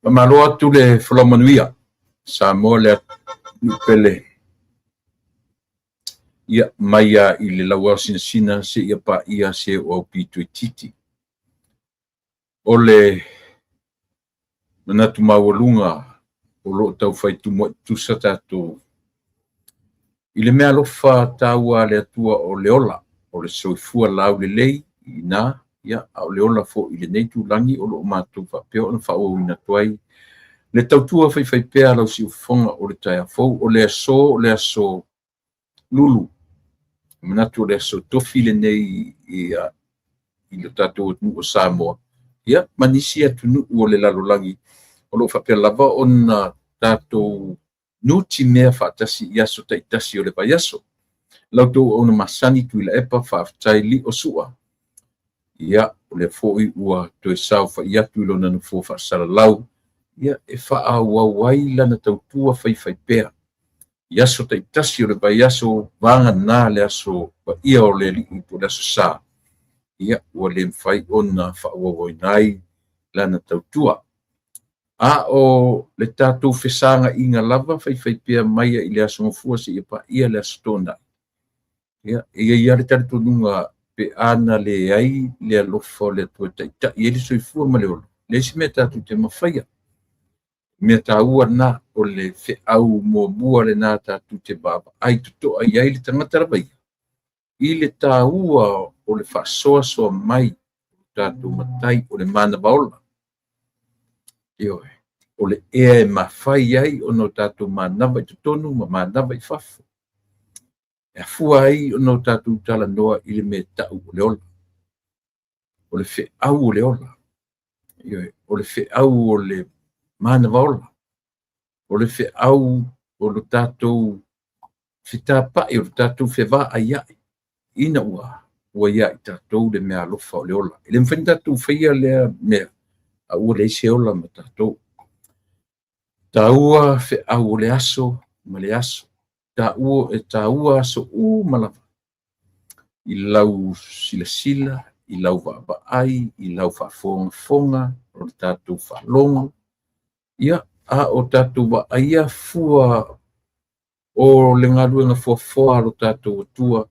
Faamalo atu le folau manuia Samoa le atunuu pele ia mai lava i le lauaosinasina seia paia se oo aupito itiiti. O le manatu maualuga o lo o taufai tumuai tutusa tatou i le meaalofa taua a le Atua o le ola, o le soifua laulelei i ina, a o le ola foi i lenei itulagi o lo o matou faapea ona faaauauina atu ai le tautua faifaipea a lau siufofoga o le taeao fou. O le aso o le aso Lulu, e manatu o le aso tofi lenei i le tatou atunuu o Samoa, ia ma nisi atunuu o le lalolagi o lo o faapea lava ona tatou nutimea faatasi i aso taitasi o le vaiaso. La outou auauna masani Tuilaepa, faafetai Lio Sua. Ia, o lea foi ua toe saofai atu i lona nofoa faasalalau, ia e faaauau ai lana tautua faifaipea i aso taitasi o le vaiaso, vagana le aso paia o le Alii po o le aso Sa, ia ua le mafai ona faaauauina ai lana tautua. A o le tatou fesaga'iga lava faifaipea mai i le Aso Gafua seia paia le Aso Toonai, ia, e i ai lava le talitonuga pe a na leai le alofa o le Atua e taitai ai le soifua ma le ola, e leai se mea tatou te mafaia. Mea taua lena, o le feau muamua lena tatou te vaavaai totoa i ai le tagata lava ia, i le taua o le faasoasoa mai o tatou matai, o le manava ola. Ioe, o le ea e mafai ai ona o tatou manava i totonu ma manava i fafo. E afua ai ona o tatou talanoa i le mea tau o le ola, o le feau o le ola. Ioe, o le feau o le manava ola, o le feau o le tatou fetapa'i, o le tatou fevaaia'i, ina ua ia i tatou le meaalofa o le ola. E le mafai ona tatou faia lea mea a ua leai se ola ma tatou. Taua feau o le aso ma le aso, e taua aso uma lava i lau silasila, i lau vaavaai, i lau faafogafoga, o le tatou faalogo, ia, a o tatou vaaia fua o le galuega foafoa a lo tatou Atua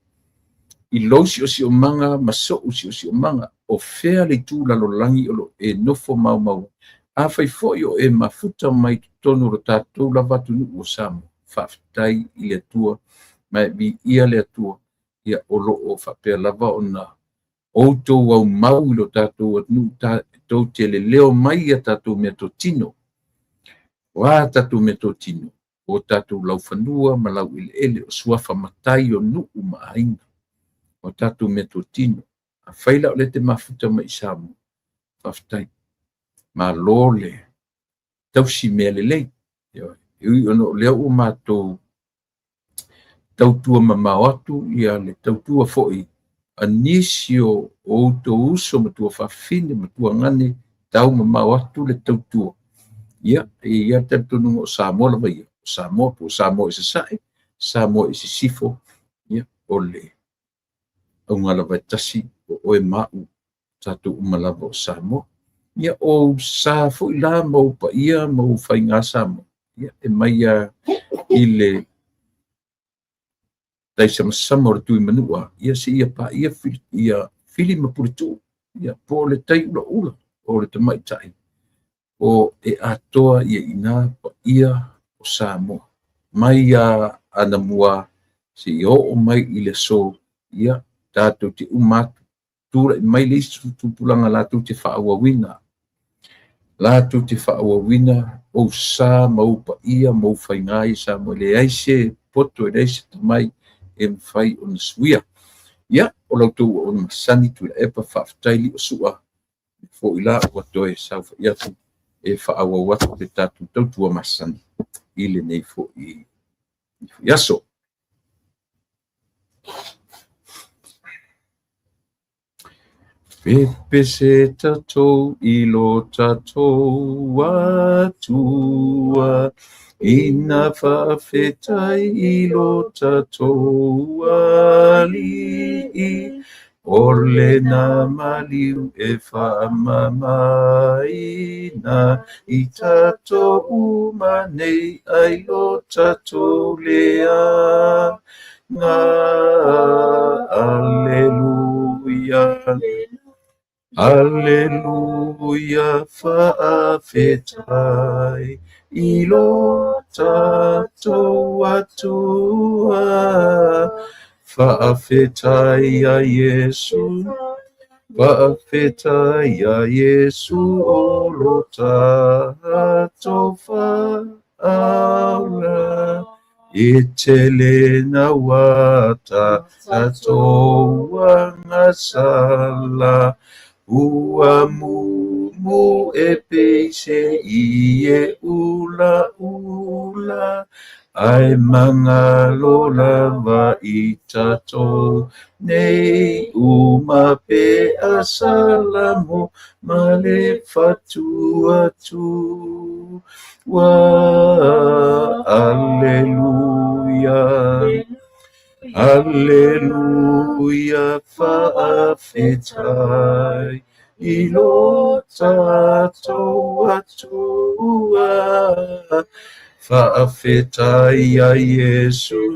i lou siosiomaga ma so'u siosiomaga, o fea le itu lalolagi o lo o e nofo maumau ai. Afai foi o e mafuta mai totonu o lo tatou lava atunuu o Samoa, faafetai i le Atua ma e viia le Atua, ia o lo o faapea lava ona outou aumau i lo tatou atunuu, tou te leleo mai ia tatou meatotino. O a tatou meatotino? O tatou laufanua ma laueleele, o suafa matai o nuu ma aiga, o tatou meatotino. Afai la o lea e te mafuta mai i Samoa, faafetai, malo le tausi mea lelei. E ui ona o lea ua matou tautua mamao atu ia le tautua foi a nisi o outou uso ma tuafafine ma tuagane tau mamao atu le tautua, ia e i ai le talitonuga o Samoa lava ia, o Samoa po o Samoa i Sasae, Samoa i Sisifo, ia o le auga lava e tasi o oe ma a'u, tatou uma lava o Samoa. Ia o ou sa foi la ma ou paia ma ou faiga Samoa, ia e mai lava i le taisamasama o le Tuimanua, ia seia paia ia Fili ma Puletuu, ia po o le tai ulaula o le tamaitai, o e atoa ia ina paia o Samoa. Mai ia anamua seia oo mai i le aso, ia tatou te uma atu, tulai mai le isi tupulaga latou te faaauauina, latou te faaauauina ou sa ma ou paia ma ou faiga i Samoa. E leai se poto, e leai se tomai e mafai ona suia. Ia, o la outou auauna masani Tuilaepa, faafetai Lio Sua, foi la ua toe saofai atu e faaauau atu le tatou tautua masani i lenei foi aso. Pepese tatou i lo tatou Atua, ina faafetai i lo tatou Alii. O lena maliu e faamamaina i tatou uma nei ai lo tatou leaga. Aleluia, Aleluia, faafetai i lo tatou Atua. Faafetai ia Iesu, faafetai ia Iesu o lo tatou Faaola. E tele naua tatou agasala, ua mumu e pei se ie ulaula, ae magalo lava i tatou nei uma pe a salamo ma le fatuatua. Aleluia, Aleluia, faafetai i lo tatou Atua. Faafetai ia Iesu,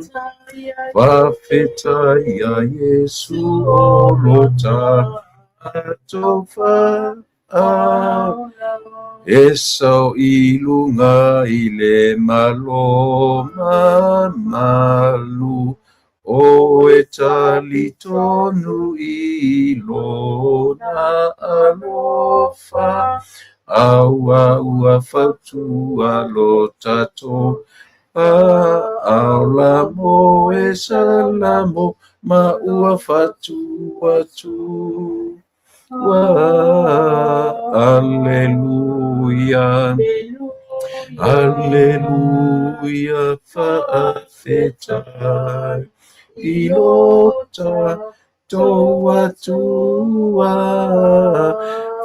faafetai ia Iesu o lo tatou Faaola. E sao i luga i le malo mamalu, o e talitonu i lona alofa, aua ua fautua lo tatou Faaola mo e salamo ma ua fatuatua. Aleluia, Aleluia, faafetai i lo tatou Atua.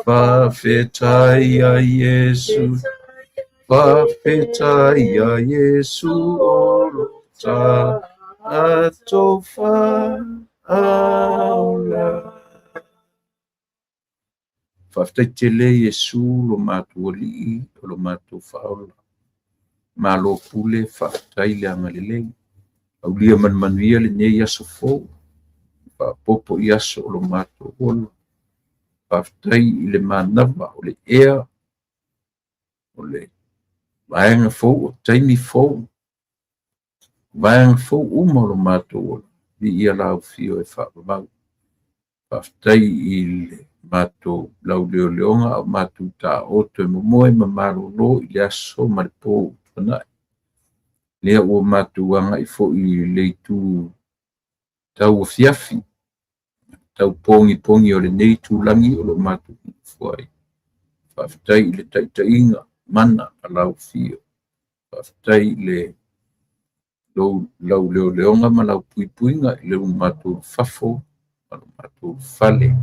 Faafetai ia Iesu, faafetai ia Iesu o lo tatou Faaola. Faafetai tele Iesu lo matou Alii o lo matou Faaola. Malo pule, faafetai le agalelei. Aulia ma le manuia lenei aso fou. Faaopoopo i aso o lo matou ola. Faafetai i le manava o le ea, o le vaega fou, o taimi fou, vaega fou uma o lo matou ola. Viia lau afio e faavavau. Faafetai i le matou lauleoleoga a o matou taoto e momoe ma malolo i le aso ma le po ua tuanai. Lea ua matou agai foi i le itu tau afiafi, tau pogipogi o lenei itulagi o lo o matou nonofo ai. Faafetai i le taitaiga mana a lau afio. Faafetai i le lauleoleoga ma lau puipuiga i le matou fafo ma lo matou fale.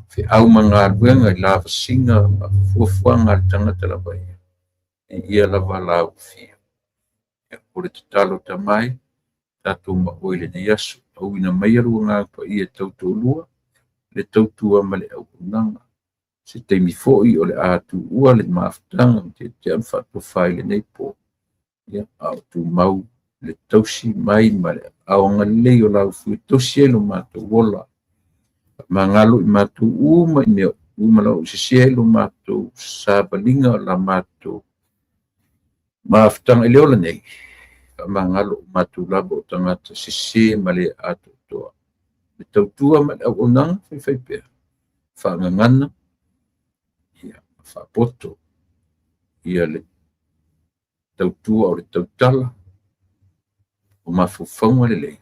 Feau ma galuega i lavasiga ma fuafuaga a le tagata lava ia. Viia lava lau afio. O le tatalo tamai, tatou maoi lenei aso. Auina mai lou Agaga Paia e tautoalua, le tautua ma le auaunaga. Se taimi foi o le a tuua le mafutaga ma tetea ma faatofa i lenei po. Ia, a o tumau le tausi mai ma le aao agalelei o lau afio e tausi ai lo matou ola. Faamagalo i matou uma i mea uma lava o sese ai lo matou savaliga o la matou mafutaga i le ola nei. Faamagalo o matou lava o tagata sese ma le atoatoa. Le tautua ma le auaunaga faifaipea, faagagana, ia, faapoto, ia le tautua o le tautala, o mafaufauga lelei.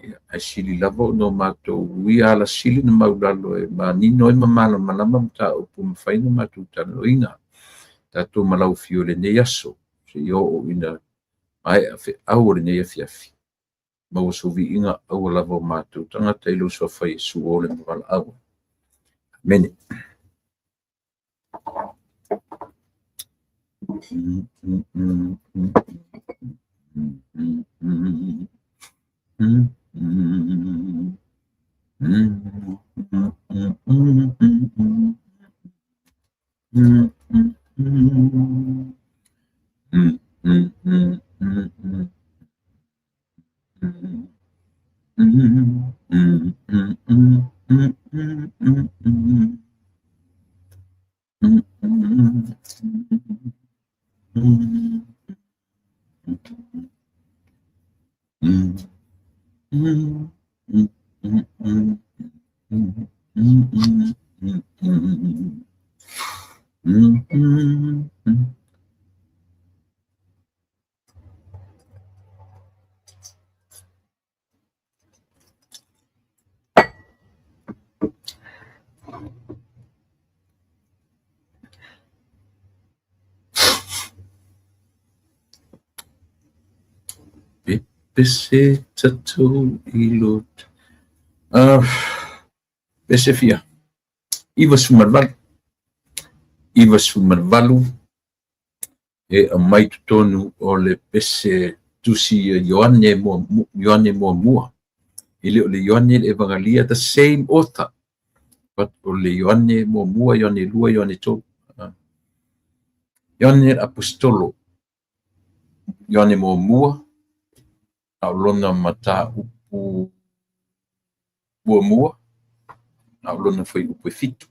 Ia, ae sili lava ona o matou uia alasili na maulalo e manino ai ma malamalama mataupu e mafai ona matou talanoaina. Tatou ma lau afio i lenei aso, seia oo ina maea feau o lenei afiafi. Maua sou viiga aua lava o matou tagata i lou suafa Iesu o le ma valaau. Amene. Pepese tatou i lo pese fia 98. 98 e aumai totonu o le pese tusi Ioane Ioane muamua. E le o le Ioane le Evagalia, the same author, but o le Ioane muamua, Ioane 2, Ioane 3. Ioane le Aposetolo, Ioane muamua, a o lona mataupu muamua, a o lona fuaiupu e 7.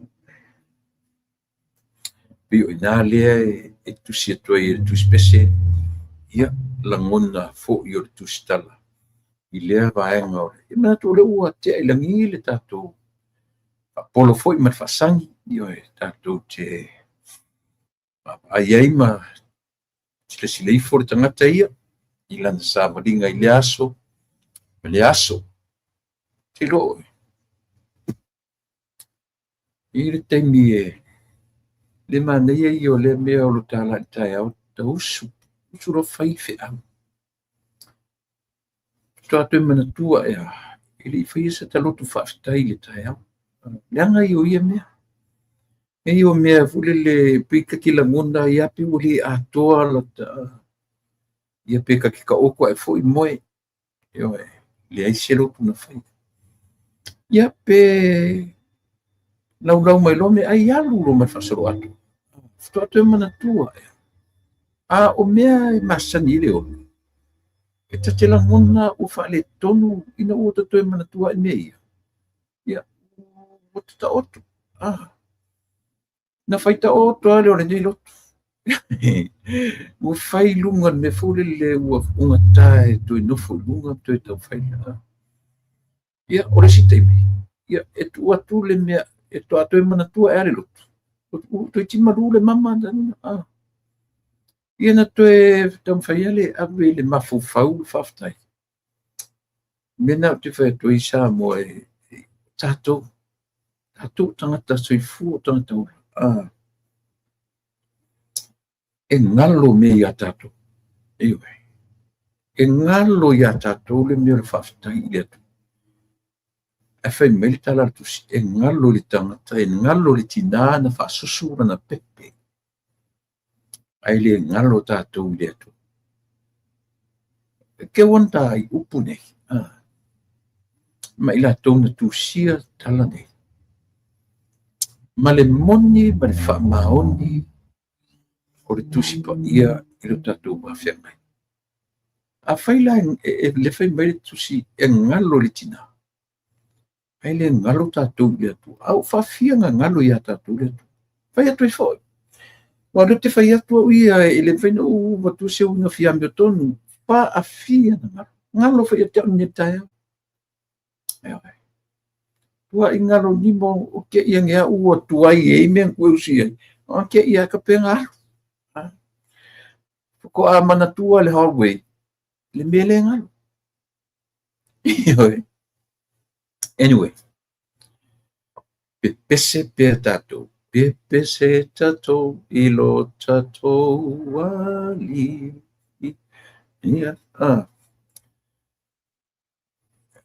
Pei o i ina lea e tusi atu ai e le tusi pese, ia, lagona foi o le tusitala i lea vaega o le... E manatu o lea ua tea i lagi le tatou faapolo foi ma le faasagi, ioe, tatou te vaavaai ai ma silasila ifo le tagata ia i lana savaliga i lea aso ma lea aso. Te iloa oe, i le taimi e le manaia ia o lea mea o lo ta la i le taeao, ta usu, usu loa fai le feau. Faatoa toe manatua ea, e le i faia se taloto faafetai i le taeao. Leaga ia o ia mea. Mea ia o mea foi lele, pei ta te lagona ai lava pe ua le atoa lata... Ia pe ta te taoto ae foi moe. Ioe, leai se lotu na faia. Ia pe laulau mai loa meaai alu loa ma le faasoloato. Faatoa toe manatua ea. A o mea e masani ai le ola, e ta te lagona ua faaletonu ina ua ta toe manatua ai mea ia. Ia, ua tataoto. Na fai taoto lava lea o lenei lotu. Ua fai i luga le mea foi lele ua ugata e toe nofo i luga ma toe taumafai. Ia, o le isi taimi, ia, e tuu atu le mea, e toa toe manatua ea le lotu. Toeitiiti malu le mama. Ia na toe taumafai lea e ave i le mafaufau le faafetai. Mea na ou te fai atu ai Samoa e tatou, tatou tagata soifua, tagata ola. E galo mea ia tatou. Ioe. E galo ia tatou le mea o le faafetai i le Atua. Ae fai mai le tala a le tusi, e galo i le tagata, e galo i le tinā na faasusu lana pepe, ae le galo tatou i le Atua. E keu ana ta i upu nei, ma i latou na tusia tala nei. Ma le moni ma le faamaoni o le tusi paia i lo tatou vafeagai. A fai la e le fai mai le tusi e galo i le tinā, ae le galo tatou i le Atua. A ua faafia na galo ia tatou le Atua. Fai atu ai foi. Ua lea ou te fai atu au ia e le mafai ona ou avatua se uiga fia amiotonu. Faafia na galo. Galo foi ia te au lenei taeao. Ioe. Tuai galo nimo o ke ia nge au ua tuai e mea na usi ai. O ke ia ka penga alu. Ko a manatua le hallway, le mea le galo. Ioe. Anyway, pepese pea tatou. Pepese tatou i lo tatou ali. Ia,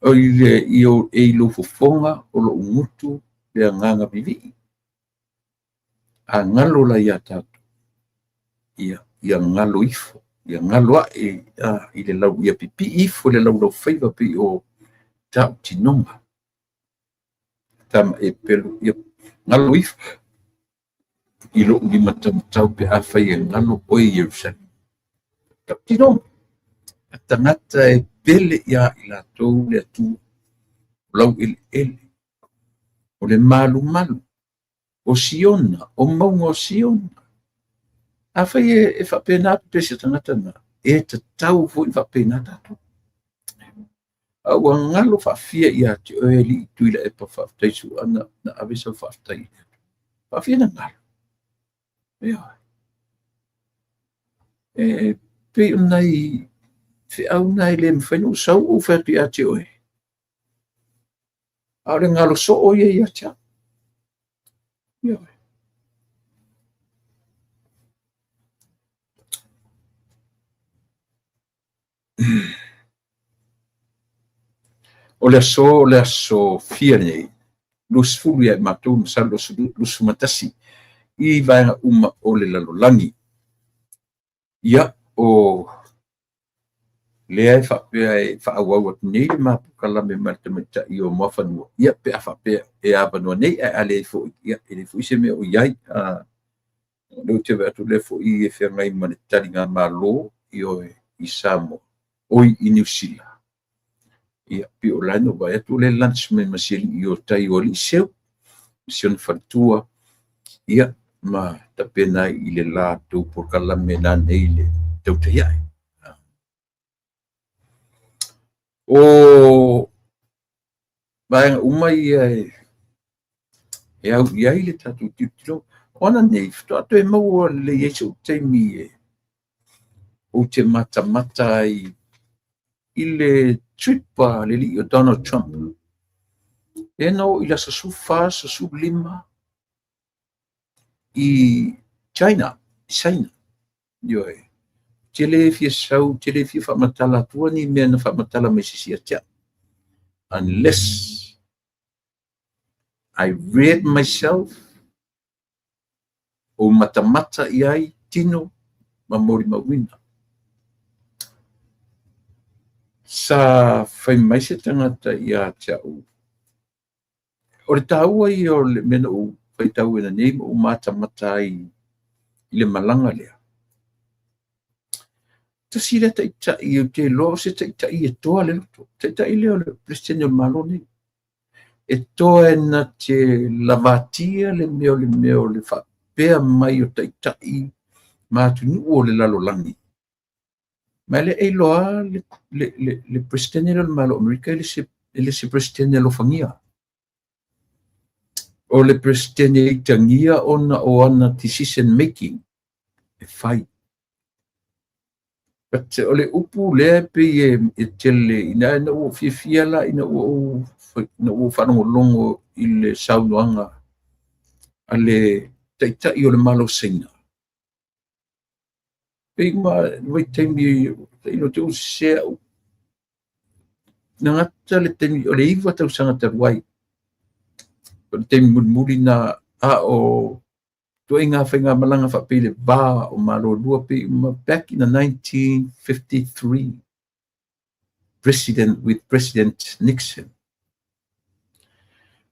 O i le i o e i lou fofoga o lou gutu le agaga vivii. A galo la ia tatou, ia, ia galo ifo, ia galo ae i le lau, ia pipii ifo i le laulaufaiva pei o tautinoga. Tama e pelu, ia galo ifo i lou limataumatau pe afai e galo oe i Ierusalema. Tautinoga. A tagata e pele ia i latou le Atua, o laueleele, o le malumalu, o Siona, o mauga o Siona. Afai e faapena pepesi a tagata na, e tatau foi ona faapena tatou. A ua galo faafia ia te oe alii Tuilaepa, faafetai Suana na ave sau faafetai i le Atua. Faafia na galo. Ioe. E pei o nai feau na e le mafai ona ou sau ou fai atu ia te oe. A o le galo soo ia ia te au. Ioe. O le aso, o le aso fia lenei, 20 ia i matou, masalo 21 i vaega uma o le lalolagi. Ia, o lea e faapea e faaauau atu nei le ma polokalame ma le tamaitai o Muafanua, ia pe a faapea e avanoa nei, ae a leai foi, ia e leai foi se mea o i ai. O lea ou te vaai atu o lea foi e feagai ma le taligamalo, ioe, i Samoa, oi, i Niu Sila. Ia, pei o la na ou vaai atu o lea e lunch mai ma si alii o tai o alii Seu, ma si ona faletua, ia, ma tapena ai i le latou polokalame nanei i le tautai ae. O vaega uma ia e au i ai le tatou tilotilo. O ananei, faatoa toe maua lelei ai so'u taimi e ou te matamata ai i le trip a le alii o Donald Trump. Lea na oo i le aso 14, aso 15 i China, i Saina. Ioe. Ou te le fia sau, ou te le fia faamatala atua ni mea na faamatala mai se isi ia te au. Unless I read myself, ou matamata i ai tino ma molimauina. Sa fai mai se tagata ia te au, o le taua ia o le mea na ou faitauina nei ma ou matamata ai i le malaga lea. Tasi lea taitai ou te iloa o se taitai e toa le loto. Taitai lea o le Peresetene o le Malo nei. E toe na te lavatia le mea o le mea o le faapea mai o taitai ma atunuu o le lalolagi. Ma e le e iloa le Peresetene lea o le Malo o Amerika e le se Peresetene alofagia. O le Peresetene e itagia ona o ana decision making e fai. But o le upu lea e pei e tele ina ina ua ou fiafia la ina ua ou faalogologo i le saunoaga a le Taitai o le Malo o Saina. Pei uma vaitaimi tailo te ua sese au. Na gata le taimi o le 9 tausaga talu ai. O le taimi mulimuli na a o ituaiga faigamalaga faapei le va o Malo e lua pei uma back in the 1953 president with President Nixon.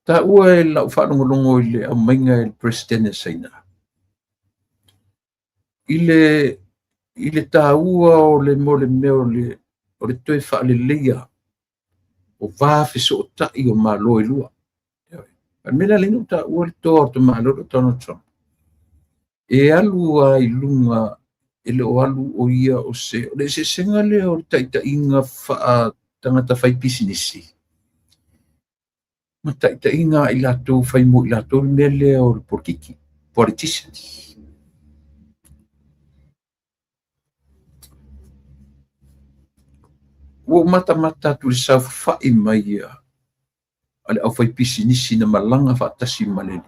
Taua e lau faalogologo i le aumaiga e le Peresetene Saina i le taua o le mo le mea o le toe faaleleia o va fesootai o Malo e lua. A o le mea lea na ala ai ona ou taua le toa o le tamaloa o Donald Trump. E alu lava i luga, e le o alu o ia o se... O le eseesega lea o le taitaiga faa-tagata faipisinisi ma taitaiga a i latou fai mo i latou le mea lea o le polokiki, politicians. Ua ou matamata atu i le saofafai mai a le aufaipisinisi na malaga faatasi ma le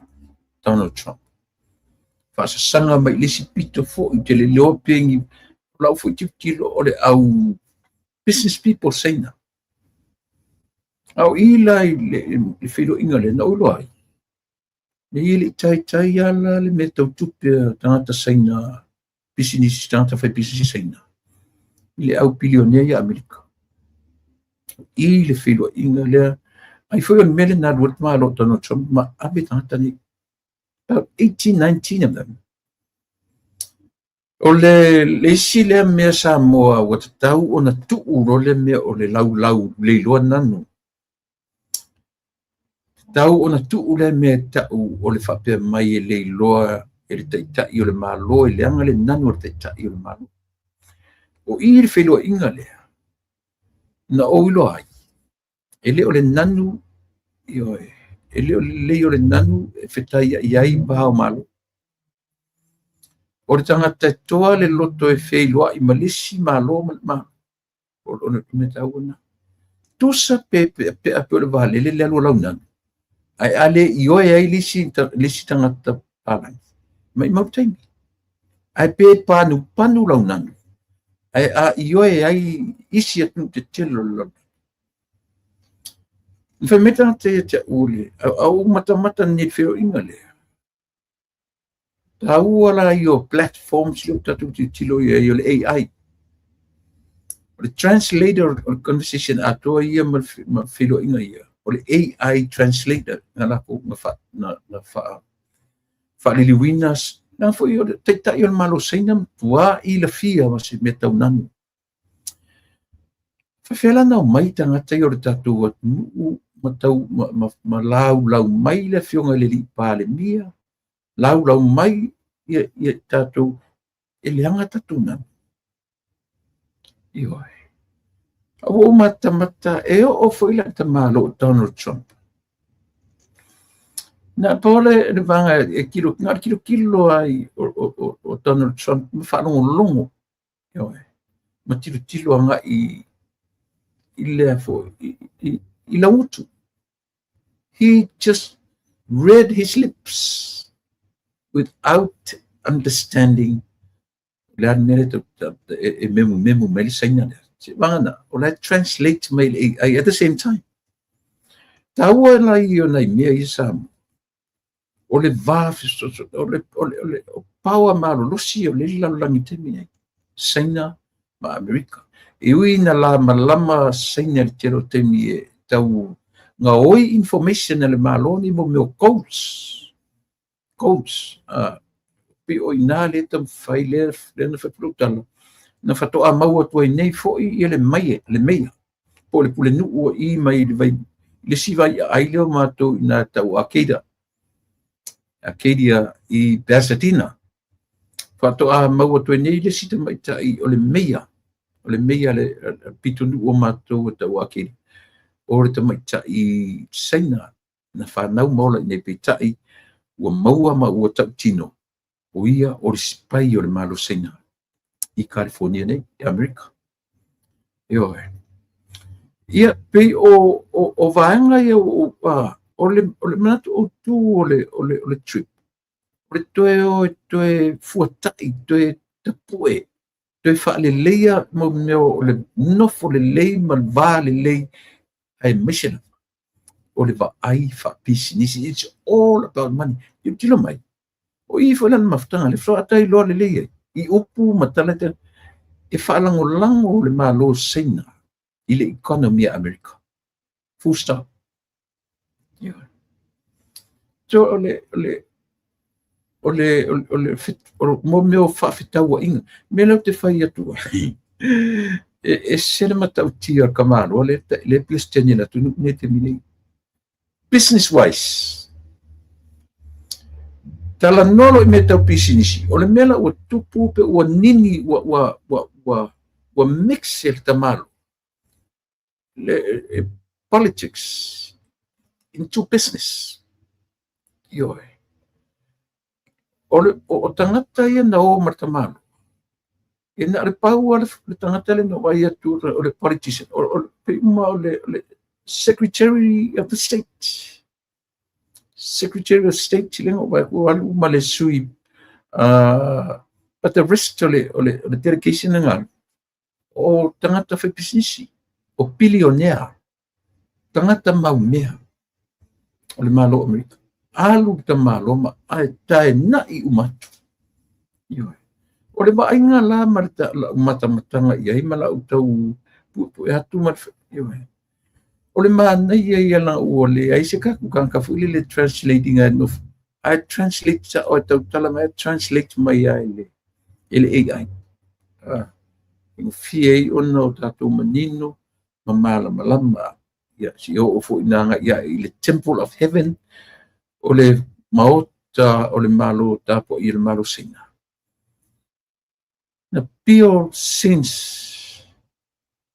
Donald Trump. Faasasaga mai i le isi pito foi, ou te le iloa pe ni... O lau foi tilotilo o le au business people Saina. A o i la i le feiloaiga lea na ou iloa ai, e le i taitai lava la le mea tau tupe a tagata Saina, pisinisi, tagata faipisinisi Saina, i le au pilionea ia Amerika. I le feiloaiga lea, ai foi o le mea lea na alu ai le tamaloa o Donald Trump ma ave tagata nei. About 18, 19 of them. O le isi lea mea Samoa ua tatau ona tuu loa le mea o le laulau le iloa nanu. Tatau ona tuu lea mea e tau o le faapea mai e le iloa e le Taitai o le Malo e leaga le nanu a le Taitai o le Malo. O i le feiloaiga lea na ou iloa ai, e le o le nanu, ioe, e le o le lelei o le nanu e fetaiai ai va o Malo. O le tagata e toa le loto e feiloai ma le isi Malo ma le Malo, o le mea taua lena. Tusa pe peapea pe o le vaalele le alu a lau nanu, ae a le ioe ai le isi tagata palagi, maumau le taimi. Ae pe panupanu lau nanu, ae a ioe ai isi atunuu tetele o le lalolagi. Na fai mai tagata ia te au, a ou matamata nei i le feiloaiga lea, taua la ia o platforms lea ua tatou tilotilo i ai o le AI. O le translator o le conversation atoa ia ma feiloaiga ia, o le AI translator na latou na faaliliuina, leaga foi o le Taitai o le Malo o Saina matua ilafia ma se mea tau nanu. Faafefea la ona omai tagata ia o le tatou atunuu ma tau ma laulau mai le afioga i le alii Palemia, laulau mai ia tatou e leaga tatou nanu. Ioe. A ua ou matamata e oo foi la tamaloa Donald Trump. Na pau le vaega e tilo, na o le tilotilo lava o Donald Trump ma faalogologo. Ioe. Ma tilotilo agai i lea foi, i laugutu. He just read his lips without understanding le a le mea lea e memumemu mai le Saina lea. Se vagana, o la e translate mai le AI at the same time. Taua la ia o nai mea ia Samoa. O le va o le power malolosi o le lalolagi i taimi nei, Saina ma Amerika. E ui ina lamalama Saina i le tele o taimi e tau gaoi information a le Malo nei mo mea o codes. Codes. Pei o ina le taumafai lea na fai atu lau tala, na faatoa maua atu ai nei foi ia le maie, le meia, po o le pulenuu o i mai le vai, le isi vai aai lea o matou ina tau Arcadia, Arcadia i Pasadena. Faatoa maua atu ai nei le isi tamaitai o le meia, o le meia le pitonuu o matou e tau Arcadia, o le tamaitai Saina na fanau ma ola i nei, peitai ua maua ma ua tautino o ia o le spy o le Malo Saina i California nei, i Amerika. Ioe. Ia, pei o vaega ia o le manatu autu o le trip, o le toe o e toe fuatai, toe tapue, toe faaleleia mo mea o le nofo lelei ma le va lelei, aemaise lava o le vaai faapisinisi. It's all about money. Tilotilo mai. O i foi lana mafutaga, le faatoa iloa lelei ai i upu ma tala e faalagolago le Malo Saina i le economy a Amerika. Full stop. Yeah. So o le mo mea o faafetauaiga. Mea lea ou te fai atu ai, e ese le matautia o le tamaloa le Peresetene o le atunuu nei taimi nei. Business wise, talanoa loa i mea tau pisinisi, o le mea la ua tupu pe ua nini ua mix e le tamaloa le politics into business. Ioe. O tagata ia na o ma le tamaloa, e na o le pau lava le tagata lea na vaai atu o le politician, o pei uma o le Secretary of the State. Secretary of State lea na ou vaai atu alu ma le sui, but the rest o le delegation na alu, o tagata faipisinisi, o bilionea, tagata maumea o le Malo o Amerika. Alu le tamaloa ma ae taenai uma atu. Ioe. O le vaaiga la ma le lau matamataga i ai ma lau tau puepue atu ma le, ioe. O le manaia ia la ua leai se tatou tagata foi lele translating ae nofo. Ae translate sao e tautala mai, translate mai ai le e le AI. Faigofie ai ona o tatou manino ma malamalama. Ia, se i oo foi ina agai ae i le Temple of Heaven, o le maota o le Malo tapuai o le Malo Saina. Na build since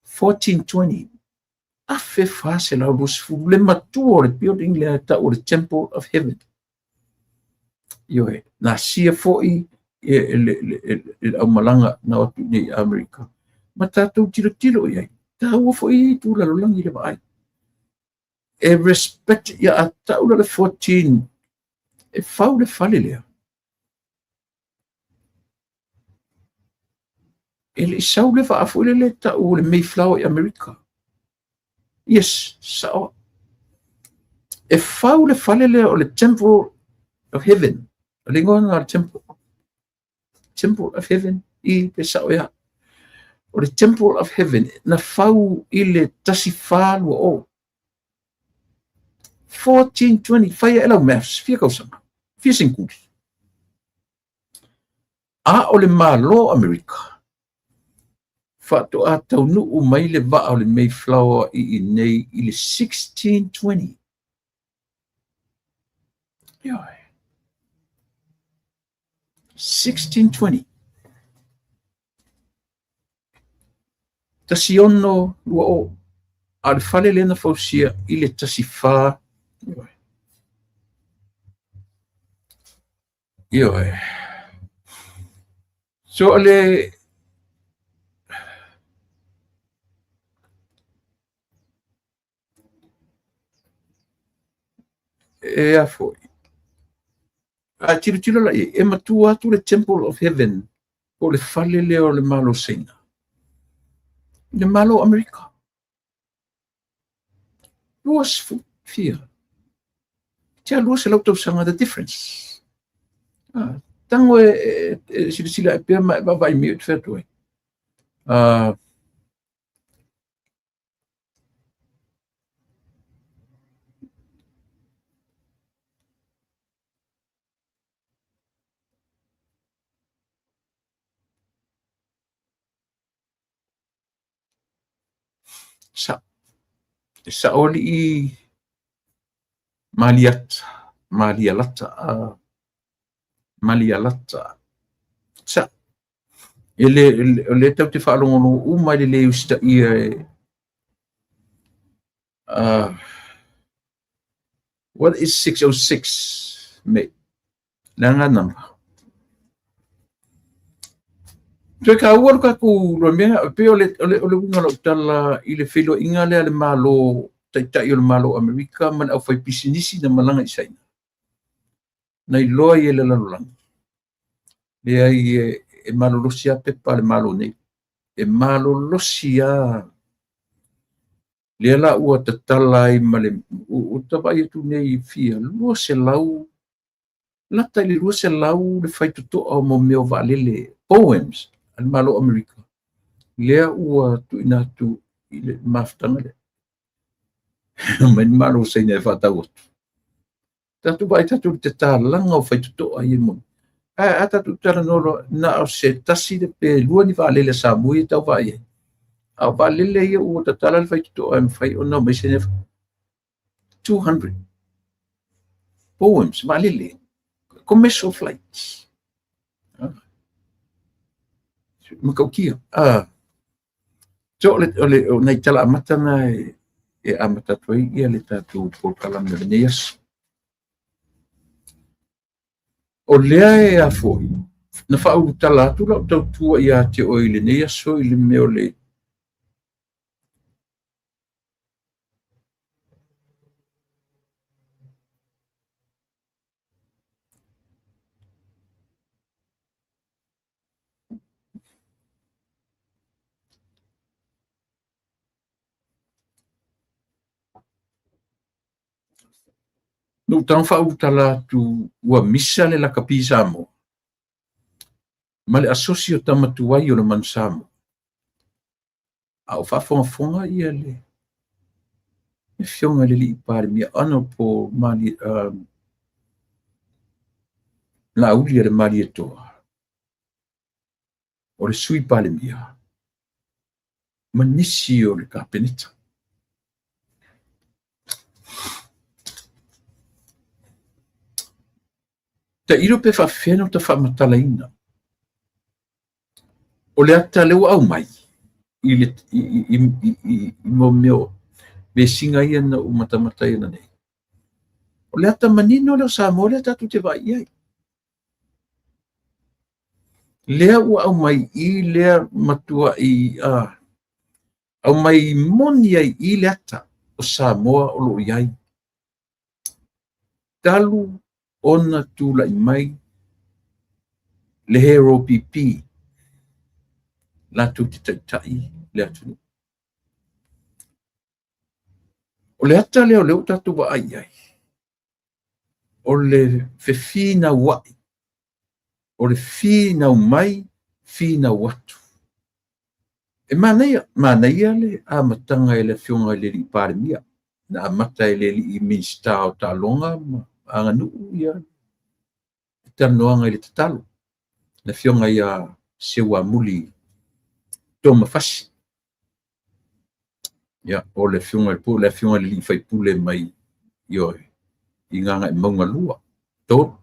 1420, 1420, le matua o le building lea e tau o le Temple of Heaven. Ioe, na asia foi e le aumalaga na o atu nei i Amerika. Ma tatou tilotilo i ai, taua foi ia itu lalolagi le vaai. E respect, ia a tau la le 14, e fau le fale lea. E le i sau le vaa foi lele e tau o le Mayflower i Amerika. Yes, sao. E fau le fale lea o le Temple of Heaven. O le igoa lena o le Temple. Temple of Heaven i pe sao ea. O le Temple of Heaven na fau i le 1420. 1420, fai e lau maths, fia tausaga, fia senkuli. A o le Malo Amerika, faatoa taunuu mai le vaa o le Mayflower i inei i le 1620. Ioe. 1620. 1620. A o le fale lea na fausia i le 14. Ioe. Ioe. So o le e a foi. A tilotilo la i ai, e matua atu le Temple of Heaven po o le fale lea o le Malo Saina i le Malo Amerika. 20 fia. Tia 200 tausaga the difference. Ah, tango e, e, e silasila e pea ma e vaavaai mai o te whea atu ai. Sa, e sao alii Maliata, Malialata, Malialata. Sa, e le, o lea tatou te faalogologo uma i le le usitaia e what is 606, mate? Le aga number. Toe taua lo tatou loa mea, pei o le, o le, o le uiga o lau tala i le feiloaiga lea a le Malo, Taitai o le Malo o Amerika ma le aufaipisinisi na malaga i Saina. Na iloa ai e le lalolagi, leai e, e malolosi lava pepa a le Malo nei. E malolosi lava. Lea la ua tatala ai ma le, ua ta vaai atu nei fia, 200, lata i le 200 le faitotoa o mea o vaalele, Boeings a le Malo o Amerika, lea ua tuuina atu i le mafutaga lea. Mai le Malo o Saina e faatau atu. Tatou vaai tatou i le tatalaga o faitotoa ia moni. Ae a tatou talanoa loa, na o se tasi le pe lua ni vaalele a Samoa ia e tau vaai ai. A o vaalele ia ua tatala le faitotoa e mafai ona omai Saina 200 Boeings, vaalele, commercial flights. Matautia. So o le, o le, o nai tala amata na e, e amata atu ai ia le tatou polokalame o lenei aso. O lea e a foi, na faaulutala atu lau tautua ia te oe i lenei aso i le mea o le Na ou tago faaulutala atu ua misa le lakapi Samoa ma le asosi o tama tuai o le Manu Samoa. A o faafogafoga ia le Afioga i le Alii Palemia Honourable Mali, Laauli a le Malietoa. O le Sui Palemia ma nisi o le Kapeneta. Tailo pe faafefea ona ta faamatalaina. O le ata lea ua aumai i le i i i i i mo mea o vesiga ia na ou matamata ai ananei. O le ata manino lea o Samoa lea tatou te vaai i ai. Lea ua aumai i lea matuai aumai moni ai i le ata o Samoa o lo o i ai talu ona tulai mai le Hero PP latou te taitai le atunuu. O le ata lea o lea ua tatou vaai i ai, o le fefinauai, o le finau mai, finau atu. E manaia, manaia le amataga e le Afioga i le Alii Palemia, na amata e le Alii Minisita o Taaloga ma Aganuu ia le talanoaga i le tatalo, le Afioga ia Seuamuli Toma Fasi. Ia, o le Afioga po o le Afioga i le sui usufono mai, ioe, i Gagaemauga 2, 3.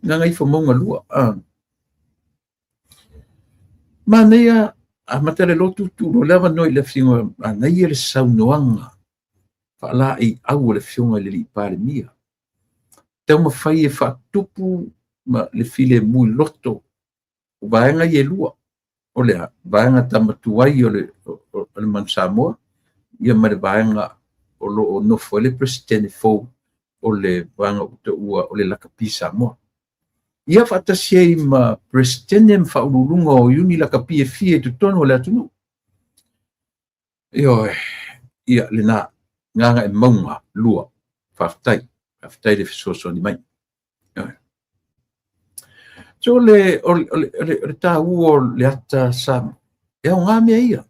Gagaifomauga 2. Manaia, amata le lotu tuu loa le avanoa i le Afioga, manaia le saunoaga faalaeiau a le Afioga i le Alii Palemia. Taumafai e faatupu ma le filemu i loto o vaega ia e lua, o le a? Vaega tama tuai o le, o le Manu Samoa, ia ma le vaega o lo o nofo ai le Peresetene fou o le vaega ua taua o le Lakapi Samoa. Ia faatasi ai ma Peresetene ma faauluuluga o iuni lakapi e fia i totonu o le atunuu. Ioe, ia lena, Gagaemauga 2. Faafetai, faafetai le fesoasoani mai. Ioe. So le, o, o, le, o, le, o le taua o le ata Samoa, e aoga mea ia.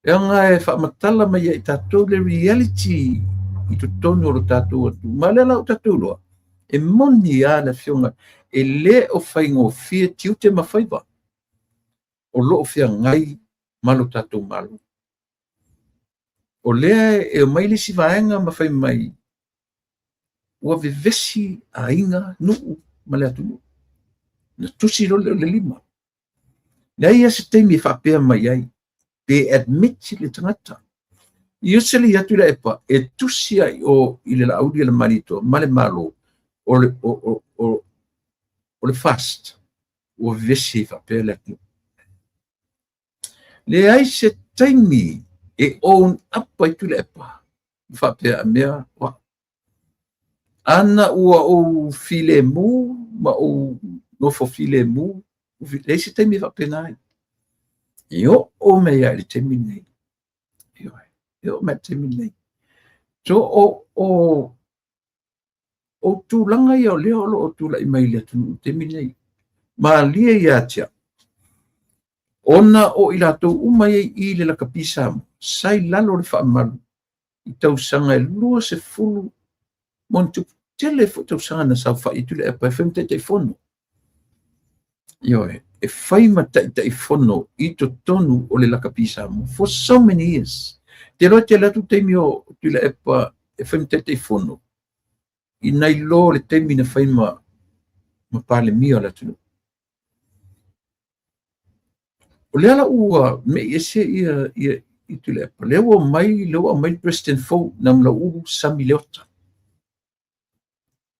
E aoga e faamatala mai ia i tatou le reality i totonu o lo tatou atunuu. Ma lea la ua tatou iloa, e moni lava le afioga, e le o faigofie tiute ma faiva o lo o feagai ma lo tatou Malo. O lea e omai le isi vaega ma fai mai ua vevesi aiga, nuu ma le atunuu. Na tusi loa lea o le lima. Leai lava se taimi e faapea mai ai, pe admit le tagata. Usually Tuilaepa e tusi ai o i le Laaulialemalietoa ma le Malo o le, o, o, o, o le FAST ua vevesi ai faapea le atunuu. Leai se taimi e own up ai Tuilaepa ma faapea a mea o au. Ana ua ou filemu ma ou nofo filemu, leai se taimi e faapena ai. E oo mai lava i le taimi lenei. Ioe, e oo mai i le taimi lenei. So, o, o tulaga ia o lea o lo o tulai mai i le atunuu i le taimi lenei. Malie ia te au, ona o i latou uma ia i le lakapi Samoa, sa i lalo o le faamalu i tausaga e 20 ma ona tupu, tele foi tausaga na saofai ai Tuilaepa e fai ma Taitaifono. Ioe, e fai ma Taitaifono i totonu o le lakapi Samoa for so many years. Te iloa e tele atu taimi o Tuilaepa e fai ma Taitaifono i nai lo le taimi na fai ma ma Palemia o le atunuu. O lea la ua mei ese ia ia i Tuilaepa. Lea ua mai, lea ua aumai le President fou, Namulauulu Sami Leota.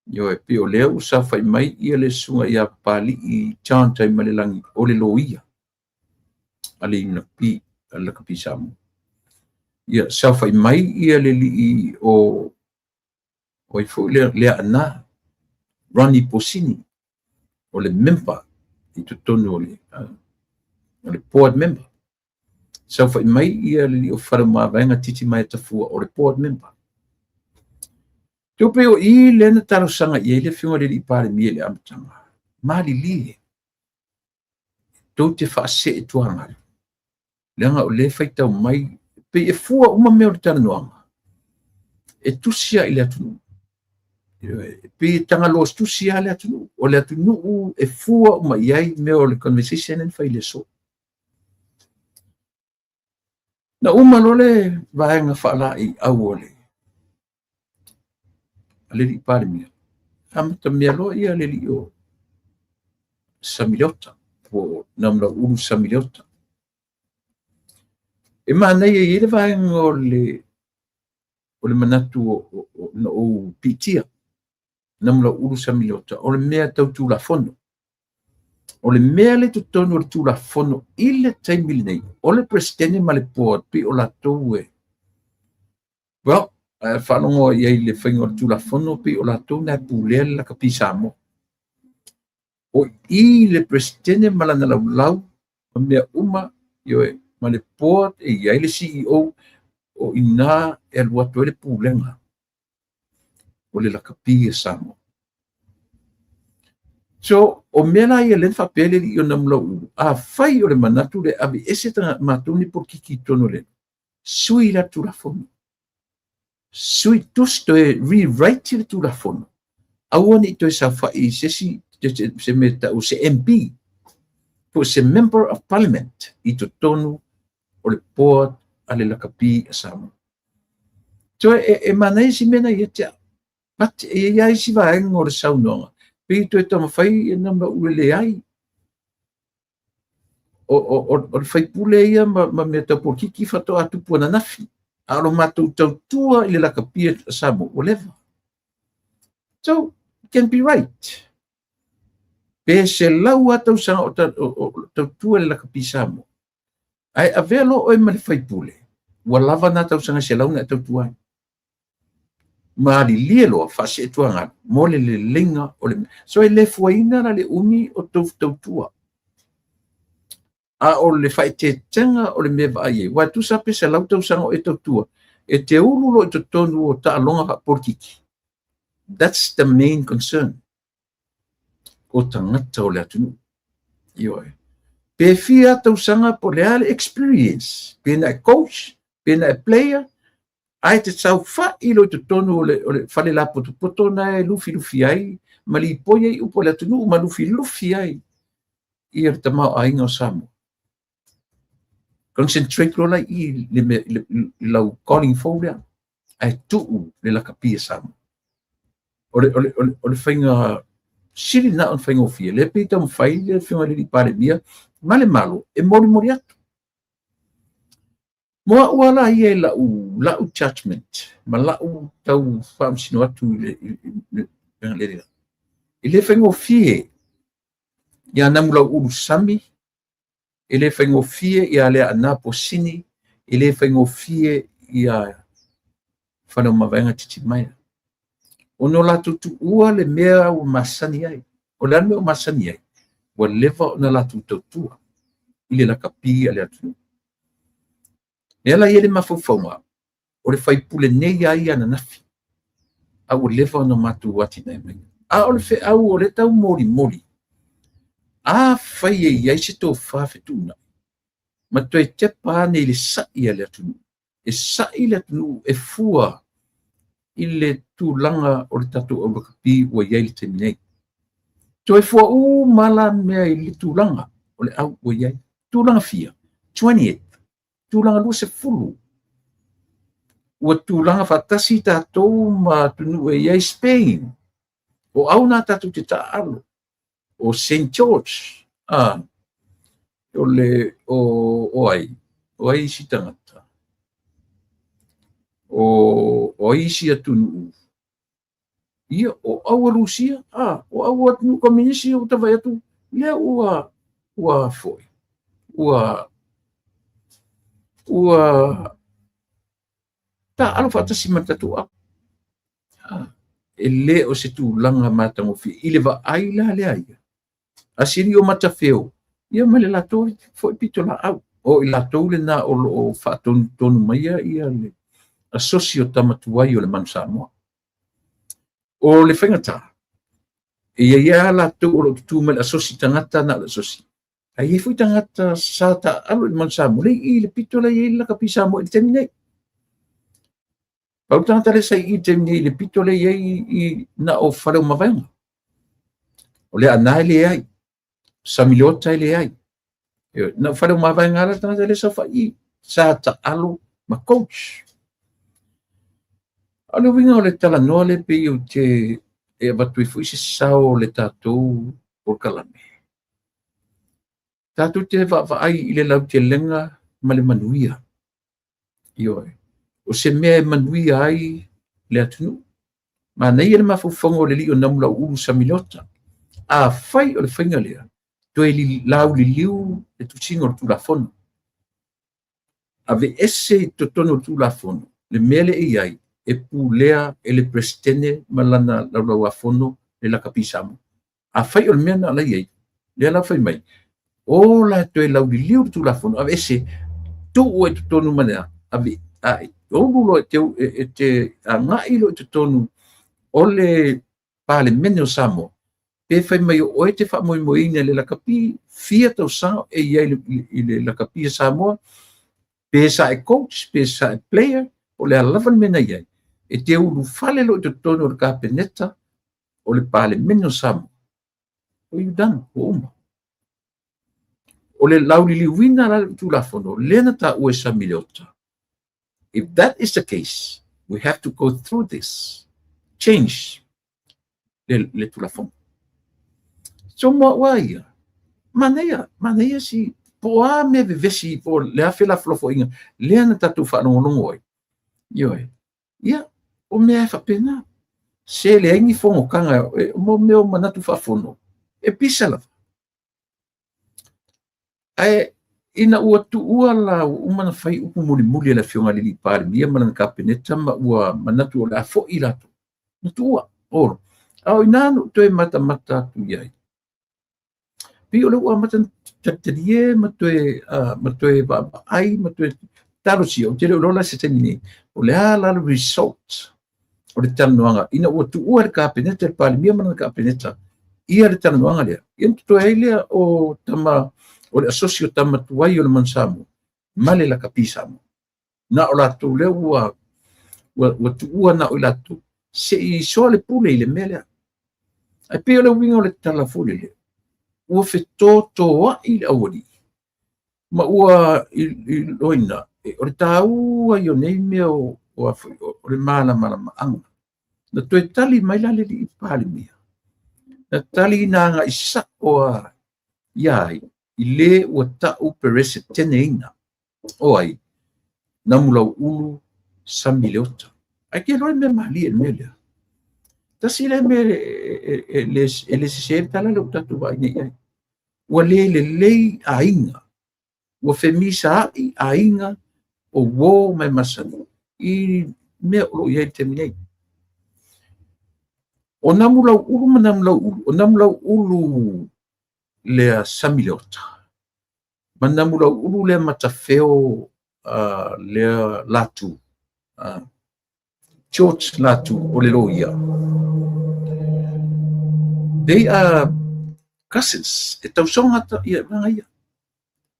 Ioe, pei o lea ua saofai mai ia le susuga ia Papalii John Taimalelagi o le loia a le Lakapi, a le Lakapi Samoa. Ia, saofai mai ia le alii o o ai foi lea, Leaana Ronnie Posini, o le member i totonu o le, o le board member. Saofai mai ia le alii o Faleomavaega Titimaea Tafua, o le board member. Te pei o i lea na talosaga i ai le Afioga i le Alii Palemia i le amataga. Malilie, tou te faasee tuagalu, leaga o lea e faitau mai, pei e fua uma mea o le talanoaga, e tusi lava i le atunuu. E pei e tagaloa tusi lava le atunuu. O le atunuu e fua uma i ai mea o le conversation lea na fai i le aso. Na uma loa le vaega faalaeiau a le alii Palemia, amatamea loa le alii o Sami Leota, po o Namulauulu Sami Leota. E manaia e i ai le vaega o le manatu na ou piitia, Namulauulu Sami Leota, o le mea tau Tulafono. O le mea lea i totonu o le Tulafono i le taimi lenei, o le Peresetene ma le Board pei o latou e, well, faalogo i ai i le faiga o le Tulafono, pei o latou na e pulea le lakapi Samoa. O i le Peresetene ma lana laulau ma mea uma, ioe, ma le Board e i ai le CEO, o i ina e alu atu ai le pulega o le lakapi a Samoa. So, o mea la ia lea na faapea le alii o Namulauulu, afai o le manatu le aveese matou nei polokiki i totonu o le sui la Tulafono. Sui tusi toe rewrite le Tulafono, aua ne i toe saofai i se isi se mea tau se MP po o se Member of Parliament i totonu o le Board a le lakapi a Samoa. So e manaia si mea na ia te au. But e i ai isi vaega o le saunoaga, pei toe taumafai e Namulauulu e leai. O le faipule ia ma mea tau polokiki faatoa tupu ananafi. A o lo matou tautua i le lakapi a Samoa, ua leva. So, it can be right. Pe 100 lava tausaga o tautua i le lakapi Samoa. Ae avea loa oe ma le faipule, ua lava na tausaga 100 na e tautua ai. Malilie loa faasee tuagalu mo le leleiga o le mea. So e le fuaina la le umi o tou tautua. A o le faaeteetega o le mea e vaai ai, aua e tusa pe 100 tausaga o e tautua, e te ulu loa i totonu o taaloga faapolitiki. That's the main concern. O tagata o le atunuu. Ioe. Pe fia tausaga po o le a le experience, pe na e coach, pe na e player, ae te saofai loa i totonu o le fale lapotopoto na e lufilufi ai, ma lipoi ai upu o le atunuu, ma lufilufi ai ia le tamaoaiga o Samoa. Concentrate loa la i le lau calling fou lea, ae tuu le lakapi a Samoa. O le faiga sili na o le faigofie, lea pei taumafai le afioga i le Palemia ma le Malo e molimoli atu. Mo au ala ia i lau judgment ma lau tau faamasino atu i le e le faigofie ia Namulauulu Sami, e le faigofie ia Leaana Posini, e le faigofie ia Faleomavaega Titimaea. Ona o latou tuua le mea ua masani ai. O le a le mea ua masani ai? Ua leva ona latou tautua i le lakapi a le atunuu. Lea la i ai le mafaufauga, o le faipule nei a ia ananafi, a ua leva ona matou atinae mai. A o le feau o le tau molimoli, afai e i ai se tofa fetuunai, ma toe tepa ane i le sa'i a le atunuu, e sa'i le atunuu e fua i le tulaga o le tatou aulakapi ua i ai le taimi nei. Toe fua uma la mea i le tulaga o le au ua i ai. Tulaga fia? 20th. Tulaga 20. Ua tulaga faatasi tatou ma atunuu e i ai Spain. O au nā tatou te taaalo. O St. George. O le, o ai? O ai isi tagata? O ai isi atunuu? Ia, o au a Lusia, o au atunuu komunisi o tawai atu, lea ua foi, ua taaalo faatasi ma le tatou au. E le o se tulaga matagofie i le vaai la lea ia. A sili o matafeo, ia ma le latou foi pito laau. O i latou lena o lo o faatonutonu maia ia le asosi o tamatuai o le Manu Samoa. O le faigata, e i ai lava latou o lo o tutu mai le asosi tagata na o le asosi. Ae i ai foi tagata sa taaalo i le Manu Samoa, le i le pito la i ai le lakapi Samoa i le taimi nei. Pau le tagata lea sa i i le taimi nei i le pito lea i ai i na o Faleomavaega. O Leaana e leai, Samileota e leai. Na o Faleomavaega lava le tagata lea e saofai i i, sa taalo ma coach. A o le uiga o le talanoa lea pei ou te e avatu ai foi se sao o le tatou polokalame. Tatou te vaavaai i le lautelega ma le manuia. Ioe. O se mea e manuia ai le atunuu. Manaia le mafaufauga o le alii o Namulauulu Samileota. Afai o le faiga lea, toe lauliliu le tusiga o le Tulafono. Aveese i totonu o le Tulafono le mea lea e i ai e pulea e le Peresetene ma lana laulauafono le lakapi Samoa. Afai o le mea lena o la e i ai, lea la fai mai, o la e toe lauliliu le Tulafono, aveese, tuu ai i totonu ma le a, ave, a, ulu loa e te agai loa i totonu o le Palemene o Samoa, pe fai mai o oe e te faamoemoeina i le lakapi, fia tausaga e i ai i le lakapi a Samoa, pe sa e coach, pe sa e player, o le a lava le mea na i ai, e te ulufale loa i totonu o le Kapeneta o le Palemene o Samoa, you done, ua uma. O le lauliliuina la le Tulafono, lea na taua e Samileota. If that is the case, we have to go through this change le Tulafono. So mo au a ia, manaia, manaia si, po o a mea vevesi, po o le a felafolafoaiga, lea na tatou faalogologo ai. Ioe. Ia, o mea e faapena. Se leai ni fonotaga, mo mea o manatu faafono, e pisa lava. Ae ina ua tuua la ua uma ona fai upu mulimuli a le Afioga i le alii Palemia ma lana Kapeneta ma ua manatu o le a foi latou, na tuua. Olo. A o ina na ou toe matamata atu i ai, pei o lea ua amata ona talitalie ma toe vaavaai ma toe talosia. Ou te le o iloa la se taimi nei, o le a la le result o le talanoaga ina ua tuua le Kapeneta, le Palemia ma lana Kapeneta ia le talanoaga lea. Ia ona totoe ai lea o tama, o le asosi o tama tuai o le Manu Samoa ma le lakapi Samoa. Na o latou lea ua tuua na o i latou se i soa le pule i le mea lea. Ae pei o le uiga o le tala foi lele, ua fetotoai le aualii ma ua iloina o le taua ia o nei mea o le malamalamaaga. Na toe tali mai la le alii Palemia, na tali na agai sao a ia ai i le ua tau pereseteneina o ai Namulauulu Samileota. Ae ke iloa le mea malie i le mea lea. Tasi lea mea e le sese le tala lea ua tatou vaai nei i ai. Ua le lelei aiga, ua femisaai aiga o uo ma e masani i mea o lo o i ai i le taimi nei. O Namulauulu ma Namulauulu, o Namulauulu lea Samileota, ma Namulauulu lea Matafeo lea Latu, George Latu o le loia. They are cousins, e tausoga ia vaega ia.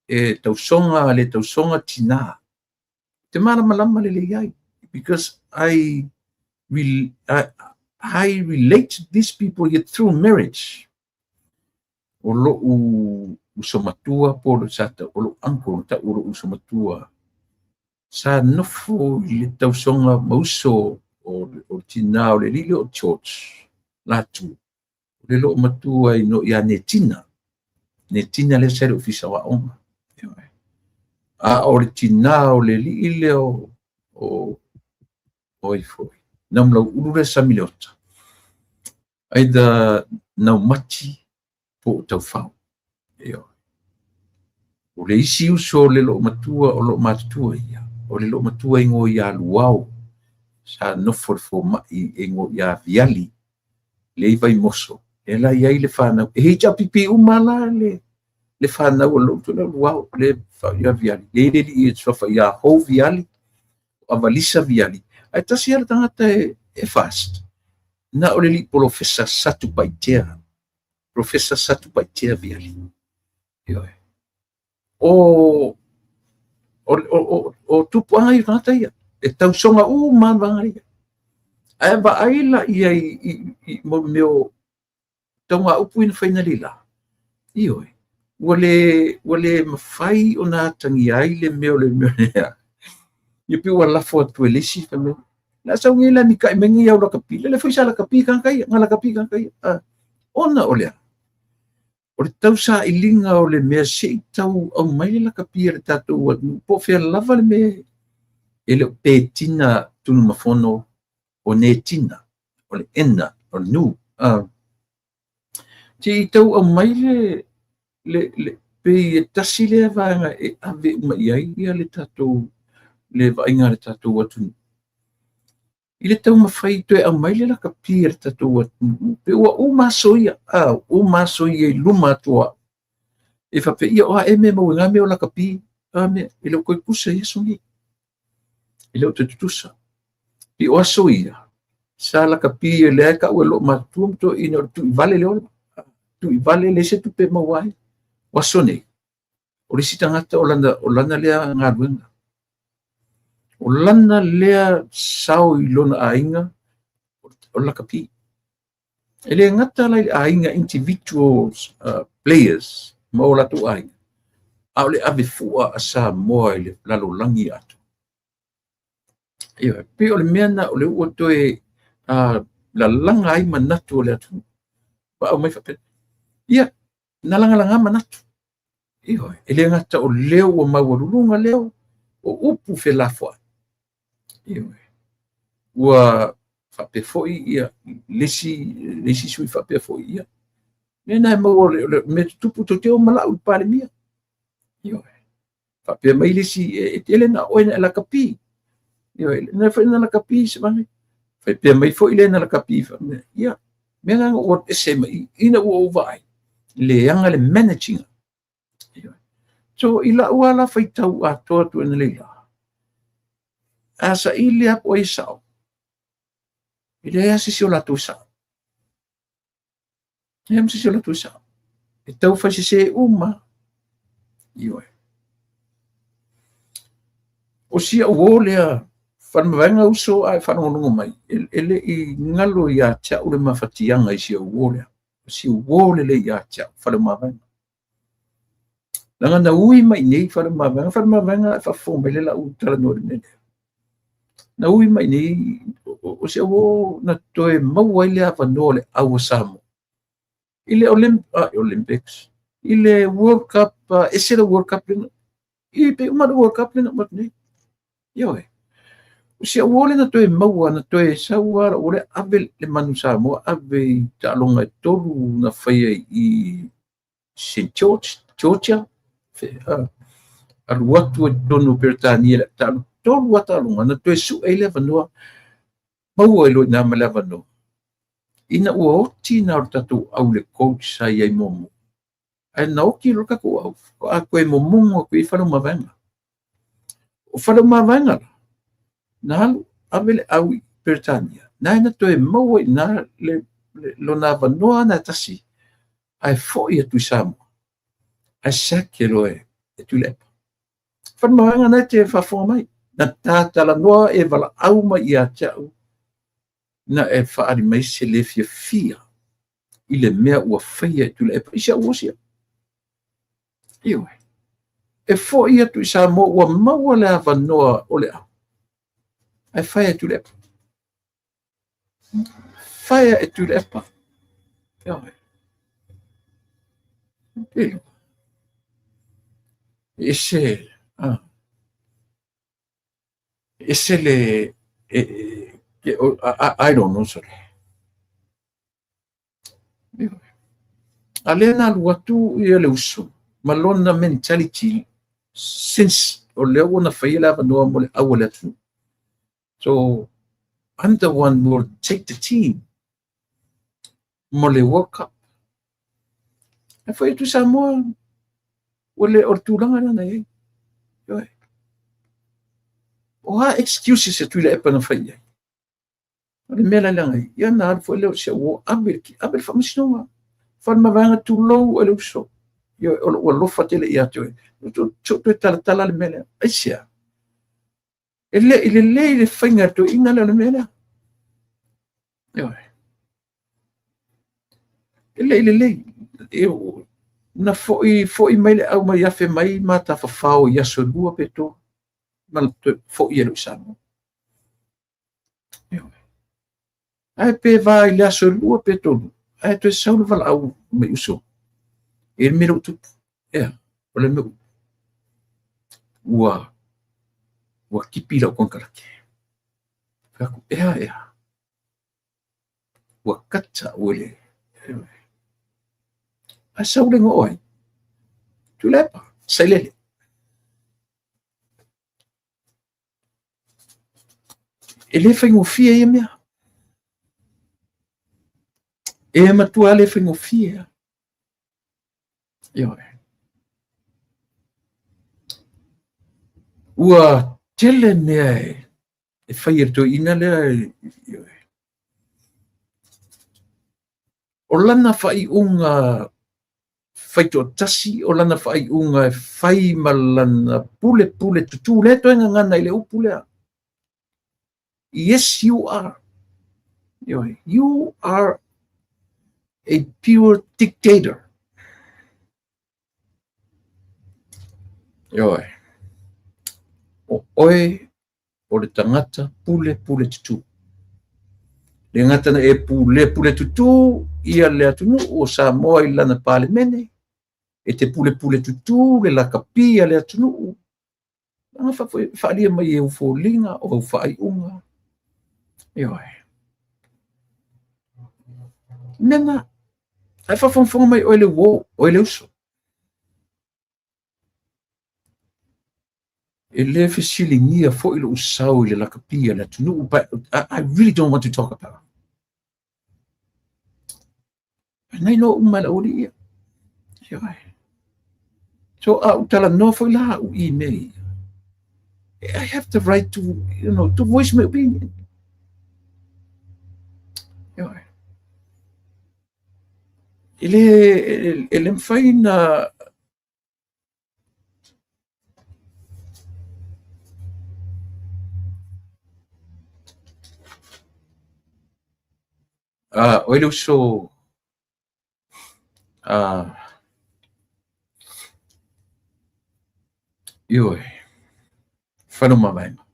E tausoga le tausoga tina. Te malamalama lelei ai, because I relate to these people here through marriage. O lou uso matua po o sa o lou uncle tau o lou uso matua sa nofo i le tausoga ma uso o tina o le alii lea o George Latu. O le loo matua i no ia Netina. Netina lea sa i le ofisa o aoga. A o le tina o le alii lea o ai foi, Namulauulu lea Samileota. Either Naumati po o Taufao. O le isi uso o le loo matua o loo matutua ia, o le loo matua ingoa ia Luao, sa nofo le fomai ingoa ia Viali, le i Vaimoso, e la i ai le whanau. E hei HRPP uma la le whanau o loo matua lea Luao, le ia Viali, le le li e suafa ia Hou Viali, Avalisa Viali. Ae tasi ala tangata e fast. Na o le li Profesa Satupaitea. Profesa Satupaitea Viali. Ioe. O tupuaga ia tagata ia. E tausoga uma lava vaega ia. Ae vaai la i ai i mea o taugaupu ia na fai analeila, ioe, ua le mafai ona atagia ai le mea o le mea lea. Ia pei ua lafo atu e le isi fai mai, o le a sau nei la mita'i mai nei au lakapi, lele foi sa lakapi tagata ia, na lakapi tagata ia. Ona o le a? O le tausailiga o le mea se i tau aumai le lakapi a le tatou atunuu, po o fea lava le mea e le o petina Tunumafono o Netina, o le ena, o le nu. Se i tau aumai le pei e tasi lea vaega e ave uma i ai ia le tatou le vaaiga a le tatou atunuu. I le taumafai toe aumai le lakapi a le tatou atunuu, pe ua uma aso ia, uma aso ia i luma atu o au. E faapea, ia o a ea mea e maua i na mea o lakapi, a mea, e le o toe tutusa i aso nei. E le o toe tutusa. I o aso ia, sa lakapi lea e tau e loomatutua ma toeaiina o le tuivale le ola. Tuivale leai se tupe e maua ai. O aso nei, o le isi tagata o lana lea galuega. O lana lea sao i lona aiga, o le lakapi. E le gata la i le aiga individuals players ma o latou aiga, a o le ave fua a Samoa i le lalolagi atoa. Ioe, pei o le mea lena o lea ua toe lalaga ai manatu o le atunuu. Ua aumai faapea, ia, na lagalaga manatu. Ioe, e le gata o leo ua maualuluga leo, o upu felafoai. Ioe, ua faapea foi ia le isi sui faapea foi ia. Mea na e maua o le mea tutupu tou te o ma lau i le Palemia. Ioe, faapea mai le isi, e tele na oe na e lakapi. Ioe, na foi na lakapi se vaega. Faapea mai foi le na lakapi. Ia, mea na ua ese mai ina ua ou vaai, leaga le managing. So, i lau ala faitau atoa atu analeila, a saili lava po o ai e sao, e leai lava se isi o latou e sao. E leai ma se isi o latou e sao. E tau fai sese uma. Ioe. O si au uō lea, Faleomavaega uso a e faalogologo mai, e le i galo ia te au le mafatiaga i si au uō lea. O si uō lelei ia te au, Faleomavaega. Leaga na ui mai nei Faleomavaega, Faleomavaega e faafofoga mai le lau talanoa i le mea lea. Na ui mai nei, o si au uō na toe maua ai le avanoa o le au a Samoa. I le Olympics, i le World Cup, ese le World Cup lena. I pe uma le World Cup lena ua atu nei. Ioe. O si au uō lea na toe maua, na toe sau lava ua le ave le manu Samoa, ave i taaloga e tolu na faia i St. George, Georgia, alu atu i totonu o Peretania le taaloga, tolu lava taaloga, na toe sue ai le avanoa, maua ai loa i ina ma le avanoa. Ina ua oti na o le tatou au i le coach sa i ai muamua. Ae na oti loa le tatou au, faatoa toe momono atu i ai Faleomavaega. O Faleomavaega la, na alu ave le au i Peretania, na na toe maua i ina le lona avanoa na tasi, ae foi atu i Samoa. Ae sack loa e Tuilaepa. Faleomavaega na e te faafofoga mai, na tatalanoa e valaau mai ia te au, na e faaali mai se le fiafia i le mea ua faia e Tuilaepa i si au osia. Ioe. E foi atu i Samoa ua maua le avanoa o le au, ae faia e Tuilaepa. Faia e Tuilaepa. Ioe. Ese, ese le, I don't know, sorry. A lea na alu atu ia le uso ma lona mentality since o lea ua na faia le avanoa mo le au a le atunuu. So, I'm the one who will take the team mo le World Cup. Ae foi atu i Samoa, ua le o le tulaga lea na i ai. Ioe. O a excuses e Tuilaepa na fai i ai? O le mea la leaga ai, ia na alu foi lea o si au uō, ave le faamasinoga. Faleomavaega tulou e le uso. Ioe, o lou alofa tele ia te oe. Se i toe talatala le mea lea. Aisea? E le i lelei le faiga a le toeaina lea o le mea lea. Ioe. E le i lelei. Na foi, foi mai le au mai afe mai ma tafafao i aso e 2 pe 3 ma toe foi e lou Samoa. Ioe. Ae pe va i le aso e 2 pe 3, ae toe sau le valaau mai uso. E le mea lea ua tupu. Ea, o le mea ua ua kipi lau konekarate. Fai atu, ea, ea. Ua kata ua le. Ae sau le igoa o ai? Tuilaepa, Sailele. E le faigofie ia mea. E matua le faigofie lava. Ioe. Ua tele mea e fai e le toeaina lea. Ioe. O lana faaiuga faitoatasi, o lana faaiuga e fai ma lana pulepule tutū, lea toe gagana i le upu lea. Yes, you are. Ioe. You are a pure dictator. Ioe. O oe o le tagata pule pule tutū. Le gata na e pule pule tutū ia le atunuu o Samoa i lana Palemene, e te pule pule tutū le lakapi a le atunuu, Leaga faaalia mai e ou foliga o au faaiuga. Ioe. Mea na, ae faafogafoga mai oe le uo, oe le uso. E le fesiligia foi lou sao i le lakapi a le atunuu, but I really don't want to talk about it. Na iloa uma e le aualii ia. Ioe. So a ou talanoa foi la au i mea ia, I have the right to, you know, to voice my opinion. Ioe. E le, e le mafai na Oe le uso ioe, Faleomavaega.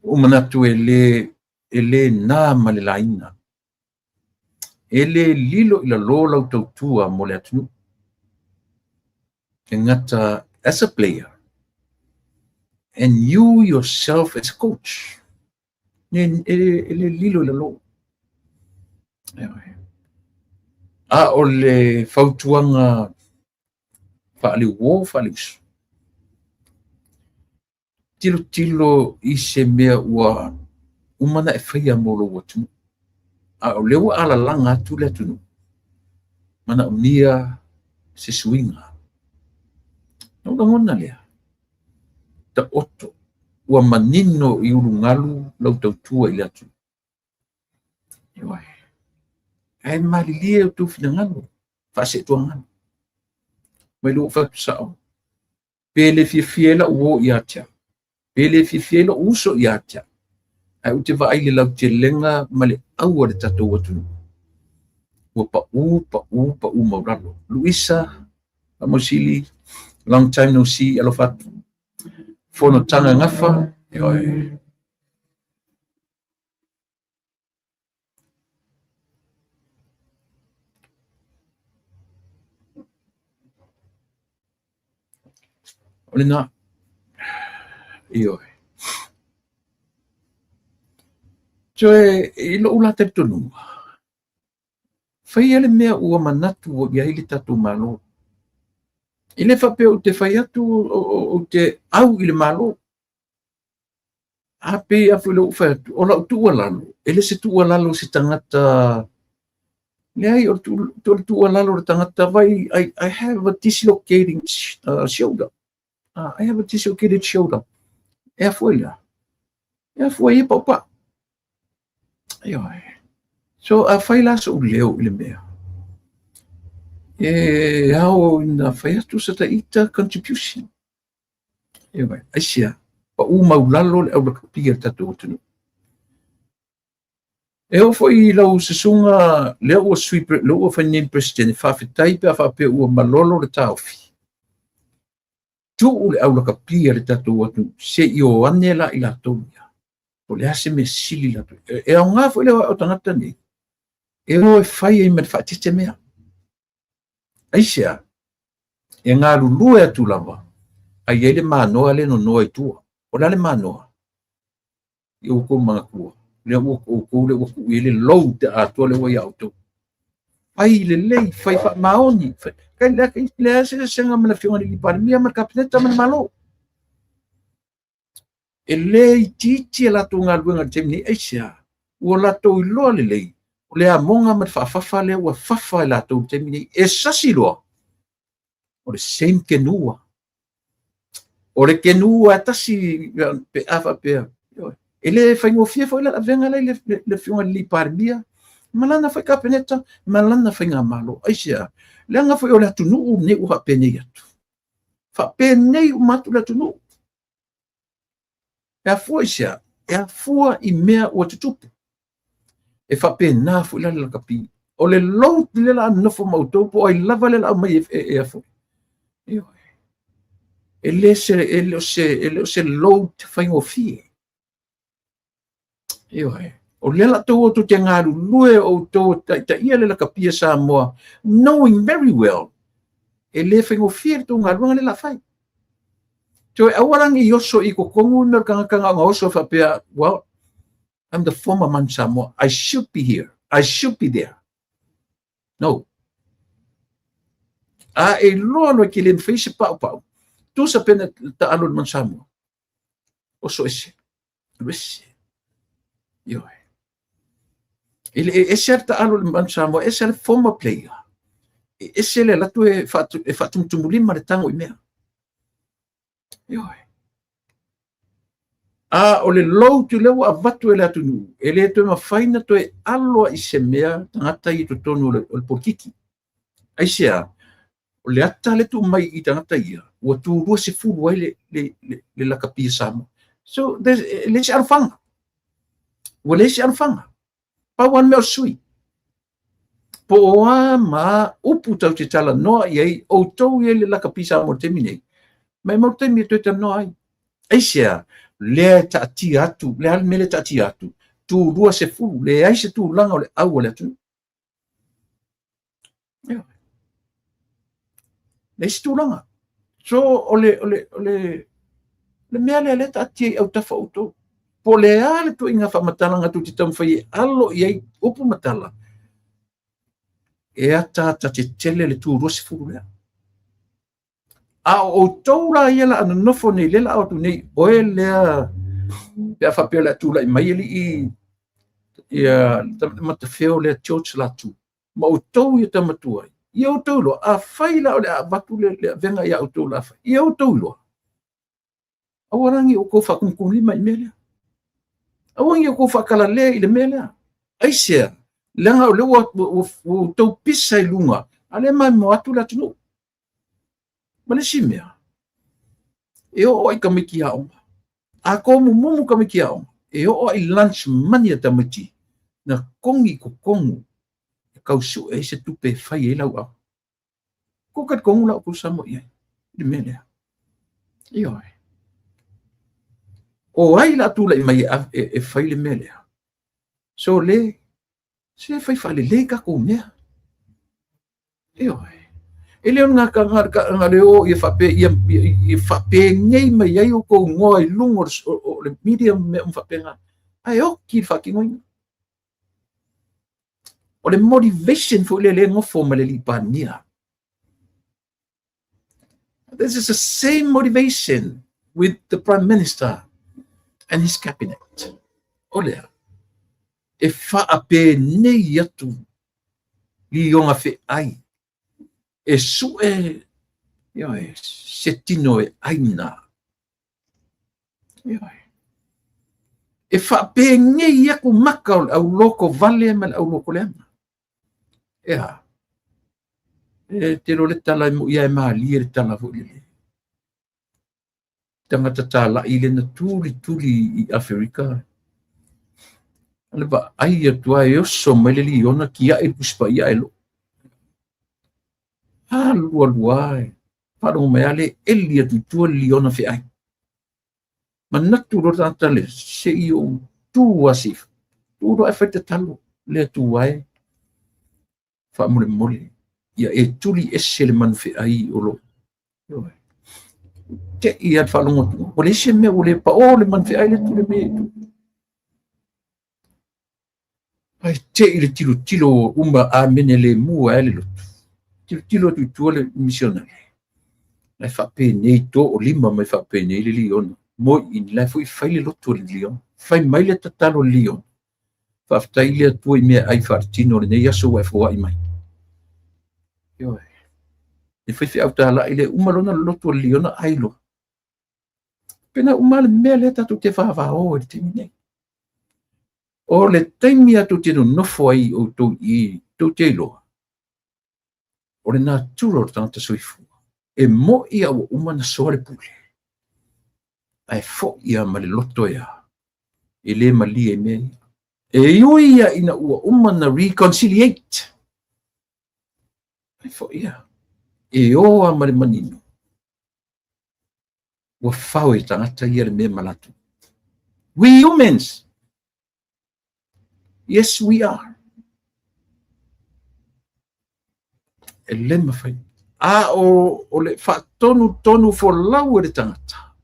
Ua ou manatu e le, e le na ma le laina. E le lilo i lalo lau tautua mo le atunuu. E gata as a player and you yourself as a coach. E, e, e le lilo i lalo. A o le fautuaga faale-uo faale-uso, Tilotilo i se mea ua uma ona e faia mo lou atunuu, a o lea ua alalaga atu le atunuu, manaomia se suiga. Na ou lagona lea, taoto, ua manino i ulugalu lau tautua i le atunuu. Ioe. Ae malilie outou finagalo, faaseetuaga. Mai lou fai atu sao, Pe le fiafia ai lau uo ia te au, pe le fiafia ai lou uso ia te au, ae ou te vaai i le lautelega ma le au a le tatou atunuu, ua pau, pau, pau maulalo. Luisa, Faamausili, long time no see, alofa atu. Fonotaga gafa, ioe. O lena, ioe. Toe i lou la talitonuga, faia le mea ua manatu i ai le tatou Malo. E le faapea ou te fai atu ou te au i le Malo. A pei a foi lea ua ou fai atu, o lau tuualalo, e le se tuualalo i se tagata, leai, o le tuualalo i le tagata, vai, I have a dislocating shoulder. I have a dislocated shoulder. E afua i le a? E afua i ia paupau. Ioe. So, a fai la so'u leo i le mea, e ao ina fai atu sa ta ita contribution. Ioe, aisea? Pau maulalo le aulakapi a le tatou atunuu. E oo foi i lau susuga lea ua sui, lea ua fai nei Peresetene, faafetai pe a faapea ua malolo le taofi. Tuu le aulakapi a le tatou atunuu se i o ane la i latou ia. Po o le a se mea sili latou. E aoga foi le o ae o tagata nei e o e fai ai ma le faaeteete mea. Aisea? E galulue atu lava a i ai le manoa lea e nonoa i tua. O le a le manoa? Ia outou manatua, lea ua outou lea ua tuu i ai le load atoa lea ua ia outou. Fai lelei, fai faamaoni, fai, leai se eseesega ma le Afioga i le Palemia ma le Kapeneta ma le Malo. E le itiiti a latou galuega i le taimi nei, aisea? Ua latou iloa lelei o le amoga ma le faafafa lea ua fafa e latou i le taimi nei. E sasi loa, o le same kenua. O le kenua e tasi pe a faapea. E le faigofie foi la le avega la i le Afioga i le Palemia ma lana foi Kapeneta ma lana faigamalo. Aisea? Leaga foi o le atunuu lenei ua faapenei atu. Faapenei uma atu le atunuu. E afua i se a? E afua i mea ua tutupu. E faapena foi la le lakapi. O le load lea la nofo ma outou po o ai lava lea la aumai e afua. Ioe. E le se, e le o se, e le o se load faigofie. Ioe. O lea la tou outou te galulue o outou taitaia le lakapi a Samoa, knowing very well, e le faigofie le tou galuega lea la fai. Toe aua la ne i oso i totonu le mea o le tagata na ona oso faapea, well, I'm the former Manu Samoa. I should be here. I should be there. No. A e iloa loa e te le mafai se paupau, tusa pe na taalo i le Manu Samoa. Oso ese. Alu ese. Ioe. E le e ese a le taalo i le Manu Samoa, ese a le former player. E ese le alu atu e faatumutumulima le tago i mea. Ioe. A o le load lea ua avatu e le atunuu, e le toe mafai na toe alo i se mea tagata i totonu o le polokiki. Aisea? O le ata le tuu mai i tagata ia, ua tu 20 ai le lakapi a Samoa. So, e leai se alofaga. Ua leai se alofaga. Pau lava le mea o le sui. Po o a ma a upu tatou te talanoa i ai, outou i ai le lakapi Samoa i le taimi nei, maimau le taimi e toe talanoa ai. Aisea? Lea e taatia atu, le a le mea lea e taatia atu? Tu 20, leai se tulaga o le au a le atunuu. Ioe. Leai se tulaga. So, o le, o le, o le, le mea lea lea taatia i autafa o outou. Po o le a le tuaiga faamatalaga tou te taumafai e alo i ai upu ma tala, e ataata tetele le tu 20 lea. A o outou la ia la a nonofo nei, lea la a o atu nei, oe lea, pe a faapea o le a tulai mai alii ia Matafeo lea George Latu, ma outou ia tama tuai, ia outou iloa, afai la o le a avatu le avega ia outou la fai, ia outou iloa, aua la ne i outou faatumutumulima i mea lea. Aua ne i outou faakalalea i le mea lea. Aisea? Leaga o lea ua outou pisa i luga, a lea e maimoa atu le atunuu. Ma le isi mea, e oo ai tamaiti aoga. A tomumumu tamaiti aoga, e oo ai lunch money a tamaiti na togi i totonu e tau sue ai se tupe e fai ai lau aoga. Tou talitonu la outou Samoa i ai i le mea lea. Ioe. O ai la tulai mai e fai le mea lea? So le, se fai faalelei tatou mea. Ioe. E le o le na le o ia faapea ia, ia faapenei mai ai outou igoa i luga o le media ma mea uma faapena. Ae oki le faatinoina. O le motivation foi lea lea e nofo ma le alii Palemia. This is the same motivation with the Prime Minister and his cabinet. O lea, e faapenei atu lioga feai e sue ioe, se tino e aina. Ioe. E faapenei atu maka o le aulotovale ma le aulotoleaga. E a? E te iloa le tala e moʻi lava e malie le tala foi lele. Tagata talai lea na tulituli i Aferika. O le vaai atu lava e oso mai le liona tiai le Tusi Paia ae loo. Alu alu lava e faalogo mai lava le eli atu i tua le liona feai. Manatu loa le tagata lea, se i ou tu lava se i tu loa ae fai tatalo le Atua e faamolemole ia e tuli ese le manu feai o lo o te i a faalogo atu ua leai se mea ua le pao le manu feai le tuli mai e tu ai te i le tilotilo uma amene le mua ai le lotu tilotilo atu i tua le misionare la e faapenei to o lima mai faapenei le liona moi in la foi fai le lotu o le liona fai mai le tatalo le liona. Faafetai i le Atua i meaai faaletino o lenei aso ua e foai mai. Ioe. Le faifeau talai le uma lona lotu o le liona ai loa. Pena uma le mea lea tatou te vavao i le taimi nei. O le taimi a tou te nonofo ai outou i tou te iloa, o le natura o le tagata soifua, e mo'i a ua uma na soa le pule, ae fo'i lava ma le loto e a, e le malie i mea ia. E ui ia ina ua uma na reconciliate, ae fo'i lava, e o lava ma le manino, ua fao e tagata ia le mea ma latou. We humans, Yes, we are. E le mafai. A o, o le faatonu tonu folau e le tagata.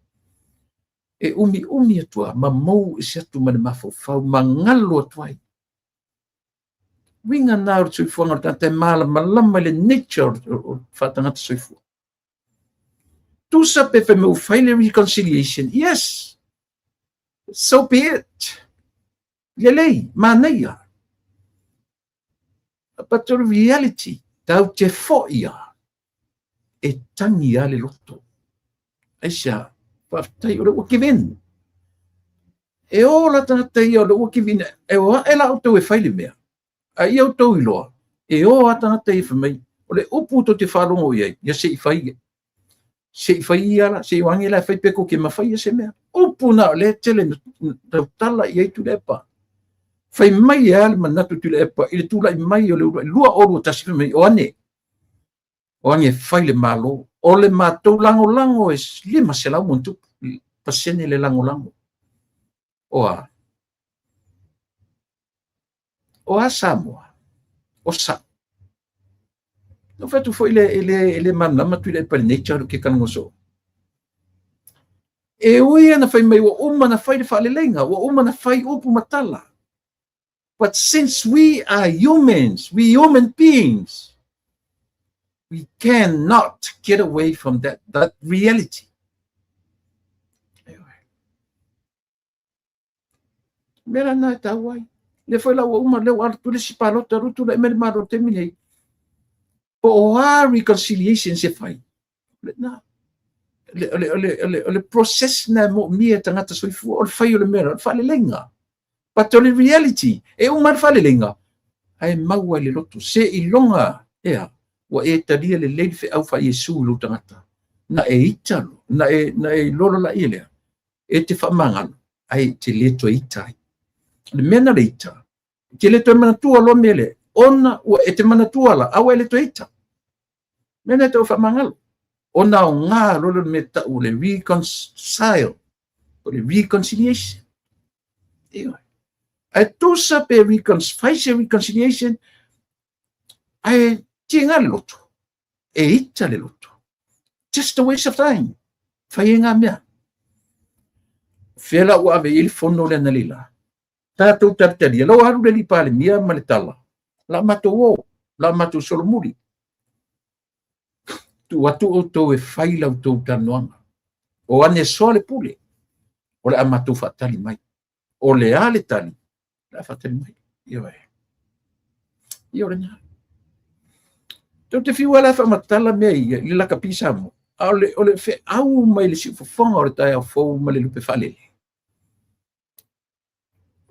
E umi umi atu a, ma mou ese atu ma le mafaufau, ma galo atu ai. Uiga na o le soifuaga o le tagata e malamalama i le nature o le faatagata soifua. Tusa pe fai mai ua fai le reconciliation, yes, so be it. Lelei, manaia. But the reality, tau te foi a, e tangi a le loto. Aisea, faafetai o le ua give in. E ola tagata ia o le ua give in, e o ae la outou e fai le mea. A ia outou iloa, e o a tagata ia fai mai, o le upu tou te faalogo i ai, ia se i fai, se i fai ia la, se i o age la e fai pe kou te mafai ia se mea. Upu na o lea tele na tautala i ai Tuilaepa. Fai mai e a le manatu Tuilaepa i le tulai mai o le uluai 2021 fai mai, o ane, o age e fai le Malo. O le matou lagolago e 500% le lagolago. O a? O a Samoa? O sa. Na fai atu foi le, e le, e le malamalama Tuilaepa i le nature o ke talanoa soo. E ui ana fai mai ua uma na fai le faaleleiga, ua uma na fai upu ma tala. But since we are humans, we human beings, we cannot get away from that reality. Mea la na e tau ai. Le foi la ua uma lea ua alu atu le isi palota ua tulai mai le Malo i le taimi nei. Po o a reconciliation se fai. Le na. Le, le, le, le, le process na e moomia e tagata soifua, o le fai o le mea, o le faaleleiga. But o le reality, e uma le faaleleiga, ae maua i le loto. Se iloga, ea, ua e talia lelei le feau faa Iesu i lou tagata. Na e ita lo, na e, na e iloa loa laia lea, e te faamagalo, ae e te le toe ita ai. O le mea na le ita, e te le toe manatua loa mea lea, ona ua e te manatua la, a ua e le toe ita. Mea na e tau faamagalo. Ona aoga loa lea o le mea tau o le reconcile, o le reconciliation. Ioe. Ae tusa pe fai se reconciliation, ae tiga le loto, e ita le loto. Just a waste of time. Fai ai ngā mea. Fea la ua ave i ai le fono lea na leila. Tatou talitalia, lau alu le alii Palemia ma le tala, la matou o, la matou solomuli. Tuu atu outou e fai la outou talanoaga. O ane soa le pule, o le a matou faatali mai. O le a le tali, o le a faatali mai. Ioe. Ia o lena. Tou te fiu lava e faamatala mea ia i le lakapi Samoa, a o le, o le feau mai le siufofoga o le taeao fou ma le lupe faalele.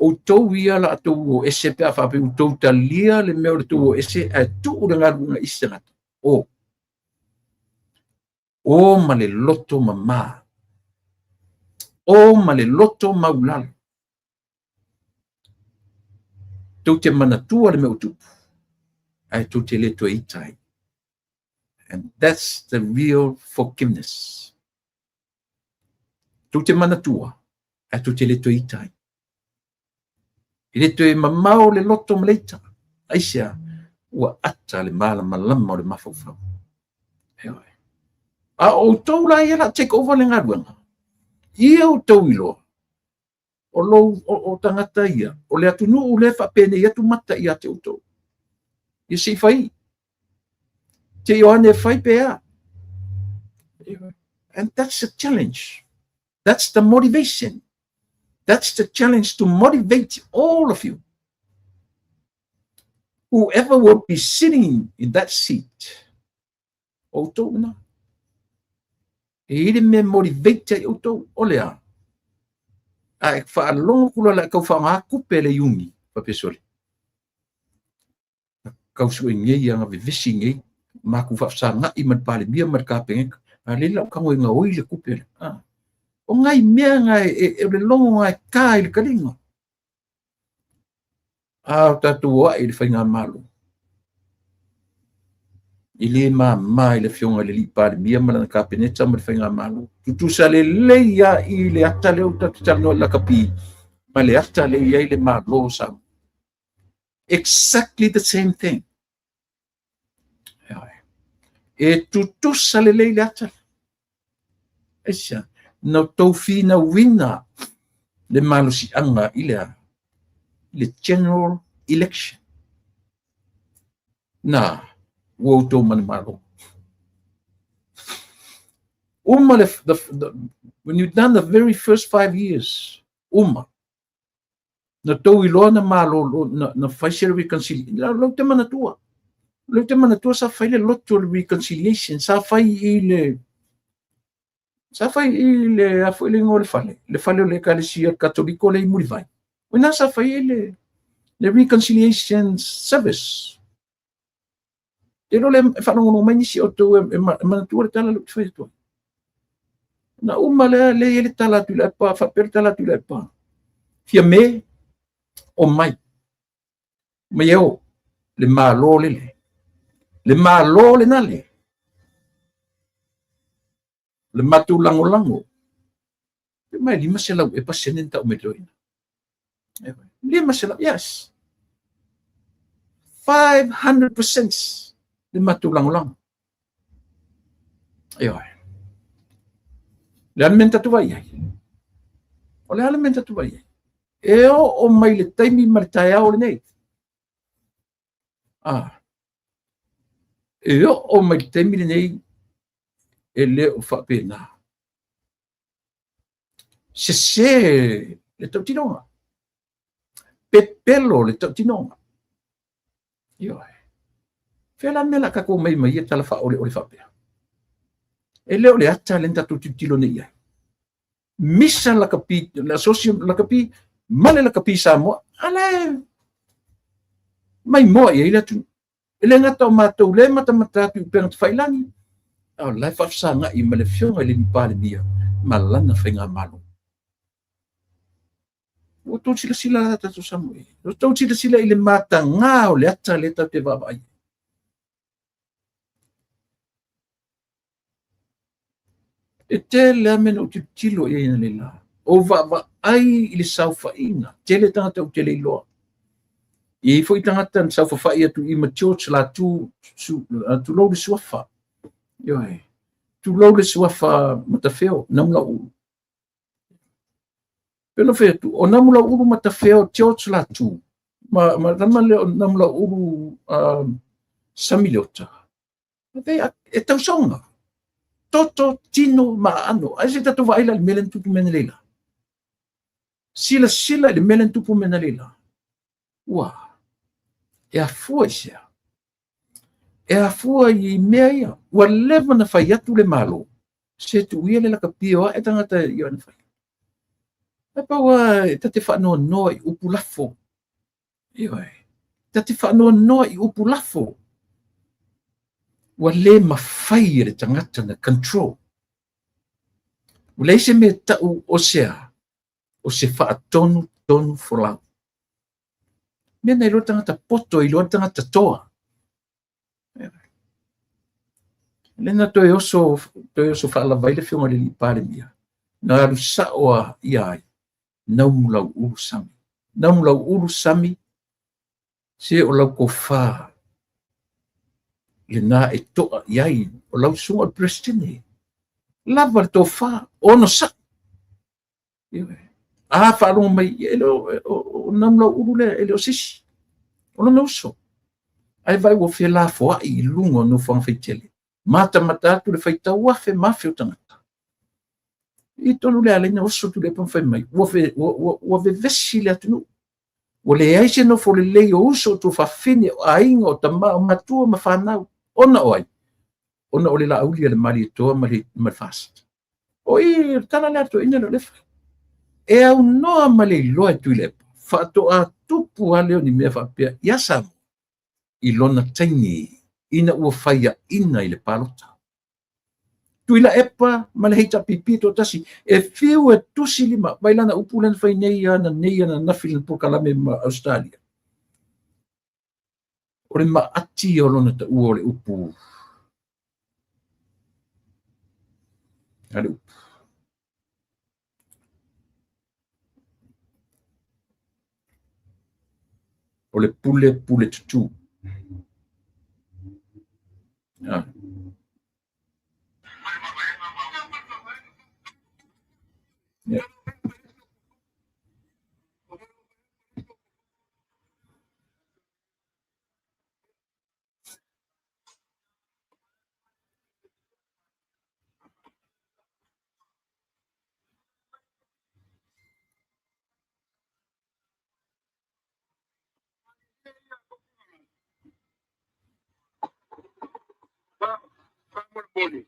Outou ia la tou o ese pe a faapea ua tou talia le mea o le tou o ese ae tuu le galuega i isi tagata. O. O ma le loto mama. O ma le loto maulalo. Tou te manatua le mea ua tupu, ae tou te le toe ita ai. And that's the real forgiveness. Tou te manatua, ae tou te le toe ita ai. E le toe mamao le loto ma le ita. Aisea? Ua ata le malamalama o le mafaufau. Ioe. A o outou la ia la take over le galuega, ia outou iloa, o lou o tagata ia, o le atunuu lea e faapenei atu mata ia te outou. Ia se i fai. Te i o ane e fai pe a. And that's the challenge. That's the motivation. That's the challenge to motivate all of you. Whoever will be sitting in that seat, outou lena. E i ai le mea e motivate ai outou, o le a? A e faalogo atu loa o le a tau faaaoga tupe a le Iuni, faapea sole, tau sue nei ana vevesi nei, matou faafesagai ma le Palemia ma le Kapeneta, a lea la ua tago e gaoi le tupe lea. A, o nai mea na e, o le logo na e ta i le taliga. A o tatou o ae i le faigamalo, e le mama i le Afioga i le Alii Palemia ma lana Kapeneta ma le faigamalo. Tutusa lelei lava i le ata lea ua tatou talanoa i le lakapi ma le ata lea e i ai le Malo o Samoa. Exactly the same thing. E tutusa lelei le ata. Aisea? Na outou finauina le malosiaga i le a? I le general election. Na, ua outou manumalo. Uma le, the, when you've done the very first 5 years, uma, na tou iloa na malolo, na fai se reconciliation. Lau te manatua. Lau te manatua sa fai le loto le reconciliation, sa fai i le a foi le igoa o le fale, le fale o le Ekalesia Katoliko lea i Mulivai. O ina sa fai ai le reconciliation service. Te iloa lea e faalogologo mai nisi o outou e manatua le tala lea ou te fai atu ai. Na uma lea, lea e i ai le tala a Tuilaepa, faapea le tala a Tuilaepa, Fiame, omai, mai e o, le Malo lele, le Malo lena le, le matou lagolago, pe mai 500 e pasene na tau mai toeaina. 500, yes. 500% le matou lagolago. Ioe. Le a le mea na tatou vaai ai? O le a le mea na tatou vaai ai? E oo mai le taimi ma le taeao lenei. Ah. E oo mai le taimi lenei e le o faapena. Sese le tautinoga. Pepelo le tautinoga. Ioe. Fea la mea la tatou mai ma ia tala faaoleole faapea? E le o le ata lea na tatou tilotilo nei i ai. Misa lakapi, le asosi lakapi ma le lakapi Samoa, a la e maimoa i ai le atunuu. E le gata o matou lea e matamata atu i upega tafailagi, a o la e faafesagai ma le Afioga i le Palemia ma lana faigamalo. Ua outou silasila la tatou Samoa i ai. Ua outou silasila i le mataga o le ata lea tatou te vaavaai ai. E tele lava mea na ou tilotilo i ai analeila. Ou vaavaai i le saofaiga, tele tagata ou te le iloa. E i ai foi tagata na saofafai atu i ma George Latu, su, tulou le suafa. Ioe. Tulou le suafa Matafeo, Namulauulu. Pe na fai atu, o Namulauulu Matafeo George Latu, ma lama lea o Namulauulu Sami Leota. E tausoga. Toto, tino ma aano. Ai se tatou vaai la i le mea lea na tupu mai analeila. Silasila i le mea lea na tupu mai analeila. Ua, e afua i sea? E afua i mea ia. Ua leva na fai atu le Malo, se tuu ia le lakapi o ae tagata i ona fai. Ae pau lava e ta te faanoanoa i upu lafo. Ioe. Ta te faanoanoa i upu lafo. Ua le mafai e le tagata na control. Ua leai se mea e tau o se a, o se faatonutonu folau. Mea na iloa le tagata poto, iloa le tagata toa. Lea na toe oso, toe oso faalava ai le afioga i le alii Palemia, na alu sao a ia ai, Naumulauulu Sami. Naumulauulu Sami, se o lau tofa lena e toa i ai, o lau susuga o le Peresetene. Lava le tofa, onosai. A faalogo mai, e le o Namulauulu lea, e le o se isi, o lona uso. Ae vaai ua felafoai i luga o nofoaga faitele, matamata atu le faitau afe ma afe o tagata. I tonu le ala na oso Tuilaepa ma fai mai, ua vevesi le atunuu. Ua leai se nofo lelei o uso, o tuafafine, o aiga, o tama, o matua ma fanau. Ona o ai? Ona o le laauli a le Malietoa ma le FAST. O i, o le tala lea a le toeaina lea o Lefa. E aunoa ma le iloa e Tuilaepa, faatoa tupu lava lea o ni mea faapea ia Samoa i lona taimi ina ua faiaina i le palota. Tuilaepa ma le HRPP toatasi e fiu e tusi lima, vai lana upu lea na fai nei ananei ananafi i lana polokalame ma Ausetalia. O le maati o lona taua o le upu a le upu. O le pule pule tutū. Ah. Yeah. Faamolemole,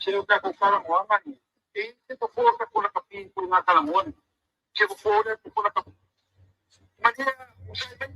se o tatou talanoaga ia, e i ai se fofo o tatou lakapi i ituaiga talanoa nei, se fofo lea fofo lakapi. Malie usai mai,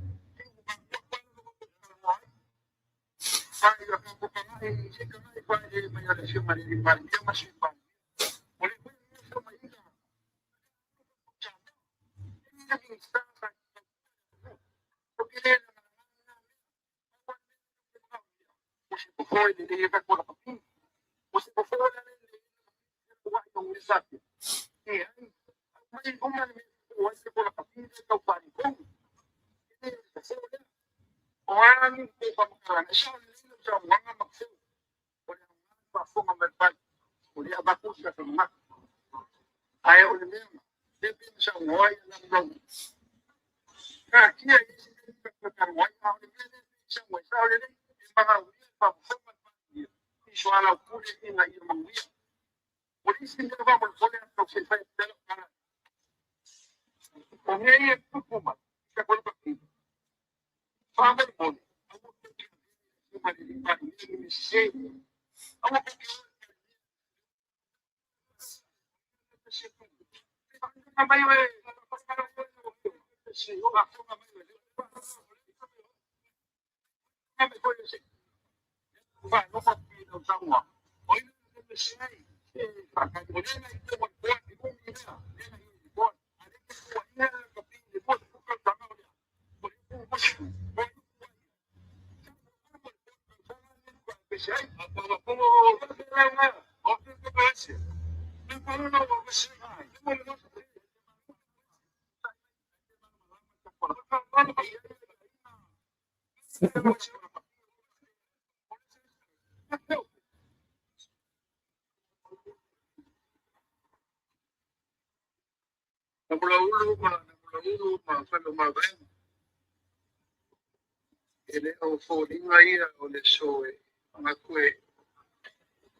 E le o foliga ia o le aso e manatu e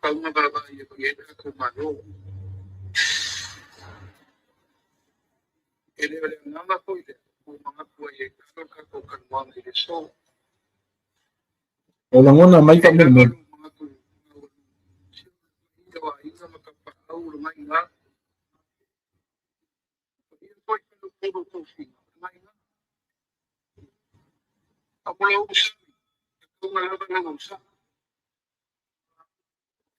tatau ona vaavaai atu i ai le tatou Malo. E le o le agaga foi lea ua ou manatu ai e talo le tatou talanoaga i le aso. O lagona mai E lava faamolemole. lou manatu maualuga, paia o aiga ma tapaau o lena i ina, paia foi faleupolu o tofiga o lena i ina. Amolau sami, e taunga lava lau ausai.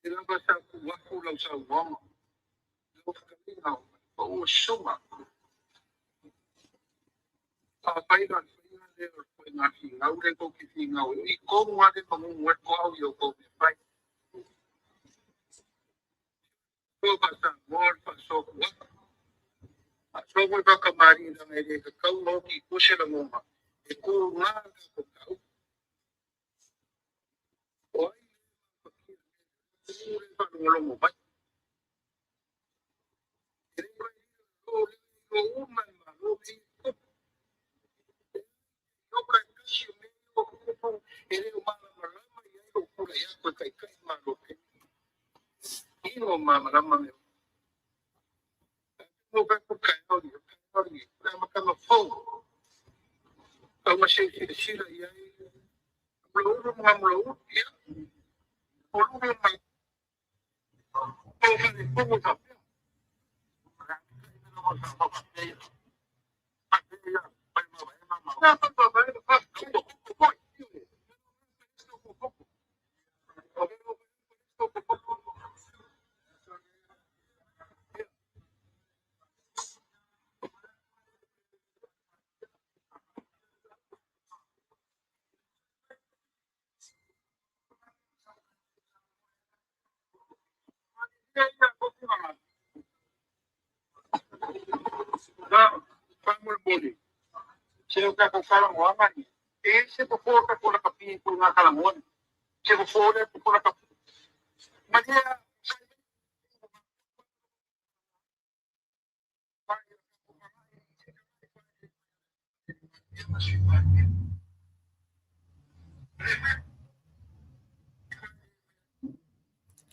E lava sa tuu atu lau saunoaga.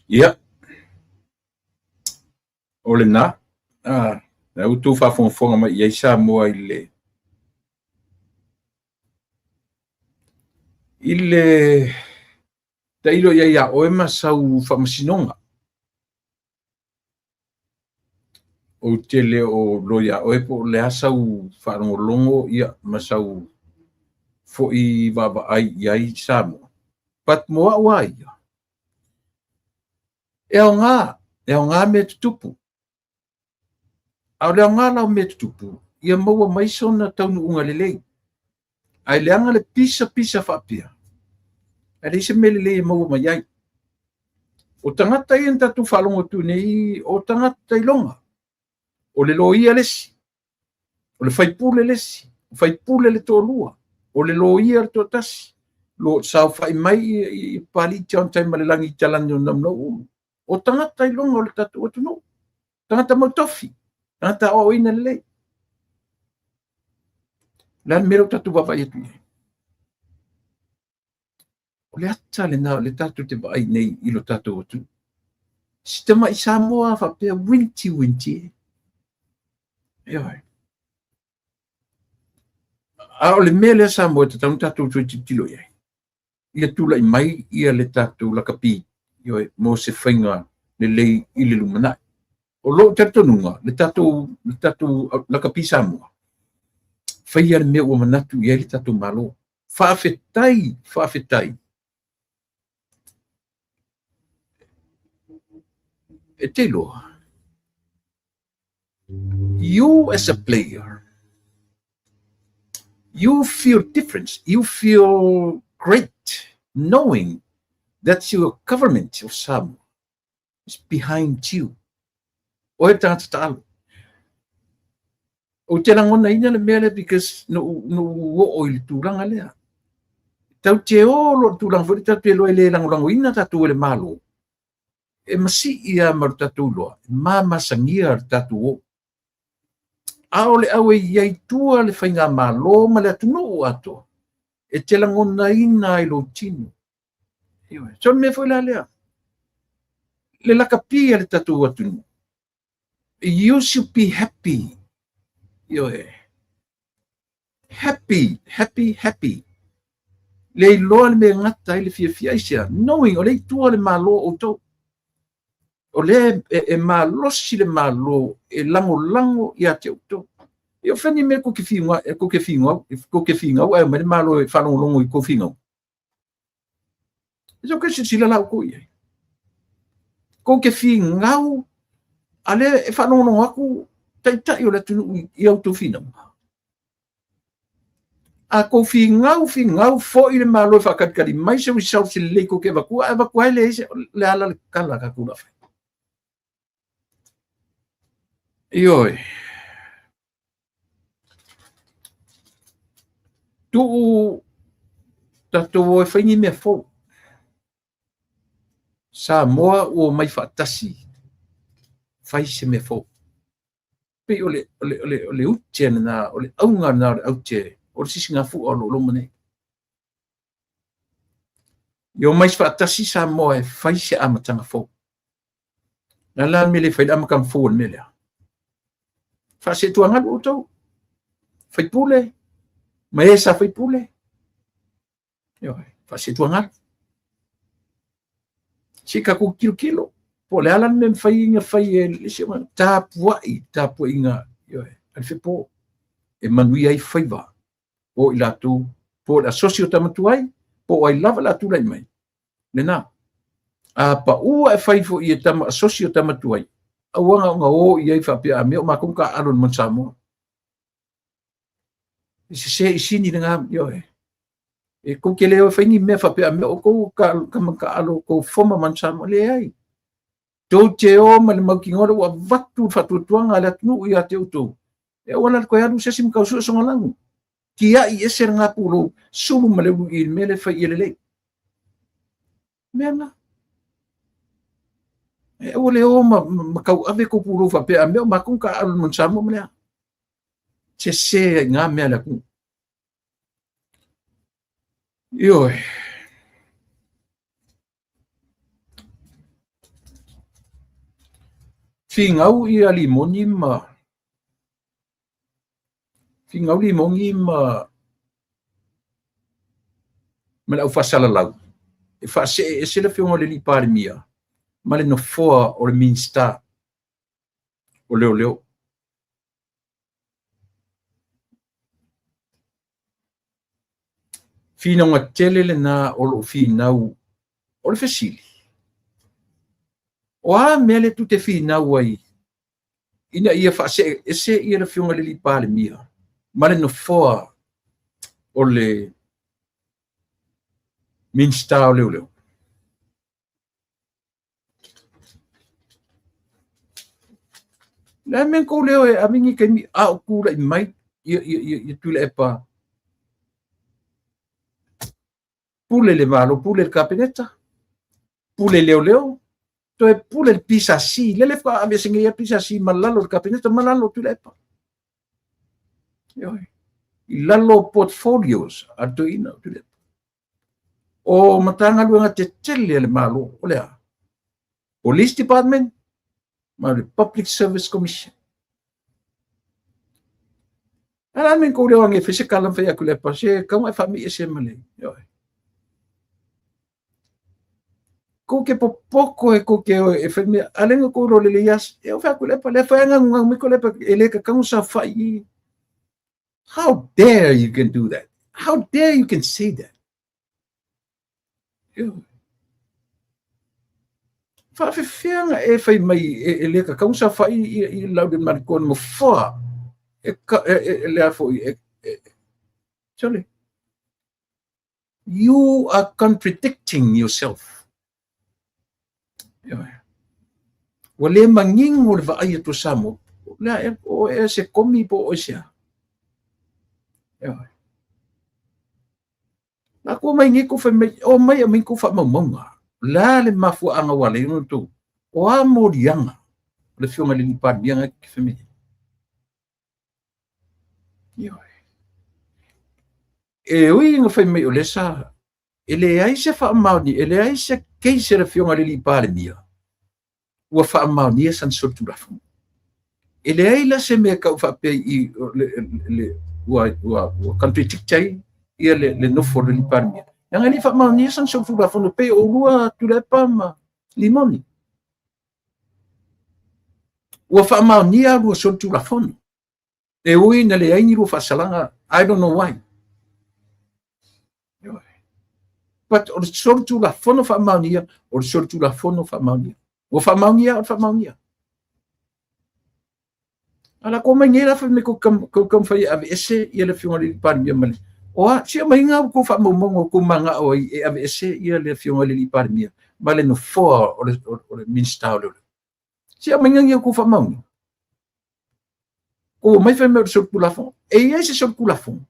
Ia, o lena, la ua outou faafogafoga mai i ai Samoa i le tailo i ai ia oe ma sau faamasinoga. Ou te le o iloa ia oe po o le a sau faalogologo ia ma sau foi vaavaai i ai Samoa. But mo au lava ia, e aoga mea tutupu. A o le aoga la o mea tutupu, ia maua mai sona taunuuga lelei. Ae leaga le pisa pisa faapea, ae leai se mea lelei e maua mai ai. O tagata ia na tatou faalogo atu nei, o tagata iloga. O le loia le isi, o le faipule le isi, o faipule le toalua, o le loia le toatasi, lo saofai mai i Papalii John Taimalelagi i talani o Namulauulu. O tagata iloga o le tatou atunuu, tagata mautofi, tagata aoaoina lelei. O le a le mea lea ua tatou vaavaai atu i ai? O le ata lena o le tatou te vaai nei i lo tatou atunuu. Si tamai Samoa faapea uinti uinti e. Ioe. A o le mea lea Samoa e tatau ona tatou toe tilotilo i ai, ia tulai mai ia le tatou lakapi, ioe, mo se faiga lelei i le lumanai. O lou talitonuga, le tatou lakapi Samoa, faia le mea ua manatu i ai le tatou Malo. Faafetai, faafetai. E te iloa, you as a player, you feel different. You feel great knowing that your government of Samoa is behind you. O e tagata taalo. Ou te lagonaina le mea lea because no oo i le tulaga lea. Tau te o lo tulaga foi le tatou te iloa e le lagolagoina tatou e le Malo. E masii a ma le tatou iloa, e mamasagia le tatou o. A o le au e i ai tua le faigamalo ma le atunuu atoa, e te lagonaina ai lou tino. Ioe. So le mea foi la lea, le lakapi a le tatou atunuu, you should be happy. Ioe. Happy, happy, happy. Le iloa le mea gata ai le fiafia aisea, knowing o le itua le Malo outou. O lea e malosi le Malo e lagolago ia te outou. E o fani mea ko ke whiunga, ko ke whingau, ko ke whingau ai mai le Malo e whalongolongo i ko whingau. E so ke sila lau ko i ai. Ko ke whingau. A lea e faalogologo atu taitai o le atunuu i a outou finauga. A tou finau finau foi le Malo e faatalitali mai se results lelei tou te avatua, ae avatua e leai se, le a la le tala a tatou o le a fai? Ioe. Tuu tatou o e fai ni mea fou. Samoa ua omai faatasi fai se mea fou. Pei o le, o le, o le, o le ute lena, o le auga lena o le aute o le sisigafua o lo o loma nei. Ia omai faatasi Samoa e fai se amataga fou. Le a la le mea le fai le amataga fou o le mea lea? Faasetuagalu outou, faipule, ma e sa faipule. Ioe, faasetuagalu. Se i tatou tilotilo, po o le a la le mea e mafai ona fai e le isi tapuai, tapuaiga, ioe, a le fepo e manuia ai faiva o i latou, po o le asosi o tama tuai, po o ai lava o le a tulai mai, lena. A pau ae fai foi e tama asosi o tama tuai, aua na ona o i ai faapea a mea o matou na taaalo i le Manu Samoa. E sese i sini lena, ioe. E tou te le o e fai ni mea faapea a mea o outou tama taaalo tou foma Manu Samoa. Leai. Tou te o ma le mautinoa lea ua avatu le faatuatuaga a le atunuu ia te outou. E aua la le toe alu se isi ma tau sue sona lanu. Tiai ese lena pulou, sulu ma le ulu i le mea lea e fai ia lelei. Mea na. E aua le o ma, ma tauave tou pulou faapea a mea o matou na taaalo i le Manu Samoa ma le a. Sese ai ngā mea a le atunuu. Ioe. Finau ia Limoni ma Finau Limoni ma ma le aufaasalalau e faasee ese le afioga i le alii Palemia ma le nofoa o le Minisita o Leoleo. Finauga tele lena o lo o finau. O le fesili, o a mea lea tou te finau ai ina ia faasee ese ia le afioga i le alii Palemia ma le nofoa o le Minisita o Leoleo? Le a le mea na tou le o e ave ni taimi a o tulai mai ia Tuilaepa pule le Malo, pule le Kapeneta, pule leoleo, toe pule le PSC. Lele faatoa aveese nei le PSC ma lalo o le Kapeneta ma lalo o Tuilaepa. Ioe. I lalo o portfolios a le toeaina o Tuilaepa. O Matagaluega tetele a le Malo, o le a? Police Department ma le Public Service Commission. A la me kou leo ange fai se tala ma fai atu le pa se kau e whaami ese ma le. Kou ke popoko e kou ke oe e whai mea, a lenga kou lo lele ias, e o whai atu le pa, le whai anga ngunga me ko le pa, e le ka kangu sa whai i. How dare you can do that? How dare you can say that? Faafefea e fai mai e le tatau saofai i Laaulialemalietoa nofoa e, e, e, e le a foi e, e, sole. You are contradicting yourself. Ua le manino le vaai atu o Samoa. Le a o e se komi po o se a. Na ko mai nei ko fai mai, o mai a mai ko faamaumauga. O le a le mafuaaga ua ala ai ona outou? O a moliaga o le Afioga i le alii Palemia na ke fai mai nei? Ioe. E ui ina fai mai o lea sa, e leai se faamaoni, e leai se case a le Afioga i le alii Palemia ua faamaonia sana solitulafono. E leai la se mea e tau faapea i le, ua contradict ai ia le nofo o le alii Palemia. Leaga e le i faamaonia sana solitulafono pei o oulua Tuilaepa ma Limoni. Ua faamaonia lua solitulafono. E ui na leai ni lua faasalaga, I don't know why. But o le solitulafono faamaonia, o le solitulafono faamaonia. Ua faamaonia, o le faamaonia. A la ko mai nei la fai mai ko kam ko kam fai ave ese ia le afioga i le Palemia ma le o a si mai ngā ko faamaumauga o kou magao ai e ave ese ia le afioga i le Palemia ma le nofoa o le Minista o Leoleo. Si mai ngā ko faamaumauga. Ko mai fai mai o le solitulafono. E i ai se solitulafono.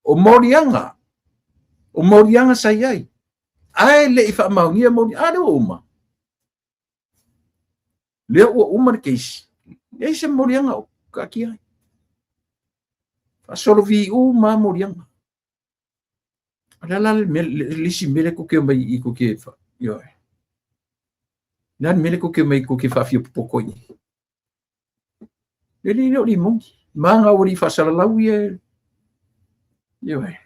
O moliaga. O moliaga sa i ai. Ae le i faamaonia moliaga. A lea ua uma. Lea ua uma le keisi. Leai se moliaga o kaatia ai. Faasolo viu ma moliaga. O le a la le isi mea lea kou te omai i kou te ioe. Le a le mea lea kou te omai kou te faafia popoto ai. Le le o limoni. Maga ua le i faasalalau ia. Ioe.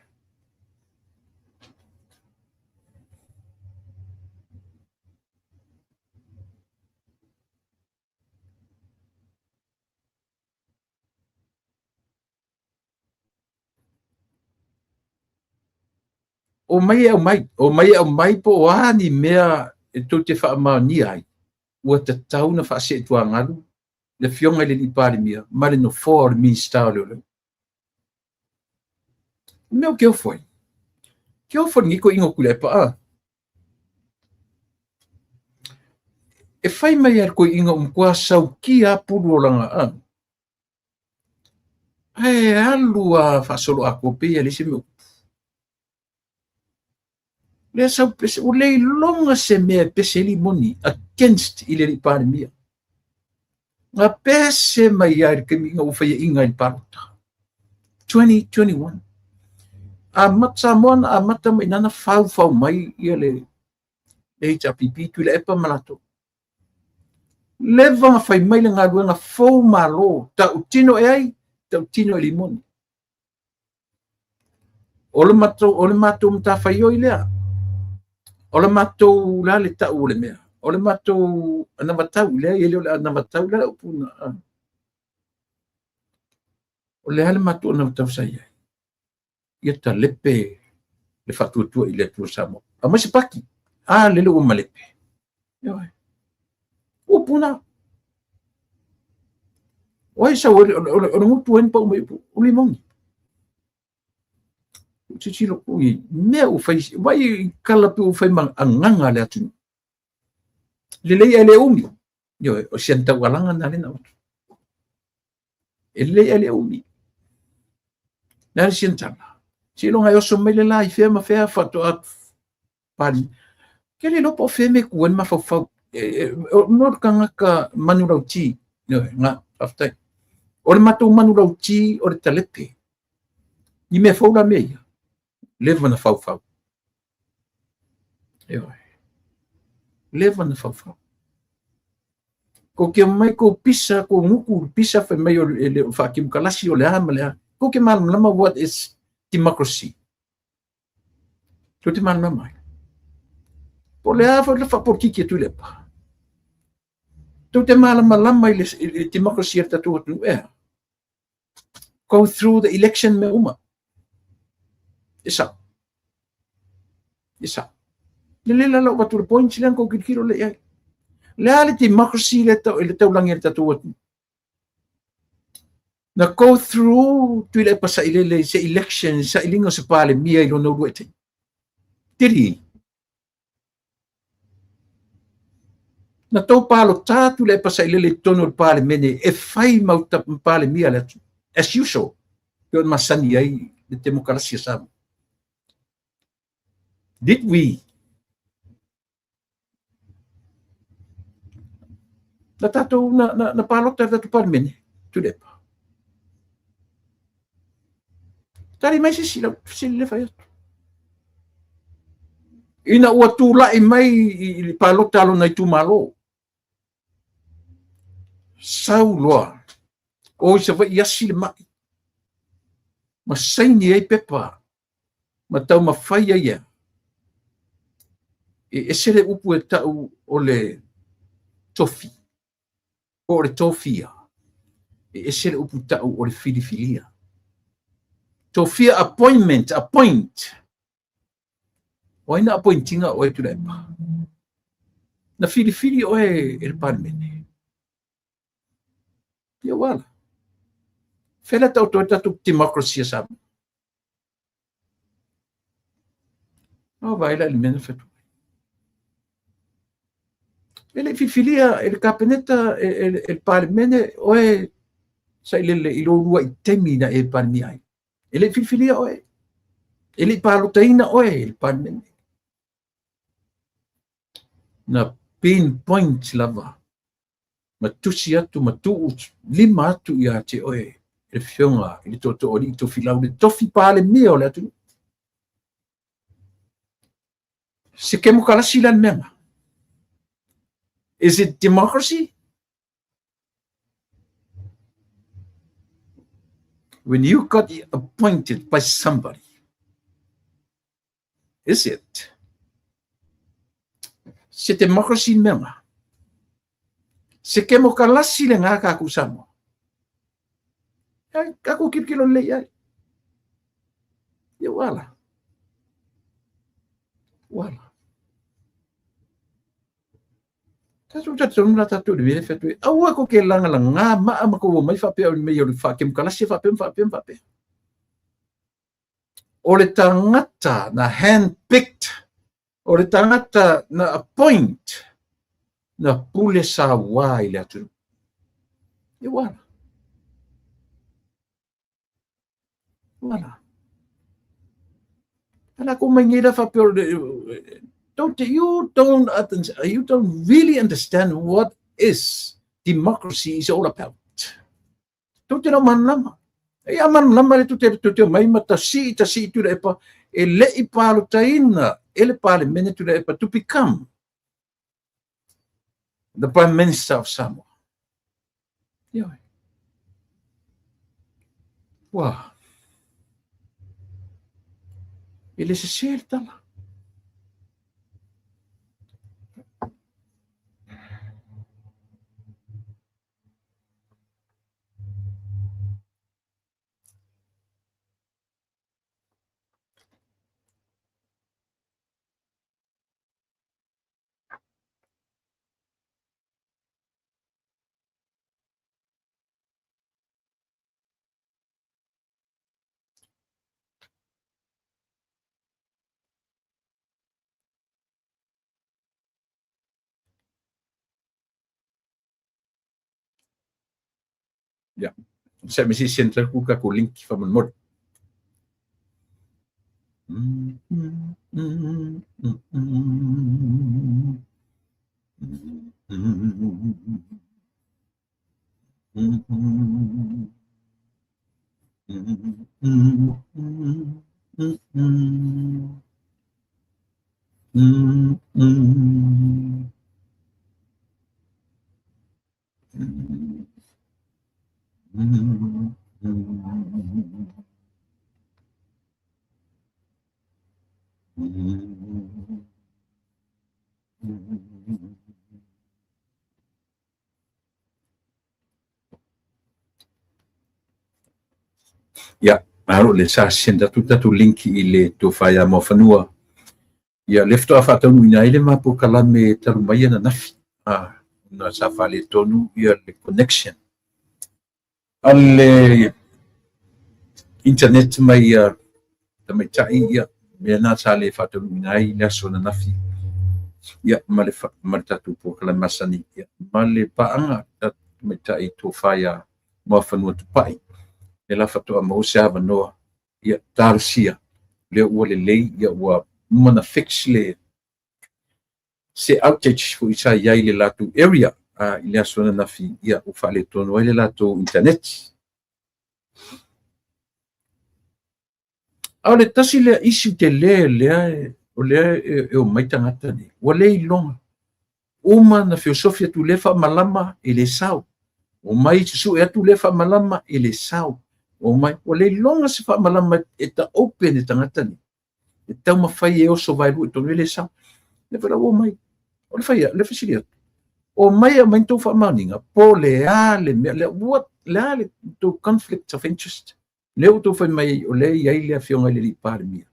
O mai e aumai, o mai e aumai po o a ni mea e tou te faamaonia ai, ua tatau ona faaseetuagalu le Afioga i le Alii Palemia ma le nofoa o le Minisita o Leoleo. O le mea ou te ofo ai, ou te ofo i lenei toeaina o Tuilaepa a. E fai mai lava le toeaina ua matua saukia lava pulu o lana a. Ae alu a faasoloatoa pei e leai se mea o tupu. Lea sau pese, ua le iloga se mea e pese ai limoni against i le alii Palemia. Na pese mai lava i le taimi ina ua faiaina i le palota. 2021. Amata Samoa na amata mai nana faufau mai ia le HRPP Tuilaepa ma latou. Leva na fai mai le galuega fou malo, tautino e ai, tautino e limoni. O le matou, o le matou matafaioi lea. O le matou la le tau o le mea. O le matou anavatau lea, e le o le anavatau lea upu na. O le a le matou anavatau sa i ai? Ia talepe le faatuatua i le Atua Samoa. Aumai se paki. A lele ua malepe. Ioe. Upu na. O ai sau o le gutu ai na pau mai upu. O limoni. Tilotilo ui, mea ua fai, vai kala pe ua fai ma agaga le atunuu. Lelei ae le umi. Ioe, o si ana taualaga na lena atu. E lelei ae le umi. Le a le sian tala. Seiloga e oso mai le la i fea ma fea faatoa pali. Ke le iloa po o fea mea e tu ai le mafaufau. O le tagata manulauti. Ioe, na, faafetai. O le matou manulauti o le talepe. Ni mea fou la mea ia. Leva na faufau. Ioe. Leva na faufau. Kou te omai kou pisa, kou gutu pisa fai mai o le faakemokalasi o le a ma le a. Kou te malamalama what is democracy. Tou te malamalama ai. Po o le a foi le faapolokiki a Tuilaepa. Tou te malamalama i le democracy a le tatou atunuu ea. Go through the election mea uma. E sao. E sao. Lelei la lau avatu le points lea na tou tilotilo lea i ai. Le a le democracy le tau, le taulagi a le tatou atunuu. Na go through Tuilaepa sailele i se election, sailiga o se Palemia i lona uluai taimi. Did he? Na tou palota atu le Sailele i totonu o le Palemene e fai ma Palemia le atunuu, as usual, pei ona masani ai le temokalasi a Samoa. Did we? Na tatou, na palota le tatou Palemene, Tuilaepa. Tali mai se isi lau fesili lea fai atu. Ina ua tulai mai i le palota a lona itumalo, sau loa o i Savaii asi le mai, ma saini ai pepa ma taumafai ai ia. E ese le upu e tau o le tofi, po o le tofia, e ese le upu tau o le filifilia. Tofia appointment, appoint. O ai na appointinga oe Tuilaepa? Na filifili oe e le Palemene. Ia ua ala. Fea le taoto ai tatou democracy a Samoa? O vaai la i le mea na fai atu. E le i filifilia e le Kapeneta, e le Palemene, oe Sailele i lou uluai taimi na e Palemia ai. E le i filifilia oe. E le i palotaina oe i le Palemene. Na pinpoint lava ma tusi atu ma tuu lima atu ia te oe le afioga i le Tootooalii Tofilau, le tofi Palemia o le atunuu. Se kemokarasi la le mea lena? Is it democracy? When you got appointed by somebody, is it? Se democracy le mea lena? Se kemokarasi lena tatou Samoa? Ai, tatou tilotilo lelei i ai. Ia ua ala. Ua ala. Tatou talitonu la tatou i le mea lea e fai atu ai. Aua tou te lagalaga maa ma tou omai faapea o le mea o le faakemokalasi faapea ma faapea ma faapea. O le tagata na handpicked, o le tagata na appoint, na pule sauā i le atunuu. Ia ua ala. Ua ala. Ala ko mai nei la faapea o le don't you don't you don't really understand what is democracy is all about. Tou te le o malamalama. E a malamalama le tou te omai ma tasii tasii Tuilaepa e le i palotaina e le Palemene Tuilaepa to become the Prime Minister of Samoa. Ioe. Ua. E le sese le tala. Ia, se me si send atu tatou link faamolemole. Ia, malo le sa send atu tatou link i le tofa ia Muafanua. Ia, lea faatoa faataunuuina ai le ma polokalame talu mai ananafi. Ona sa faaletonu ia le connection a le internet mai ia tamaitai, ia mea na sa le faataunuuina ai le aso ananafi. Ia, ma le, ma le tatou polokalame masani, ia, ma le paaga tamaitai tofa ia Muafanua Tupai. Le la faatoa maua se avanoa, ia talosia lea ua lelei, ia ua uma na fix le se outage foi sa i ai i le latou area i le aso ananafi, ia ua faaletonu ai le latou internet. A o le tasi lea issue tele lea o lea e omai tagata nei, ua le iloga. Uma na feosofi atu lea faamalama e le sao. Omai susue atu lea faamalama e le sao. Omai, ua le iloga se faamalama e taope e tagata nei. E taumafai e oso vaelua i totonu e le sao. Le foi la ua omai. O le fai, le fesili atu. Omai e aumai tou faamaoniga, po le a le mea, le, what, le a le tou conflict of interest. Lea ua tou fai mai o lea e i ai le afioga i le alii Palemia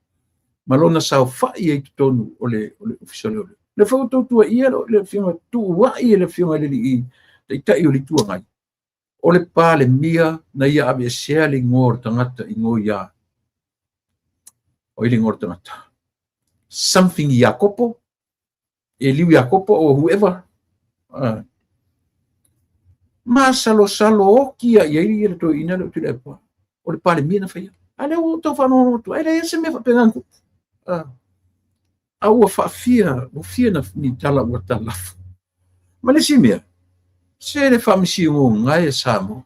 ma lona saofai ai totonu o le Ofisa o Leoleo. Le foi ua tou tuuaia le afioga, tuuai e le afioga i le alii Taitai o le Itu Agai. O le Palemia na ia aveesea le igoa o le tagata igoa ia o ai le igoa o le tagata something Iakopo Eliu Iakopo or whoever masalosalo oki ia i ai le toeaina lea o Tuilaepa o le Palemia na faia. A lea ua ou tau faalogologo atu, e leai se mea faapena na tupu. A ua faafia, ua fia na ni tala ua talafo. Ma le isi mea, se le faamasinoga e Samoa.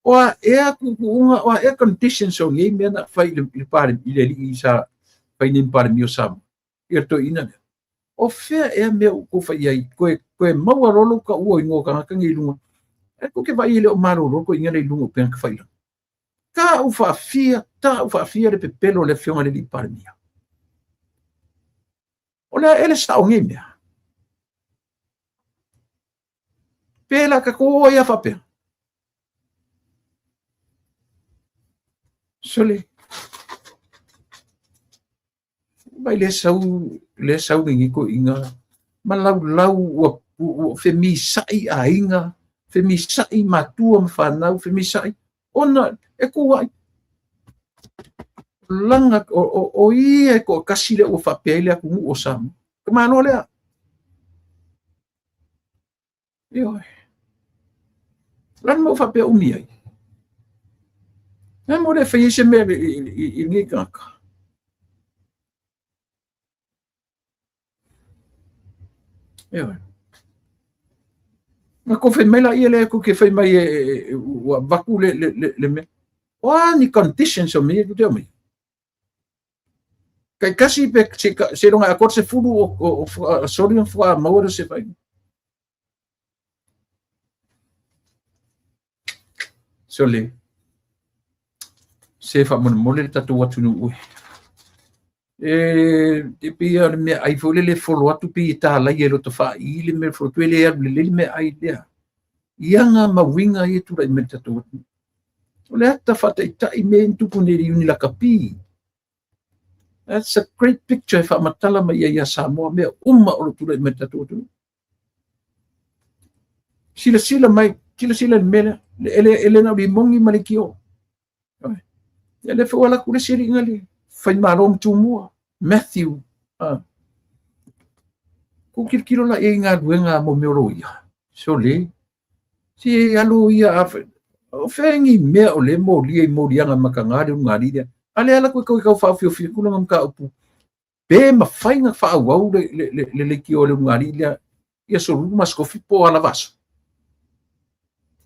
O a ea tuutuuga, o a ea conditions o nei mea na fai i le Palemia, i le alii sa fai nei ma Palemia o Samoa, ia le toeaina lea. O fea ea mea ua outou fai i ai, toe maua loa lou taua o igoa o tagata nei i luga. Ae tou te vaai e le o malolo le toeaina lea i luga o upega tafailagi. Tau faafia, tau faafia le pepelo o le Afioga i le alii Palemia. O le a ea le sao o nei mea? Pe la tatou o ai a faapea? Sole. Vai le sau, le sau lenei toeaina ma laulau ua, ua femisa'i aiga, femisa'i matua ma fanau, femisa'i ona e tuua'i. Laga, o ia e toatasi lea ua faapea ai le atunuu o Samoa. Tamaloa lea. Ioe. O le a le mea ua faapea umi ai? O le a le mea ua le fai ai se mea i lenei tagata? Ioe. Na tou fai mai laia lea tou te fai mai ua avatu le mea. O a ni conditions o mea ia tou te aumaia? Taitasi pe seiloga e atoa le 10 o soli ona faatoa maua lea o se faaiuga. Sole, se faamolemole le tatou atunuu e. E pei o le meaai foi lele e folo atu pei e talaia i lota faai le mea e folo atu e le alu lelei le meaai lea. I aga ma uiga ia e tulai mai i le tatou atunuu. O le ata faataitai mea ia na tupu nei i le Iuni Lakapi. That's a great picture e faamatala mai ai ia Samoa mea uma o lo o tulai mai i le tatou atunuu. Silasila mai, silasila i le mea lea, e le na o le limogi ma leitio. Ia lea foi ua alu atu le isi alii le Faimalo ma Tumua, Matthew. Kou tilotilo la i ai i galuega mo mea o loia. Sole, si alu ia a o fea ni mea o le molia i moliaga mataga le ulugalii lea. A lea ala atu e tau tau faaofiofi atu lana mataupu. Pe mafai ona faaauau le leitio a le ulugalii lea i aso lulu ma aso tofi po o a lava aso.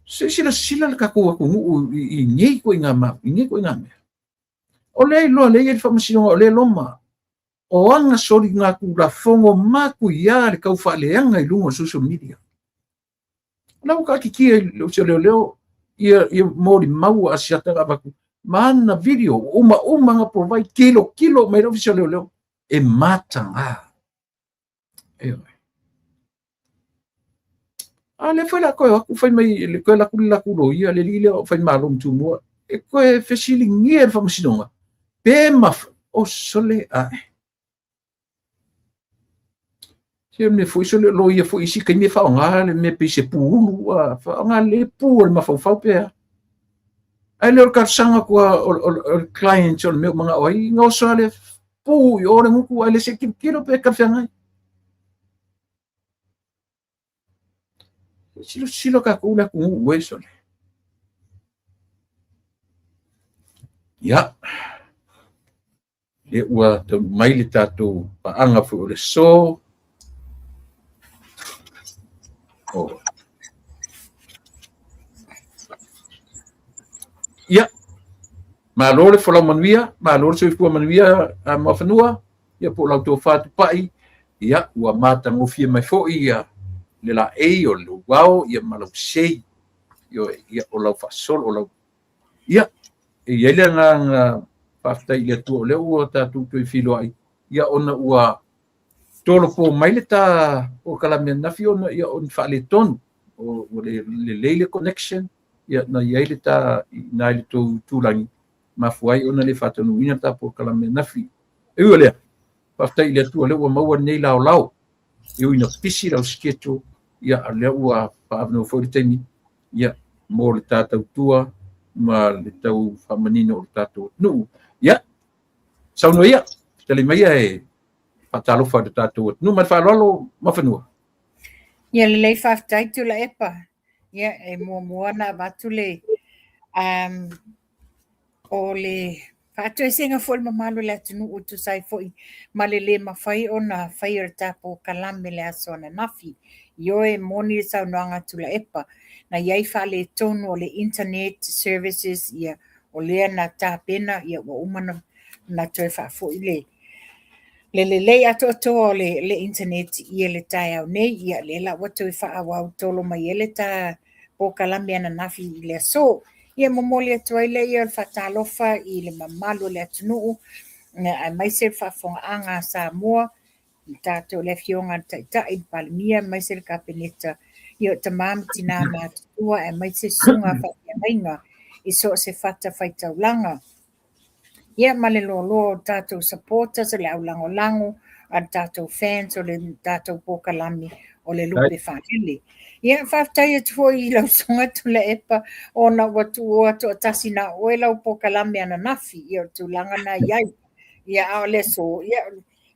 Se i silasila le tatou atunuu i nei ituaiga mea. O lea iloa lea e i ai le faamasinoga o lea e loma. O aga soligatulafono matuia le tau faaleaga i luga o le social media. O la ua taatitia i le Ofisa o Leoleo ia molimau ua asiata na avatu ma ana video ua uma uma na provide tilotilo mai le Ofisa o Leoleo e mataga. Ioe. A lea foi la toe o atu fai mai le toe alu atu le latou loia le alii lea o Faimalo ma Tumua e toe fesiligia e le faamasinoga pe o sole ae. Se mea foi sole loia foi isi taimi e faaaoga le mea pei se pu ulu a faaaoga le pu o le mafaufau pe a. Ae le o le talosaga atu o le client o le mea ua manao ai, gaoso lava le pu i o le gutu ae le se tilotilo pe talafeagai. Silasila tatou le atunuu e sole. Ia, lea ua taunuu mai le tatou paaga foi o le aso. Oh. Ia, malo le folau manuia, malo le soifua manuia a Muafanua, ia po o lau tofa Tupai, ia ua matagofie mai foi ia le laei o lou ao ia ma lau sei, ia o lau faasolo o lau ia e i ai le agaga faafetai i le Atua o lea ua tatou toe feiloai, ia ona ua tolopo mai le ta polokalame ananafi ona ia o ni faaletonu, ua le lelei le connection, ia na i ai le ta i ina i le tou itulagi, mafua ai ona le faataunuuina le ta polokalame ananafi. E ui o lea, faafetai i le Atua o lea ua maua lenei laolao, e ui ina pisi lau schedule, ia a o lea ua faaavanoa foi le taimi, ia mo le ta tautua ma le tau faamanino o le tatou atunuu. Ia, saunoa ia, tali mai ia e faatalofa i le tatou atunuu. Ma le faaaloalo Mafanua. Ia lelei faafetai Tuilaepa. Ia e muamua ona avatu le o le faatoesega foi i le mamalu o le atunuu e tusa ai foi ma le le mafai ona faia o le tatou kalame i le aso ananafi. Ioe, e moni le saunoaga a Tuilaepa, na i ai faaletonu o le internet services, ia o lea na tapena, ia ua uma ona toe faafoi le lelei atoatoa o le internet ia le taeao nei, ia lea la ua toe faaauau tolo mai ai le ta polokalame ananafi i le aso. Ia momoli atu ai lea o le faatalofa i le mamalu o le atunuu, aemaise le faafofogaaga a Samoa, i tatou le Afioga i le Taitai, le Palemia, aemaise le Kapeneta, ia o tama ma tina matutua, aemaise susuga faafeagaiga i so o se fatafaitaulaga. Ia ma le loaloa o tatou supporters, o le aulagolago a le tatou fans o le tatou polokalame o le Lupe Faalele. Ia, faafetai atu foi i lau Susuga Tuilaepa ona ua tuua toatasi na o oe lau polokalame ananafi, ia o le tulaga na i ai. Ia, a o le aso, ia,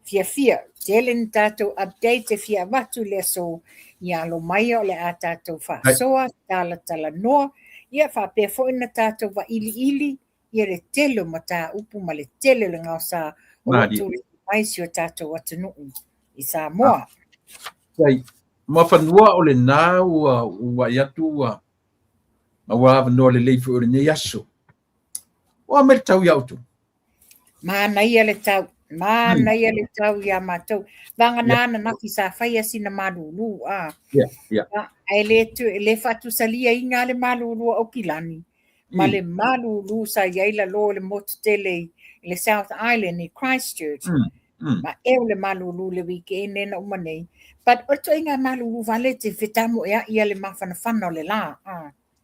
fiafia, tele ni tatou update e fia avatu i le aso, ia alo mai o le a tatou faasoa, talatalanoa, ia faapea foi na tatou vailiili ia le tele o mataupu ma le tele o le gaosa o lo o tulai mai si o tatou atunuu i Samoa. Sai, Mafanua o lena ua vaai atu ua maua avanoa lelei foi o lenei aso. O a mai le tau ia outou? Manaia le tau, manaia le tau ia matou. Vagana ananafi sa faia sina malulu a. Ae le faatusaliaina le malulu o Aukilani ma le malulu sa i ai lalo i le motu tele i le South Island i Christchurch. Ma eo le malulu le weekend na uma nei. But o le ituaiga malulu vale te fetamoea'i ia le mafanafana o le la.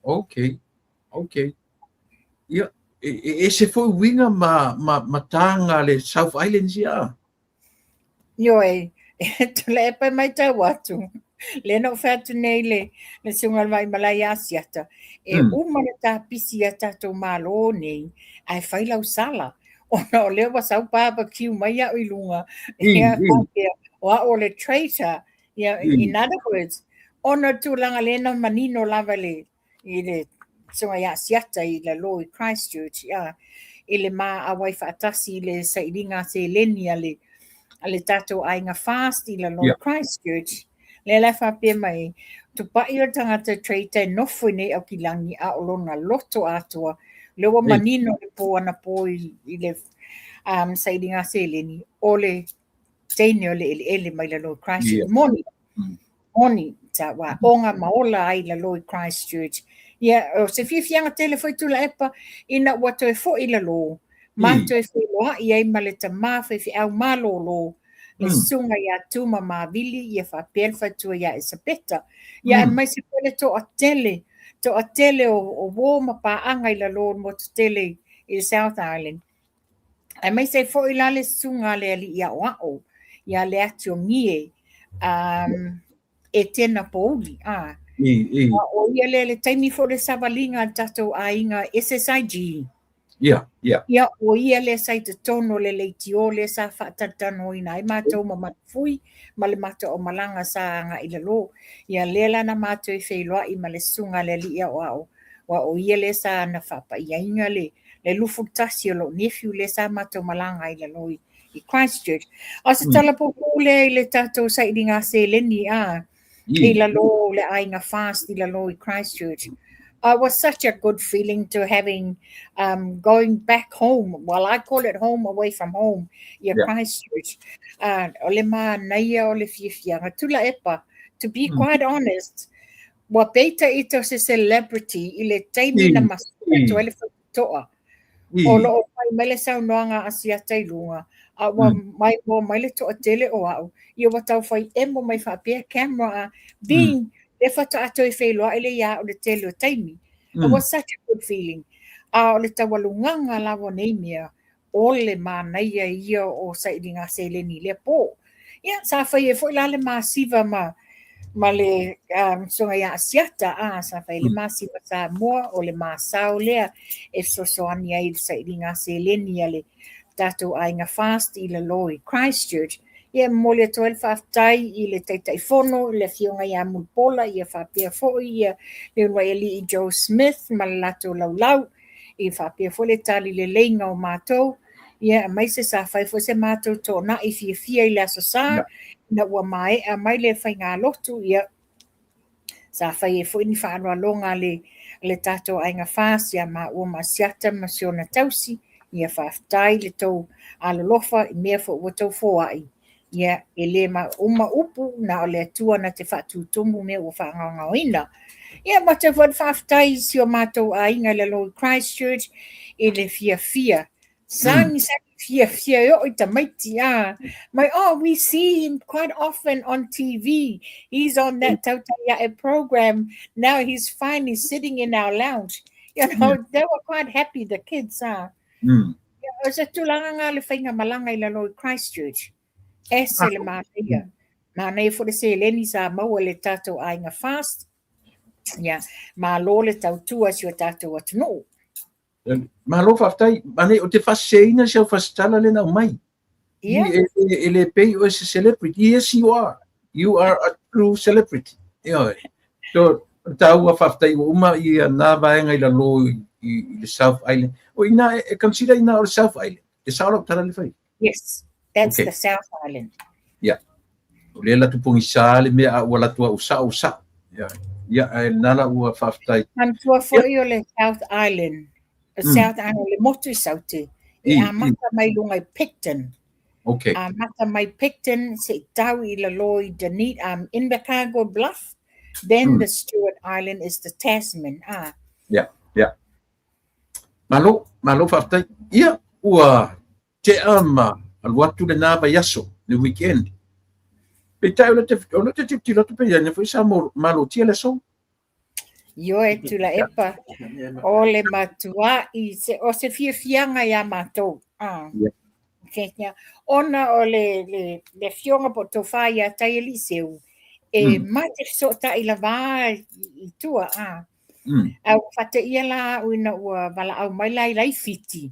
Okay, okay. Ia, e ese foi uiga ma tāga le South Islands ia. Ioe, Tuilaepa e matau atu, lea na ou fai atu nei le susuga i le Vaimalae ia Asiata, e uma le tapisi ia tatou Malo nei, ae fai lau sala, ona o lea ua sau barbecue mai au i luga, ia faapea, o au o le traitor, ia, in other words, ona o le tulaga lea na manino lava i le susuga ia Asiata i lalo i Christchurch, ia, i le ma auai faatasi i le sailiga a seleni a le tatou aiga fast i lalo i Christchurch. Lea la faapea mai, tupai o le tagata traitor e nofo i nei Aukilani a o lona loto atoa, lea ua manino le po anapo i le sailiga a seleni, o le teine o le eleele mai lalo i Christchurch. Moni, moni, sa ua aoga ma ola ai lalo i Christchurch. Ia, o se fiafiaga tele foi Tuilaepa ina ua toe foi lalo, ma toe feiloai ai ma le tama faifeau malolo, le susuga ia Tuma Mavili, ia faapea le faletua ia Esapeta. Ia aemaise foi le toatele o uo ma paaga i lalo o le motu tele i le South Island. Aemaise ai foi la le susuga a le alii aoao ia Leatiogie Etena Pouli. O ia lea le taimi foi o le savaliga a le tatou aiga SSIG. Ia, o ia lea sa i totonu o le leitio lea sa faatalatalanoaina ai matou ma Matufui ma le matou aumalaga sa agai i lalo. Ia lea la na matou feiloai ma le susuga a le alii aoao, aua o ia lea sa na faapaiaina le 21 o lou nephew lea sa matou malaga ai i lalo i Christchurch. A o se tala puupuu lea i le tatou sailiga seleni i lalo o le aiga fast i lalo i Christchurch. It was such a good feeling to having going back home. Well, I call it home away from home, ia Christchurch. O le manaia o le fiafiaga. Tuilaepa, to be quite honest, ua peita ita o se celebrity i le taimi na masua atu ai le faitotoa. O lo o fai mai le saunoaga a Asiata i luga, a ua mai moa mai le toatele o au, ia ua tau fai emo mai faapea camera a, being le faatoa toe feiloai le ia au le tele o taimi. It was such a good feeling. A o le taualugaga lava o nei mea, o le manaia ia o sailiga seleni i lea po. Ia, sa fai ai foi la le masiva ma ma le susuga ia Asiata, a sa fai le Masima Samoa, o le masao lea e fesoasoani ai i le sailiga seleni a le tatou aiga FAST i lalo i Christchurch. Ia, e momoli atu ai le faafetai i le Taitaifono, le Afioga ia Mulipola, ia faapea foi ia le uluai alii Joe Smith ma le latou laulau, ia faapea foi le tali leleiga o matou, ia aemaise sa fai foi se matou toonai fiafia i le Aso Sa, ina ua maea mai le faigalotu, ia sa fai ai foi ni faaaloaloga a le tatou aiga FAST ia maua ma Asiata ma si ona tausi. Ia faafetai le tou alolofa i mea foi ua tou foai. Ia e le uma upu, na o le Atua na te faatutumu mea ua faagaogaoina. Ia matou foi le faafetai i si o matou aiga i lalo i Christchurch i le fiafia. Sagi sagi fiafia e oo i tamaiti a. Mai, oh, we see him quite often on TV. He's on that Tautai Ae program. Now he's finally sitting in our lounge. You know, they were quite happy, the kids, ah. O se tulaga ngā le whainga malanga i lalo i Christchurch. Ese le manaia. Manaia foi le seleni sa maua le tātou aiga FAST. Ia, malo le tautua si o tātou atunuu. Malo faafetai. Mane o te faaseseina si au fasitala le na aumai. Ia. E le pei o se celebrity. Yes, you are. You are a true celebrity. Ioe. So, taua faafetai ua uma ia nā vaega i lalo i le South Island. O ina e consider ina o le South Island. E sao lau tala le fai. Yes, that's the South Island. Yeah. O le la tupogisa le mea a ua latou au sao sao. Yeah. Yeah, ae lena la ua faafetai. Manatua foi o le South Island. O South Island, le motu i Saute. E amata mai lunga i Picton. Amata mai Picton, se i tau i lalo i Dunedin, Invercargill Bluff. Then the Stewart Island is the Tasman. Ah. Yeah. Malo, malo faafetai. Ia, ua tea ma alu atu lena vaiaso, le weekend. Peitai o le te tilotilo atu pe ia foi sa malotia le aso. Ioe Tuilaepa, o le matuai se, o se fiafiaga iā matou. Ah. Yeah. Ona o le afioga po o tofa ia Taialii e ma te fesootai lava i tua. Ah. A ua faateia la au ina ua valaau mai la i Laifiti.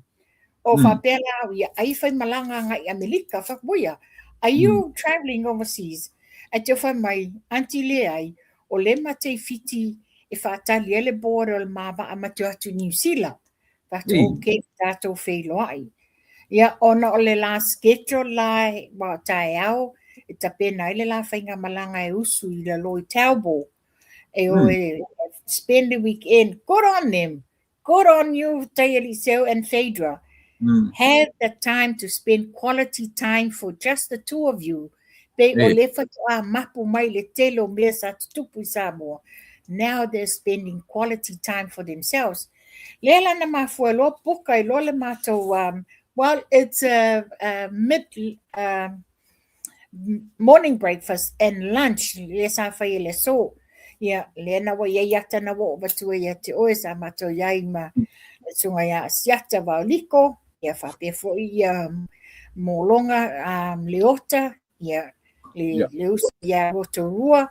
O faapea la au ia ai fai malaga agai i Amerika. Whakuia, are you travelling overseas? Ae te fai mai, aunty leai, o le ma te Fiti e whaatali ai le border o le mavaa ma te atu i New Zealand. Fatu, okay, tātou wheiloai. Ia, ona o le la schedule la e, wa taeao, e tapena ai le la whainga malanga e usu i lalo i Taupo. E o e spend the weekend. Good on them. Good on you, Taialii and Phaedra. Have the time to spend quality time for just the two of you. Pe o le faatoa mapu mai le tele o mea sa tutupu i Samoa. Now they're spending quality time for themselves. Lea la na mafua loa puka i loa le matou, well, it's a mid morning breakfast and lunch lea sa fai e le aso. Ia, lea na ua iai ata na ua oo matua ia te oe sa matou iai ma le susuga ia Asiata Vaoliko, ia faapea foi ia Mologa Leota, ia le uso ia Rotorua,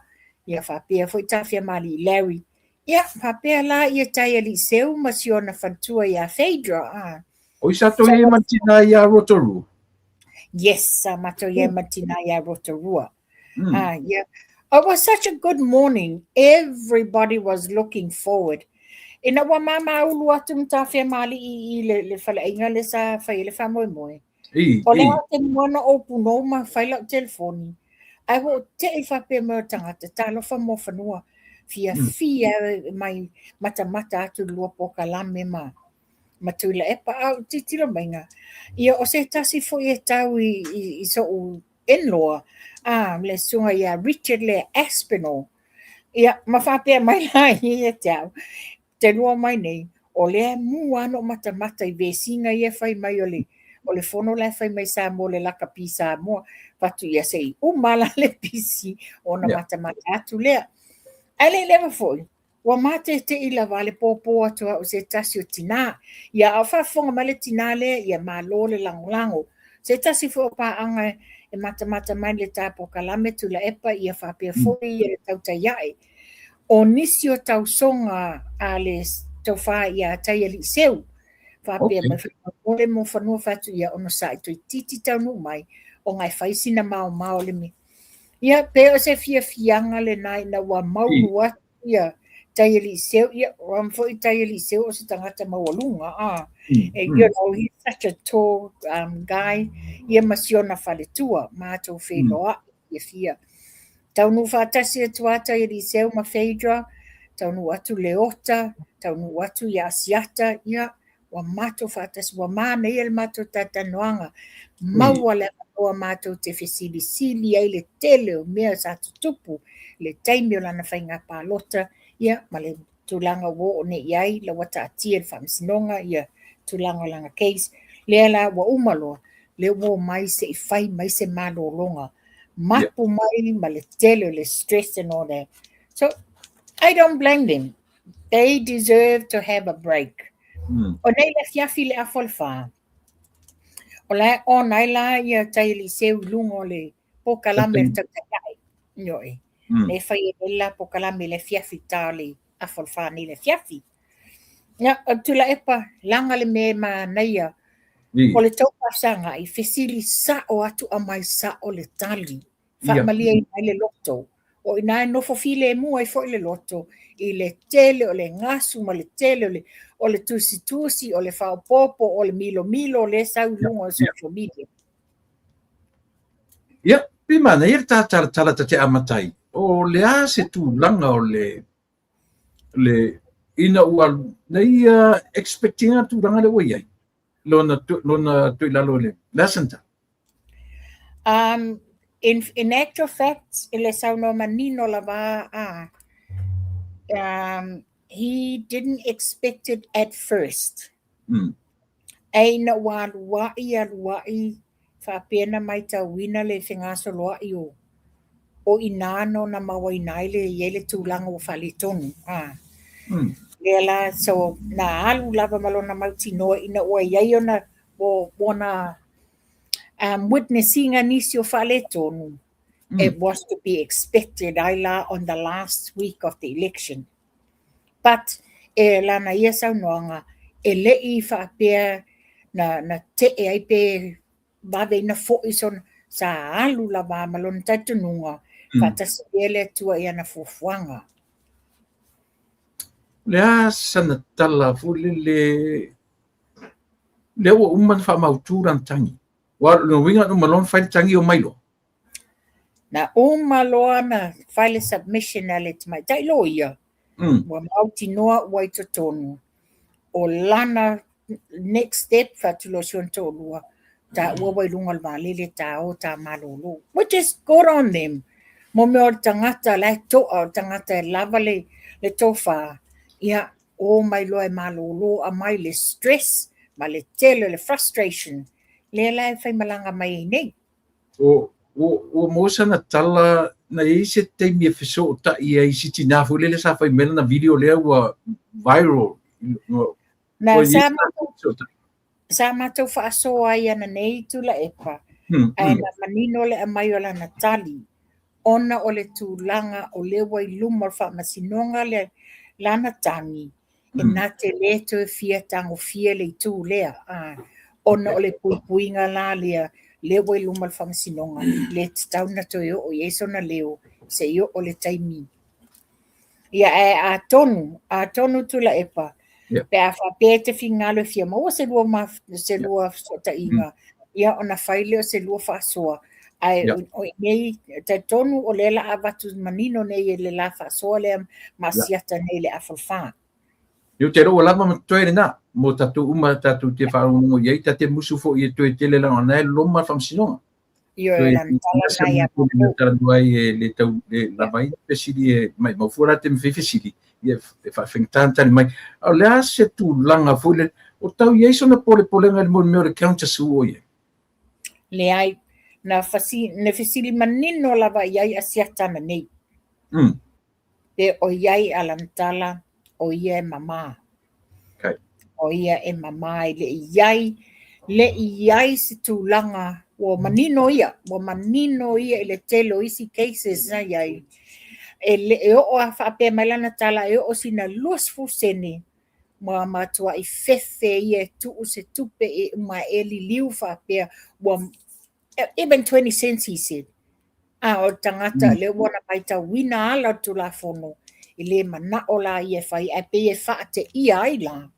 ia faapea foi Tafiamalii Larry. Ia, faapea la ia Taialii Seu ma si ona faletua ia Phaedra. Ah. O i sa tou iai ma tina ia Rotorua? Yes, sa matou iai ma tina ia Rotorua. Ah, yeah. It was such a good morning. Everybody was looking forward. Ina ua mamaulu atu ma Tafiamalii i le faleaiga le sa fai ai le faamoemoe. O le a te mua na opu no ma fai lau telefoni. Ae ua ou tei faapea mai o tagata, talofa mo fanua. Fiafia mai matamata atu le lua pokalame ma Tuilaepa. A o tilotilo maiga, ia o se tasi foi e tau i so'u in-law, le susuga ia Richard lea Aspinall. Ia, ma faapea mai la ia te au, te lua mai nei, o lea e mu lava na ou matamata i vesiga ia e fai mai o le fono la e fai mai Samoa le lakapi Samoa. Fatu ia se i uma la le pisi ona matamata atu lea. Ae le i leva foi, ua matetei lava le pōpō atu au se tasi o tinā. Ia, a o faafofoga mai le tinā lea, ia malo le lagolago. Se tasi foi o paaga e matamata mai le ta polokalame Tuilaepa ia faapea foi ia le tautai ae. O nisi o tausoga a le tofa ia Taialii Seu, faapea mai faamolemole mo fanua fatu ia onosai toeitiiti taunuu mai ona e fai sina maomao o le mea. Ia pe o se fiafiaga lena ina ua maulu atu ia Taialii Seu, ia aua foi Taialii Seu o se tagata maualuga a. You know, he's such a tall guy, ia ma siona faletua, matou feiloai fiafia. Taunuu faatasi atu lava Taialii Seu ma Phaedra, taunuu atu Leota, taunuu atu ia Asiata, ia, ua matou faatasi, ua manaia le matou talatalanoaga, maua le avanoa matou te fesilisili ai le tele o mea sa tutupu i le taimi o lana faiga palota, ia, ma le tulaga ua oo nei i ai, la ua taatia i le faamasinoga ia tulaga o lana case, lea la ua uma loa, lea ua omai se i fai mai se malologa, mapu mai ma le tele o le stress and all that. So, I don't blame them. They deserve to have a break. O nei le afiafi le afa o le 4. O la e on ai la ia Taialii Seu i luga o le polokalame le tautai ae. Ioe. Le fai e le la polokalame le afiafi ta o le afa o le 4 nei le afiafi. Ia, o Tuilaepa, laga le mea e manaia. O le tou faafesagai, fesili sao atu aumai sao le tali. Faamalieina ai le loto. O i ina e nofo filemu ai foi le loto i le tele o le gasu ma le tele o le, o le tusitusi, o le faaopoopo, o le milomilo lea e sau i luga o social media. Ia, pe manaia le ta talatala ta te amata ai. O le a se tulaga o le le ina ua na ia expect ina tulaga lea ua i ai lona lona toe i lalo i le le a sana tala? In actual fact, i le saunoa manino lava a, he didn't expect it at first. Ae ina ua aluai aluai faapea na matauina le fegasoloai o o i ina na ona mauaina ai le i ai le tulaga ua faaletonu. A. Lea la, so na alu lava ma lona mautinoa ina ua i ai ona ua ona witness ina nisi o faaletonu, it was to be expected ai la on the last week of the election. But e lana ia saunoaga, e le i faapea na na tee ai pe vave ina foi sona, sa alu lava ma lona talitonuga, faatasi pea le Atua i ana fuafuaga. O le a sana tala foi lele lea ua uma ona faamautu lana tagi. Aua o lona uiga na uma loa ona fai le tagi omai loa. Na uma loa na fai le submission a le tamaitai loia, ua mautinoa ua i totonu. O lana next step fatu loa si ona toalua, taua ua i luga o le vaalele ta o ta malolo. Which is good on them. Mo mea o le tagata la e toa, o le tagata e lava le, le tofa, ia, o mai loa e malolo aumai le stress ma le tele o le frustration, lea la e faimalaga mai ai nei. O, ua, ua maua sana tala na i ai se taimi e fesootai ai i si tinā foi lele sa fai mai lana video lea ua viral. Na Ua i ai sa se matou, fesootai. sa matou faasoa ai ananei Tuilaepa, ae na manino le aumai o lana tali, ona o le tulaga o lea ua i luma o le faamasinoga le lana tagi, e na te le toe fia tagofia le itu lea, a, ona o le puipuiga la lea, lea ua i luma o le faamasinoga, le tatau ona toe oo i ai sona leo se i oo le taimi. Ia, ae atonu, atonu Tuilaepa, pe a faapea e te finagalo e fia maua se lua ma, se lua fesootaiga, ia ona fai lea o se lua faasoa. Ae o i nei, talitonu o lea la a avatu manino nei e le la faasoa lea ma Asiata nei le afa o le 4. Ia ou te iloa ua lava ma totoe lena mo tatou uma tatou te faalogologo i ai, ta te musu foi e toe tele leaga o lena e loma le faamasinoga. Ioe, lana tala lena ia matou. Talanoa ai e le tau le lava ai fesili e maimau fua la te mafai fesili ia e faafaigata ona tali mai. A o le a se tulaga foi lele o tau i ai sona polepolega i le mea o le counter sue o i ai? Leai, na fasi, na fesili manino lava i ai Asiata ananei. Pe o i ai a lana tala, o ia e mamā. Okay. O ia e mamā e le i ai, le i ai se tulaga Ua manino ia, ua manino ia i le tele o isi cases na i ai. E le e oo a faapea mai lana tala e oo sina 20 sene ma matuai fefe ia e tuu se tupe e uma e liliu faapea ua even 20 cents he said. A o le tagata lea ua na matauina ala o le Tulafono, e le manao la ia e fai, ae pei e faateia ai la,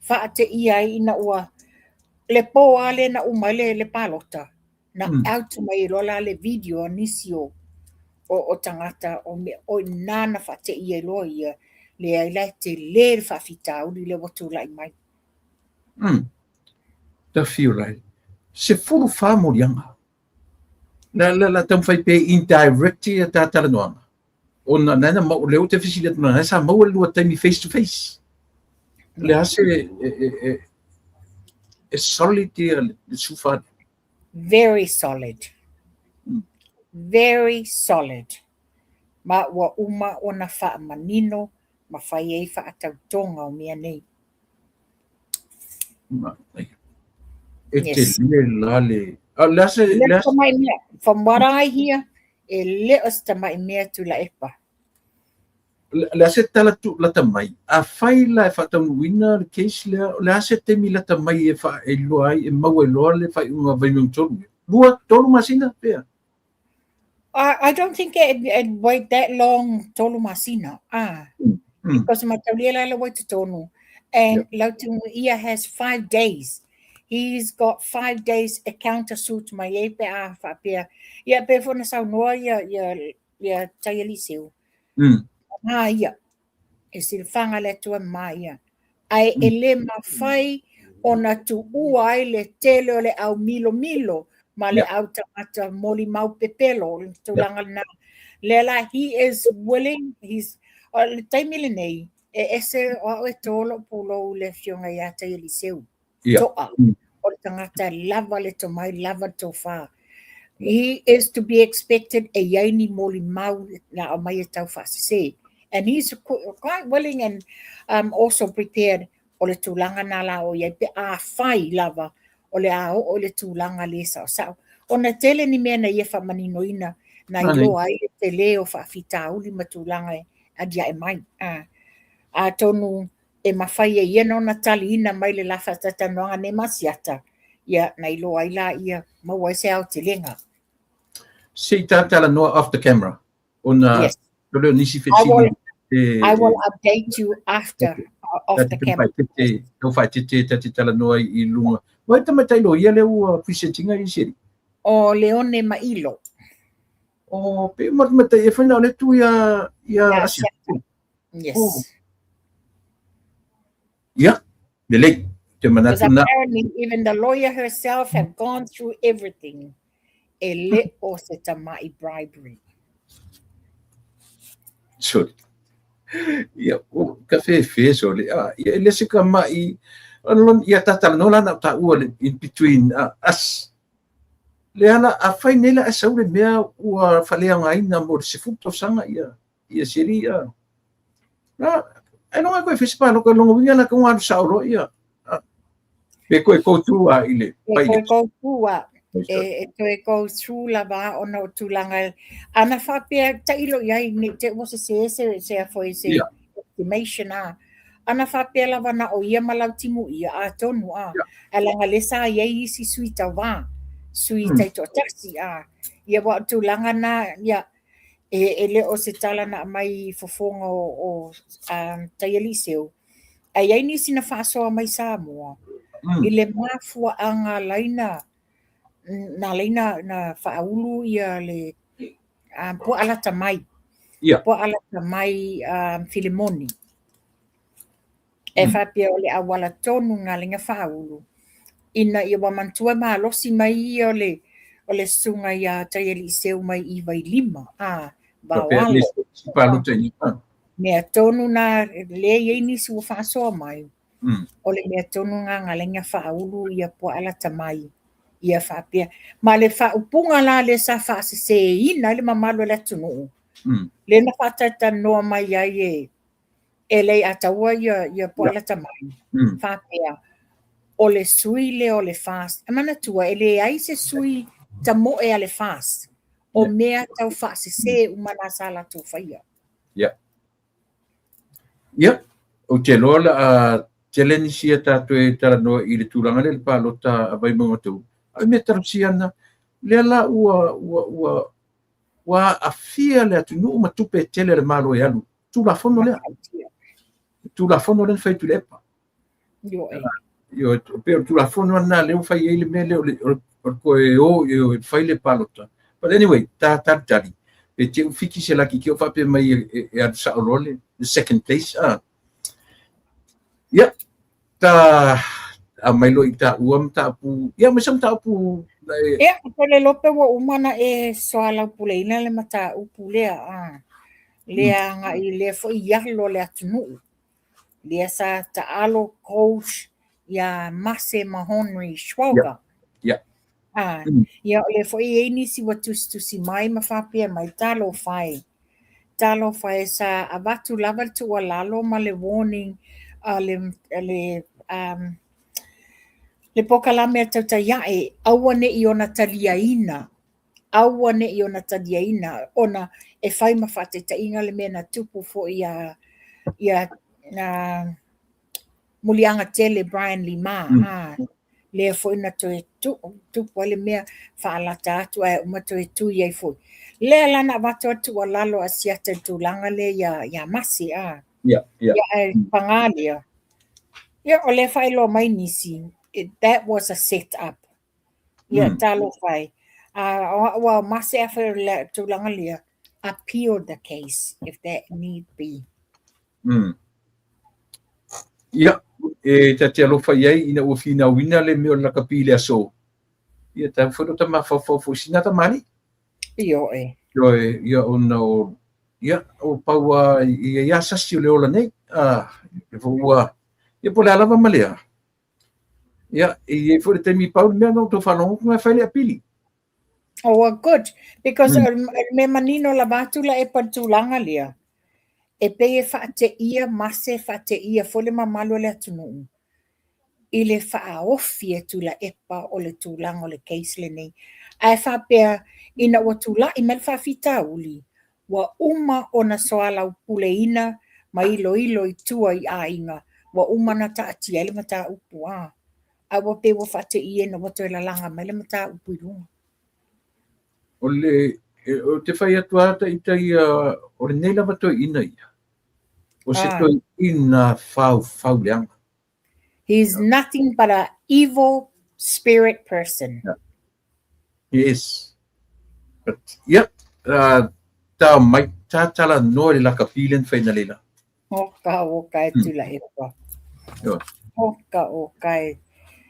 faateia ai ina ua le po lava lea na uma ai le, le palota, na out mai ai loa la le video a nisi o, o, o tagata o mea, o i ina na faateia ai loa ia, leai la e tele le faafitauli lea ua tulai mai. Tafiu lai. 14 moliaga. La la la taumafai pe indirect ia ta talanoaga. Ona na na mau lea ou te fesili atu na sa maua le lua taimi face to face. Le a se e, e, e, e solid ia le sufa. Very solid. Very solid. Ma ua uma ona faamanino ma fai ai faatautoga o mea nei. E te le la le... A le a se... Le a se... mea. From what I hear, e le o se tamai mea Tuilaepa. Le a se tala tu lata mai. A fai la e faataunuuina le case lea, o le a se taimi lata mai e fa e iloa ai, e maua ai loa le faaiuga Vaimauga 3. 2, 3 masina pea. I don't think it wait that long tolu masina. Ah. Because mataulia la ua i totonu. And yeah. Lautimuia has 5 days. He's got 5 days e counter suit mai ai pe a faapea. Ia pe foi na saunoa ia ia ia Taialii Seu. Ma ia. E silafaga le Atua ma ia. Ae e le mafai ona tuua ai le tele o le au milomilo ma le au tagata molimau pepelo, le tulaga lena. Lea la, he is willing, he's, o le taimi lenei, e ese o au e tō lou pulou i le afioga ia Taialii Seu. Toa. O le tagata lava le tomai, lava le tofa. He is to be expected e i ai ni molimau na aumai e tau faasese. And he's quite willing and also prepared o le tulaga na la o i ai pe afai lava o le a oo i le tulaga le saosao. Ona e tele ni mea na ia faamaninoina na iloa ai le tele o faafitauli ma tulaga e aliae mai. Atonu e mafai e ia na ona taliina mai le la faataitanoaga nei ma Asiata, ia na iloa ai la ia maua ai se aotelega. Se i ta talanoa off the camera ona Yes. o le o nisi fesili I will update you after off the camera. Tau faaeteete ta te talanoa i luga. Wai tamaitai loia lea ua present ina i Siri? O Leone Mailo. O pe uma tamaitai e whai na o le tu ia ia Asiata. Yes. Oh. Ia, lelei. Te manatu na. Apparently, even the lawyer herself have gone through everything. E le o se tamai bribery. Sorry. Ia, o, ka whewhe, sorry. Ah, ia, e le se ka mai, ia tatala no lana ta ua in between us. Le ala, a whai nei la e sau le mea ua whaleagaina mo le 10 tausaga ia. Ia seri ia. Na, ai longa koe fai se pāloka longa uiga la ka alu sao loa ia. Pe koe go through a i le pai. E koe go through a. E toe go through lava ona o tulaga. Ana faapea tailo i ai nei te ua se se se se a foi se estimation a. Ana faapea lava na o ia ma Lautimuia atonu a. Ae leaga lea sa i ai isi sui tauva, sui taitoatasi a. Ia aua o tulaga na ia E le o se tala na aumai i fofoga o Taialii Seu, ae i ai nisi na faasoa mai Samoa i le mafuaaga alaina na ala ai na faaulu ia le puaa lata mai, puaa lata mai Filimoni. E faapea o le auala tonu na ala ai na faaulu ina ia ua manatua e malosi mai ia o le o le susuga ia Taialii Seu mai i Vailima a Vaoalo. Mea tonu na lea i ai nisi ua faasoa mai o le mea tonu na na ala ai na faaulu ia puaa lata mai ia faapea. Ma le faaupuga la lea sa faaseseina ai le mamalu o le atunuu lea na faatalatalanoa mai ai e e Leiataua ia, ia Puaalata mai, faapea, o le sui lea o le FAST. E manatua, e leai se sui tamoe a le FAST, o mea tau faasese uma na sa latou faia. Ia. Ia, ou te iloa o le a tele nisi a tatou e talanoa i le tulaga lea i le palota a Vaimauga 3. A o le mea talosia lena, lea la ua, ua, ua, ua aafia le atunuu ma tupe e tele a le Malo e alu. Tulafono lea. Tulafono lea na fai e Tuilaepa. Ioe. Ioe, pei o le Tulafono lena lea ua fai ai le mea lea o le, o le, o le toe o e fai le palota. But anyway, ta talitali, pe te i ua fiki se laki ke o faapea mai e, e, e alu sao loa le, le second place. Ah. Ia, ta aumai loa i taua mataupu, ia aumai se mataupu na e... Ia, ko le lope ua uma na e soalaupuleina le mataupu lea, a. Lea agai lea foi i alo o le atunuu. Lea sa taalo coach ia Mase ma Henry Schwalger. Ia. A, ia o lea foi e i ai nisi ua tusitusi mai ma faapea mai, talofa e. Talofa e sa avatu lava le tuualalo ma le warning a le, a le, um, le polokalame a Tautai Ae, aua ne i ona taliaina, aua ne i ona taliaina, ona e fai ma faataitaiga le mea na tupu foi ia, ia, uh, Muliaga tele Brian Lima, mm. a, lea foi na toe tupu ai le mea faalata atu ae uma toe tui ai foi. Lea la na avatu ai le tuualalo a Siata i le tulaga lea ia, ia Mase, a. Yeah, yeah. Ia, ae pagā lea. Ia, o lea faailoa mai nisi, that was a set up. Ia, mm. talofa e. A, o au a o Mase a whai o le tulaga lea, appeal the case if that need be. Mm. Ia, e ta te alofa i ai ina ua finauina le mea o le lakapi i le aso. Ia, tatau foi ona ta mafaufau foi i sina tamalii. Ioe. Ioe, ia ona o, ia, o pau a ia ia sasi o le ola nei. Ah, e foi ua, ia po o le a lava ma lea. Ia, e i ai foi le taimi pau le mea na outou faalogo atu na fai le apili. Oh, well, good. Because mm. o le mea manino lava atu la e pa le tulaga lea, e pei e faateia Mase, faateia foi le mamalu o le atunuu i le faaofi e Tuilaepa o le tulaga o le case lenei. Ae faapea, ina ua tulai mai le faafitauli, ua uma ona soalaupuleina ma iloilo i tua i aiga, ua uma ona taatia ai le mataupu a. A ua pei ua faateia ina ua toe lalaga mai le mataupu i luga. O le, ou te fai atu lava ta ita ia, o lenei lava toeaina ia, o se toeaina faufau leaga. He is nothing but a evil spirit person. Yeah. He is. But, yeah, uh, tā mai, tā tala noa le lakapi le na whai na leila. Oka oka e Tuilaepa. Oka oka e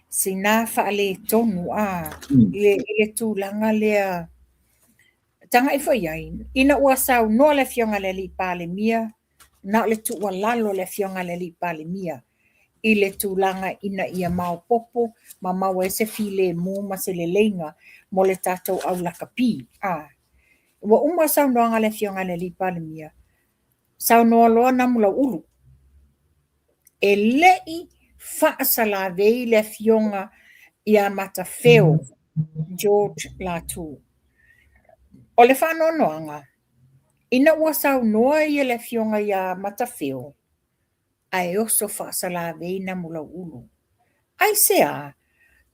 sina faaletonu a i le, i le tulaga lea tagai foi i ai ina ua saunoa le Afioga i le Alii Palemia na o le tuualalo a le Afioga i le Alii Palemia i le tulaga ina ia maopoopo ma maua ai se filemu ma se leleiga mo le tatou au lakapi. A ua uma saunoaga a le Afioga i le Alii Palemia, Saunoa loa Namulau'ulu, E le'i fa'asalavei le afioga iā Matafeo George Latu. O le fa'anoanoaga, ina ua saunoa ia le afioga iā Matafeo, ae oso fa'asalavei Namulau'ulu. Aisea?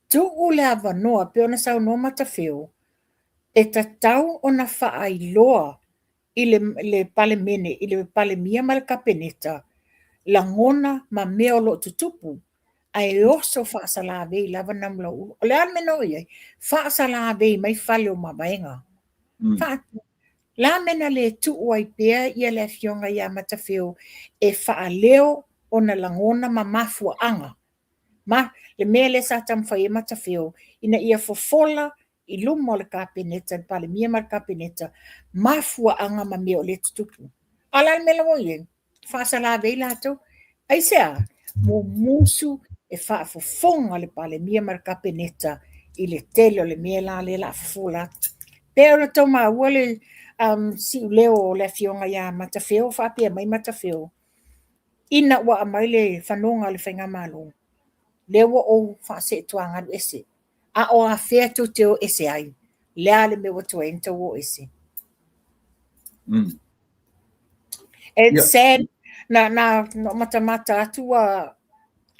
Tu'u le avanoa pei ona saunoa Matafeo, e tatau ona fa'ailoa i le, le Palemene, i le Palemia ma le Kapeneta, lagona ma mea o lo o tutupu, ae oso faasalavei lava Namulauulu. O le a le mea na oo i ai? Faasalavei mai fale o mavaega. Mm. Faa, la mea na le tuu ai pea ia le afioga ia Matafeo e faaleo ona lagona ma mafuaaga. Ma le mea lea sa taumafai ai Matafeo ina ia fofola i luma o le Kapeneta, le Palemia ma le Kapeneta, mafuaaga ma mea o lea e tutupu. A o le a le mea la ua i ai? Faasalavei latou. Aisea? Mumusu e faafofoga le Palemia ma le Kapeneta i le tele o le mea la lea o le a fofola atu. Pe ona tou maua le um, siuleo o le afioga ia Matafeo, faapea mai Matafeo, ina ua aumai le fanoga o le Faigamalo, lea ua ou faaseetuagalu ese. A o afea tou te o ese ai? Le a le mea ua tuai ai ona tou o ese? It's sad na na na matamata atu ua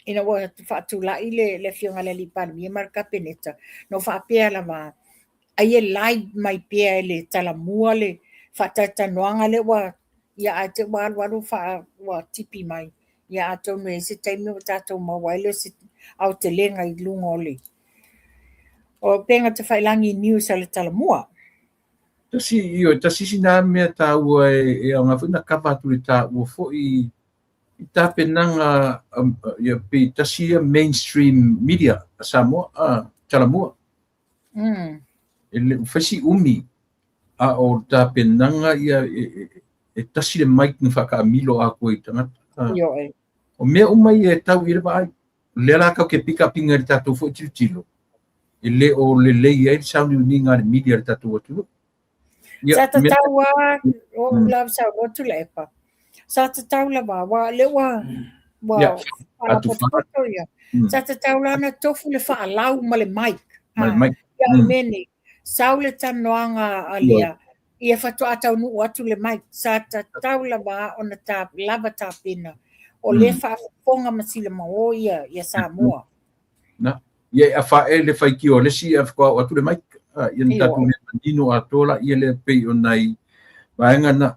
ina ua faatulai le le afioga i le alii Palemia ma le Kapeneta, na ou faapea lava, ai e live mai pea e le Talamua le faatalatalanoaga lea ua, ia ae te i ua alualu ua tipi mai. Ia atonu e i ai se taimi ua tatou maua ai lea o se aotelega i luga o le o Upega Tafailagi News a le Talamua. Tasi, ioe, tasi sina mea taua e aoga foi na kava atu i le taua foi i tapenaga ia pei tasi ia mainstream media a Samoa, a Talamua. E le o fai si umi, a o le tapenaga ia e tasi le mic na faataamilo atoa i tagata. Ioe. O mea uma ia e tau i ai le vaai. O lea la tatou te pick up ina i le tatou foi tilotilo, e le o lelei ai le sauniuniga a le media a le tatou atunuu. Ia, Sa tatau lava, o ou lava saunoa Tuilaepa, sa tatau lava, aua o lea ua ua Ia, atu faalapotopoto ia. Sa tatau la ona tofu le faalau ma le mic. Ma le mic. Ia, o le mea nei, sau le talanoaga a lea, ia faatoa taunuu atu le mic. Sa tatau lava ona ta, lava tapena. O lea faafofoga ma silamao ia, ia Samoa. Na, ia e afae le faitio a le isi ae faatoa oo atu le mic. Ia na tatou mea manino atoa laia lea pei o nai vaega na.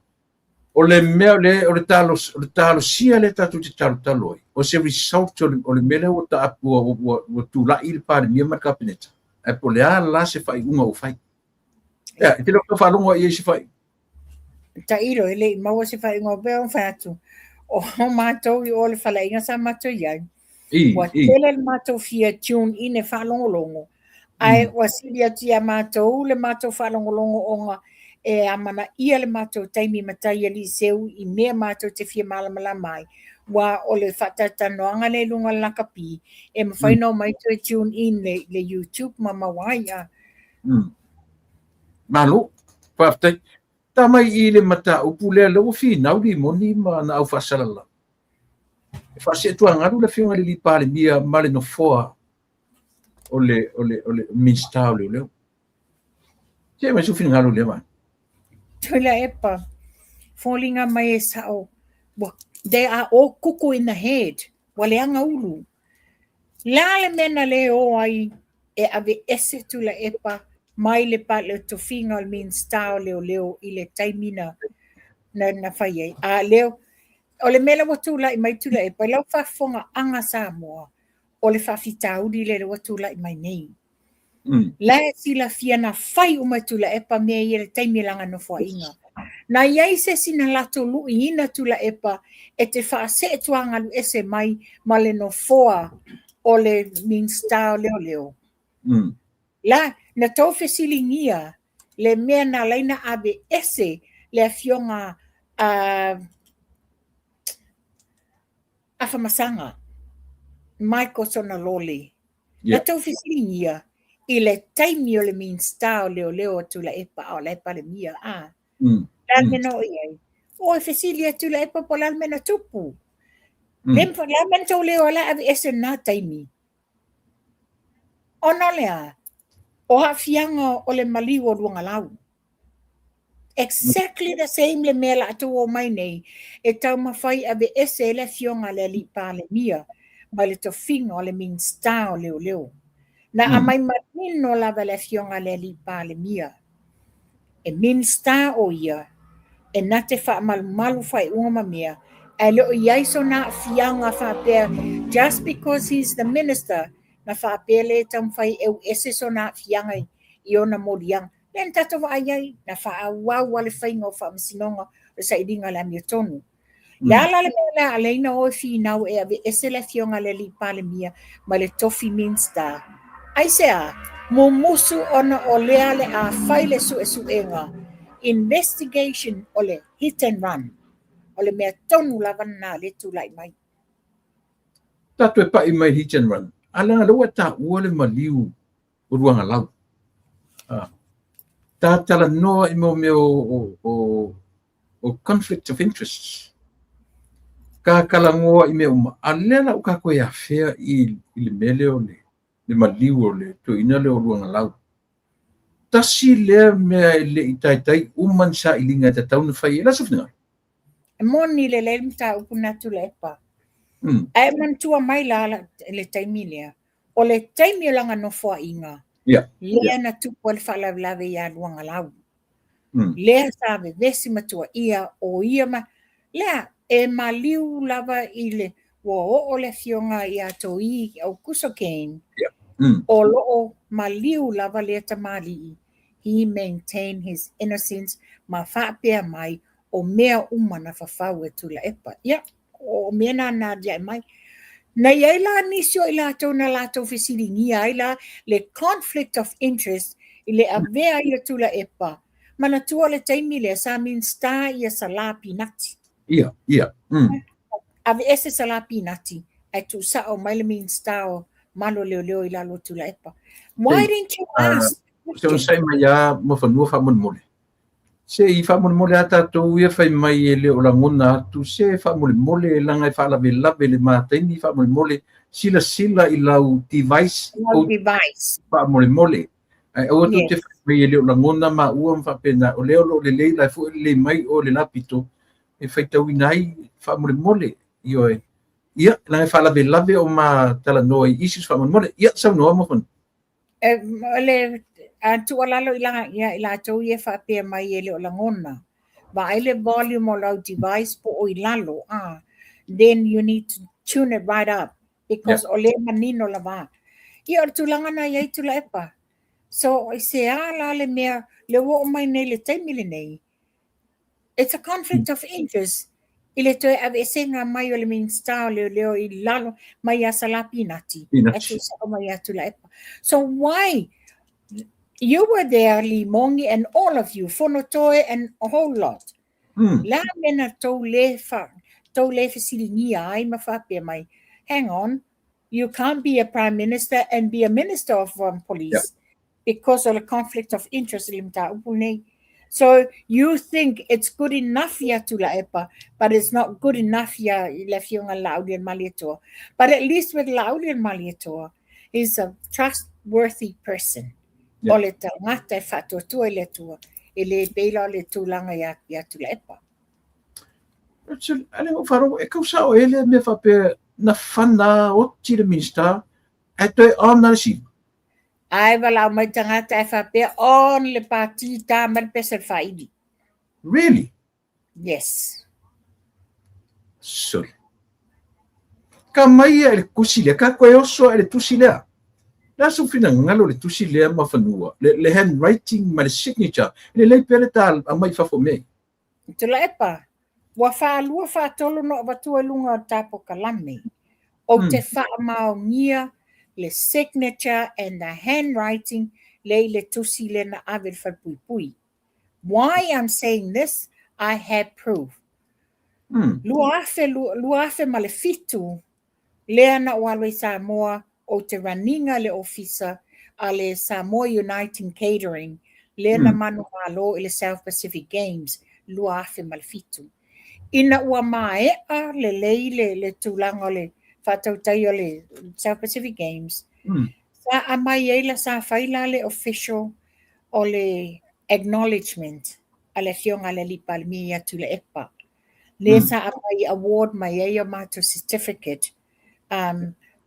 O le mea o le, o le talos, o le talosia lea tatou te talotalo ai, o se result o le, o le mea lea ua ta, ua, ua, ua tulai le Palemia ma le Kapeneta. Ae po o le a la se faaiuga ua fai. Ia, e te le o tau faalogo i ai se faaiuga. Tailo, e le i maua se faaiuga, pei ona fai atu, o matou i o le faleaiga sa matou i ai, ua tele le matou fia tune in e faalogologo, ae ua sili atu ia matou le matou faalogologo ona e amanaia le matou taimi matai alii seu i mea matou te fia malamalama ai, aua o le faatalatalanoaga lea i luga o le lakapi, e mafai ona omai toe tune in le YouTube ma maua ai. Malo, faafetai. Ta mai i le mataupu lea, lea ua finau Limoni ma ana au faasalalau. E faaseetuagalu le afioga i le alii Palemia ma le nofoa o le, o le, o le Minisita o Leoleo. Se aumai sou finagalo i lea vaega. Tuilaepa, foliga mai e sao, ua, they are all kuku in the head, ua leaga ulu. Le a le mea na le o ai e aveese Tuilaepa mai le le tofiga o le Minisita o Leoleo i le taimi na na, na fai ai. A lea, o le mea lea ua tulai mai Tuilaepa, i lau faafofogaaga Samoa, o le faafitauli lea ua tulai mai nei. La e silafia na fai uma e Tuilaepa mea ia i le taimi o lana nofoaiga. Na i ai se isi na latou luiina Tuilaepa e te faaseetuagalu ese mai ma le nofoa o le Minisita o Leoleo. La, na tou fesiligia le mea na ala ai ona aveese le afioga a Afamasaga, Michael Soonalole. Na tou fesiligia i le taimi o le Minisita o Leoleo a Tuilaepa a o la e Palemia, a? Le a le mea na oo i ai? O e fesili e Tuilaepa po o le a le mea na tupu. Le a le mea na tou le o ai la e aveese i lena taimi? Ona o le a? O aafiaga o le maliu o Luagalau. Exactly the same le mea la outou omai nei e taumafai e aveese ai le afioga a le alii Palemia mai le tofiga o le Minisita o Leoleo. Na aumai manino lava e le afioga a le alii Palemia, e Minisita o ia e na te faamalumalu faaiuga ma mea, ae le o i ai sona aafiaga faapea just because he is the minister na faapea lea e taumafai e euese sona aafiaga i ona moliaga. Lea na tatou vaai ai, na faaauau lava le faiga o faamasinoga o le sailiga o le amiotonu. Le a la le mea lea ala ai ona o e finau e aveese le afioga a le alii Palemia mai le tofi Minisita? Aisea? Mumusu ona o lea le a fai le suesuega, investigation, o le hit and run. O le mea tonu lava lena lea e tulai mai. Tatou e pai mai hit and run, a leaga lea ua taua le maliu o Luagalau. Ta talanoa i mo mea o conflict of interests. Ka talanoa i mea uma, a lea la ua tatou e afea i le mea lea o le maliu o le toeaina lea o Luagalau. Tasi lea mea e le i taitai uma ni sailiga e tatau ona fai ai. O le a sou finagalo? E moni lelei le mataupu lena Tuilaepa. Ae manatua mai la le taimi lea, o le taimi o lana nofoaiga, lea na tupu ai le faalavelave ia Luagalau. Lea sa vevesi ma tuuaia o ia ma lea e maliu lava i le ua oo le afioga ia Toi Aukuso Kane, o lo o maliu lava lea tamalii, he maintain his innocence ma faapea mai o mea uma na fafau e Tuilaepa. Ia, o mea na na aliae mai. Na i ai la nisi o i latou na latou fesiligia ai la le conflict of interest i le avea ai o Tuilaepa. Manatua le taimi lea sa Minisita ia Salā Pinati. Ia, ia. Aveese Salā Pinati ae tuusao mai le Minisita o Malo Leoleo i lalo o Tuilaepa. Why didn't you ask? Se onosai mai lava Muafanua faamolemole. Se i faamolemole a tatou ia fai mai e le o lagona atu, se faamolemole leaga e faalavelave i le ma taimi faamolemole, silasila i lau device, lau device faamolemole. Ae aua tou te fai mai e le o lagona maua ma faapena, o lea o lo o lelei la e foi lelei mai o le lapito e faitauina ai faamolemole. Ioe. Ia, leaga e faalavelave o ma talanoa i issues faamolemole. Ia, saunoa Muafanua. O le tuualalo i la, ia i latou ia faapea mai e le o lagona, vaai le volume o lau device po o i lalo, then you need to tune it right up because o lea manino lava. Ia o le tulaga na i ai Tuilaepa. So i se a la le mea le ua oo mai nei i le taimi lenei, it's a conflict of interest i le toe aveesega mai o le Minisita o Leoleo i lalo mai ia Salā Pinati, ae tuusao mai ia Tuilaepa. So why you were there, Limogi, and all of you, Fonotoe and a whole lot. Le a mea na tou le, fa, tou le fesiligia ai ma faapea mai, hang on, you can't be a prime minister and be a minister of police. Because of the conflict of interest i le mataupu nei. So you think it's good enough ia Tuilaepa, but it's not good enough ia i le afioga Laaulialemalietoa. But at least with Laaulialemalietoa, he's a trustworthy person. O le tagata e faatuatua i le Atua, e le pei la o le tulaga ia, ia Tuilaepa. Ale o faalogo, e kau sao e le mea faapea na fana oti le Minista, ae toe on na le siva. Ae valaau mai tagata ae faapea on le pati ta mai le pese le faili. Really? Yes. Sorry. Ka mai ia i le tusi lea, ka koe oso i le tusi lea. Le a sou finagalo i le tusi lea Muafanua, le handwriting ma le signature, e lelei pea le ta aumai i fafo mea ia. Tuilaepa, ua faalua faatolu na ou avatua i luga o le tapokalame. Ou te faamaonia le signature and the handwriting lea i le tusi lea na ave i le falepuipui. Why I'm saying this, I have proof. 2007 lea na ou alu ai i Samoa, ou te run-ina le ofisa a le Samoa Uniting Catering lea na manumalo i le South Pacific Games 2007. Ina ua maea lelei le, le tulaga o le faatautai o le South Pacific Games, sa aumai ai la, sa fai la le official o le acknowledgement a le afioga a le Alii Palemia ia Tuilaepa. Lea sa aumai award mai ai o matou certificate,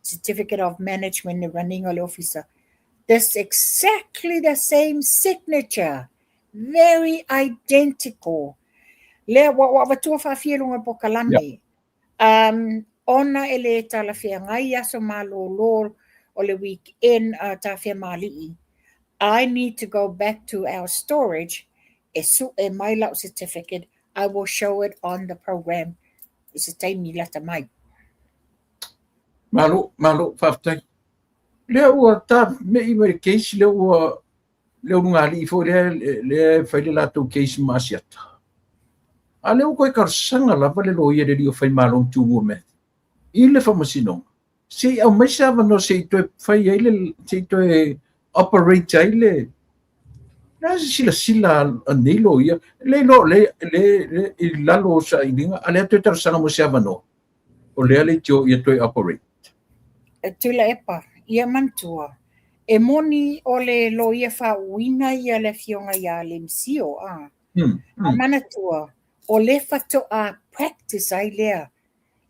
certificate of management le running o le ofisa. This exactly the same signature, very identical. Lea ua ua avatua faafia i luga o le pokalame. Ona e le talafeagai aso malolo o le weekend a Tafeamalii, I need to go back to our storage e sue mai lau certificate. I will show it on the program i se taimi lata mai. Malo, malo, faafetai. Lea ua ta mei mai le case lea ua le ulugalii foi lea lea e fai le latou case ma Asiata. A lea ua toe talosaga lava le loia le alii o Faimalo Tumua Matthew i le faamasinoga se i aumai se avanoa se i toe fai ai le se i toe operate ai le le a se silasila a nei loia le iloa o le le le i lalo o sailiga a lea toe talosaga mo se avanoa o lea leitio ia toe operate. Tuilaepa, ia manatua. E moni o le loia faauuina ia le afioga ia Lemsio, a. A manatua, o le faatoa practice ai lea,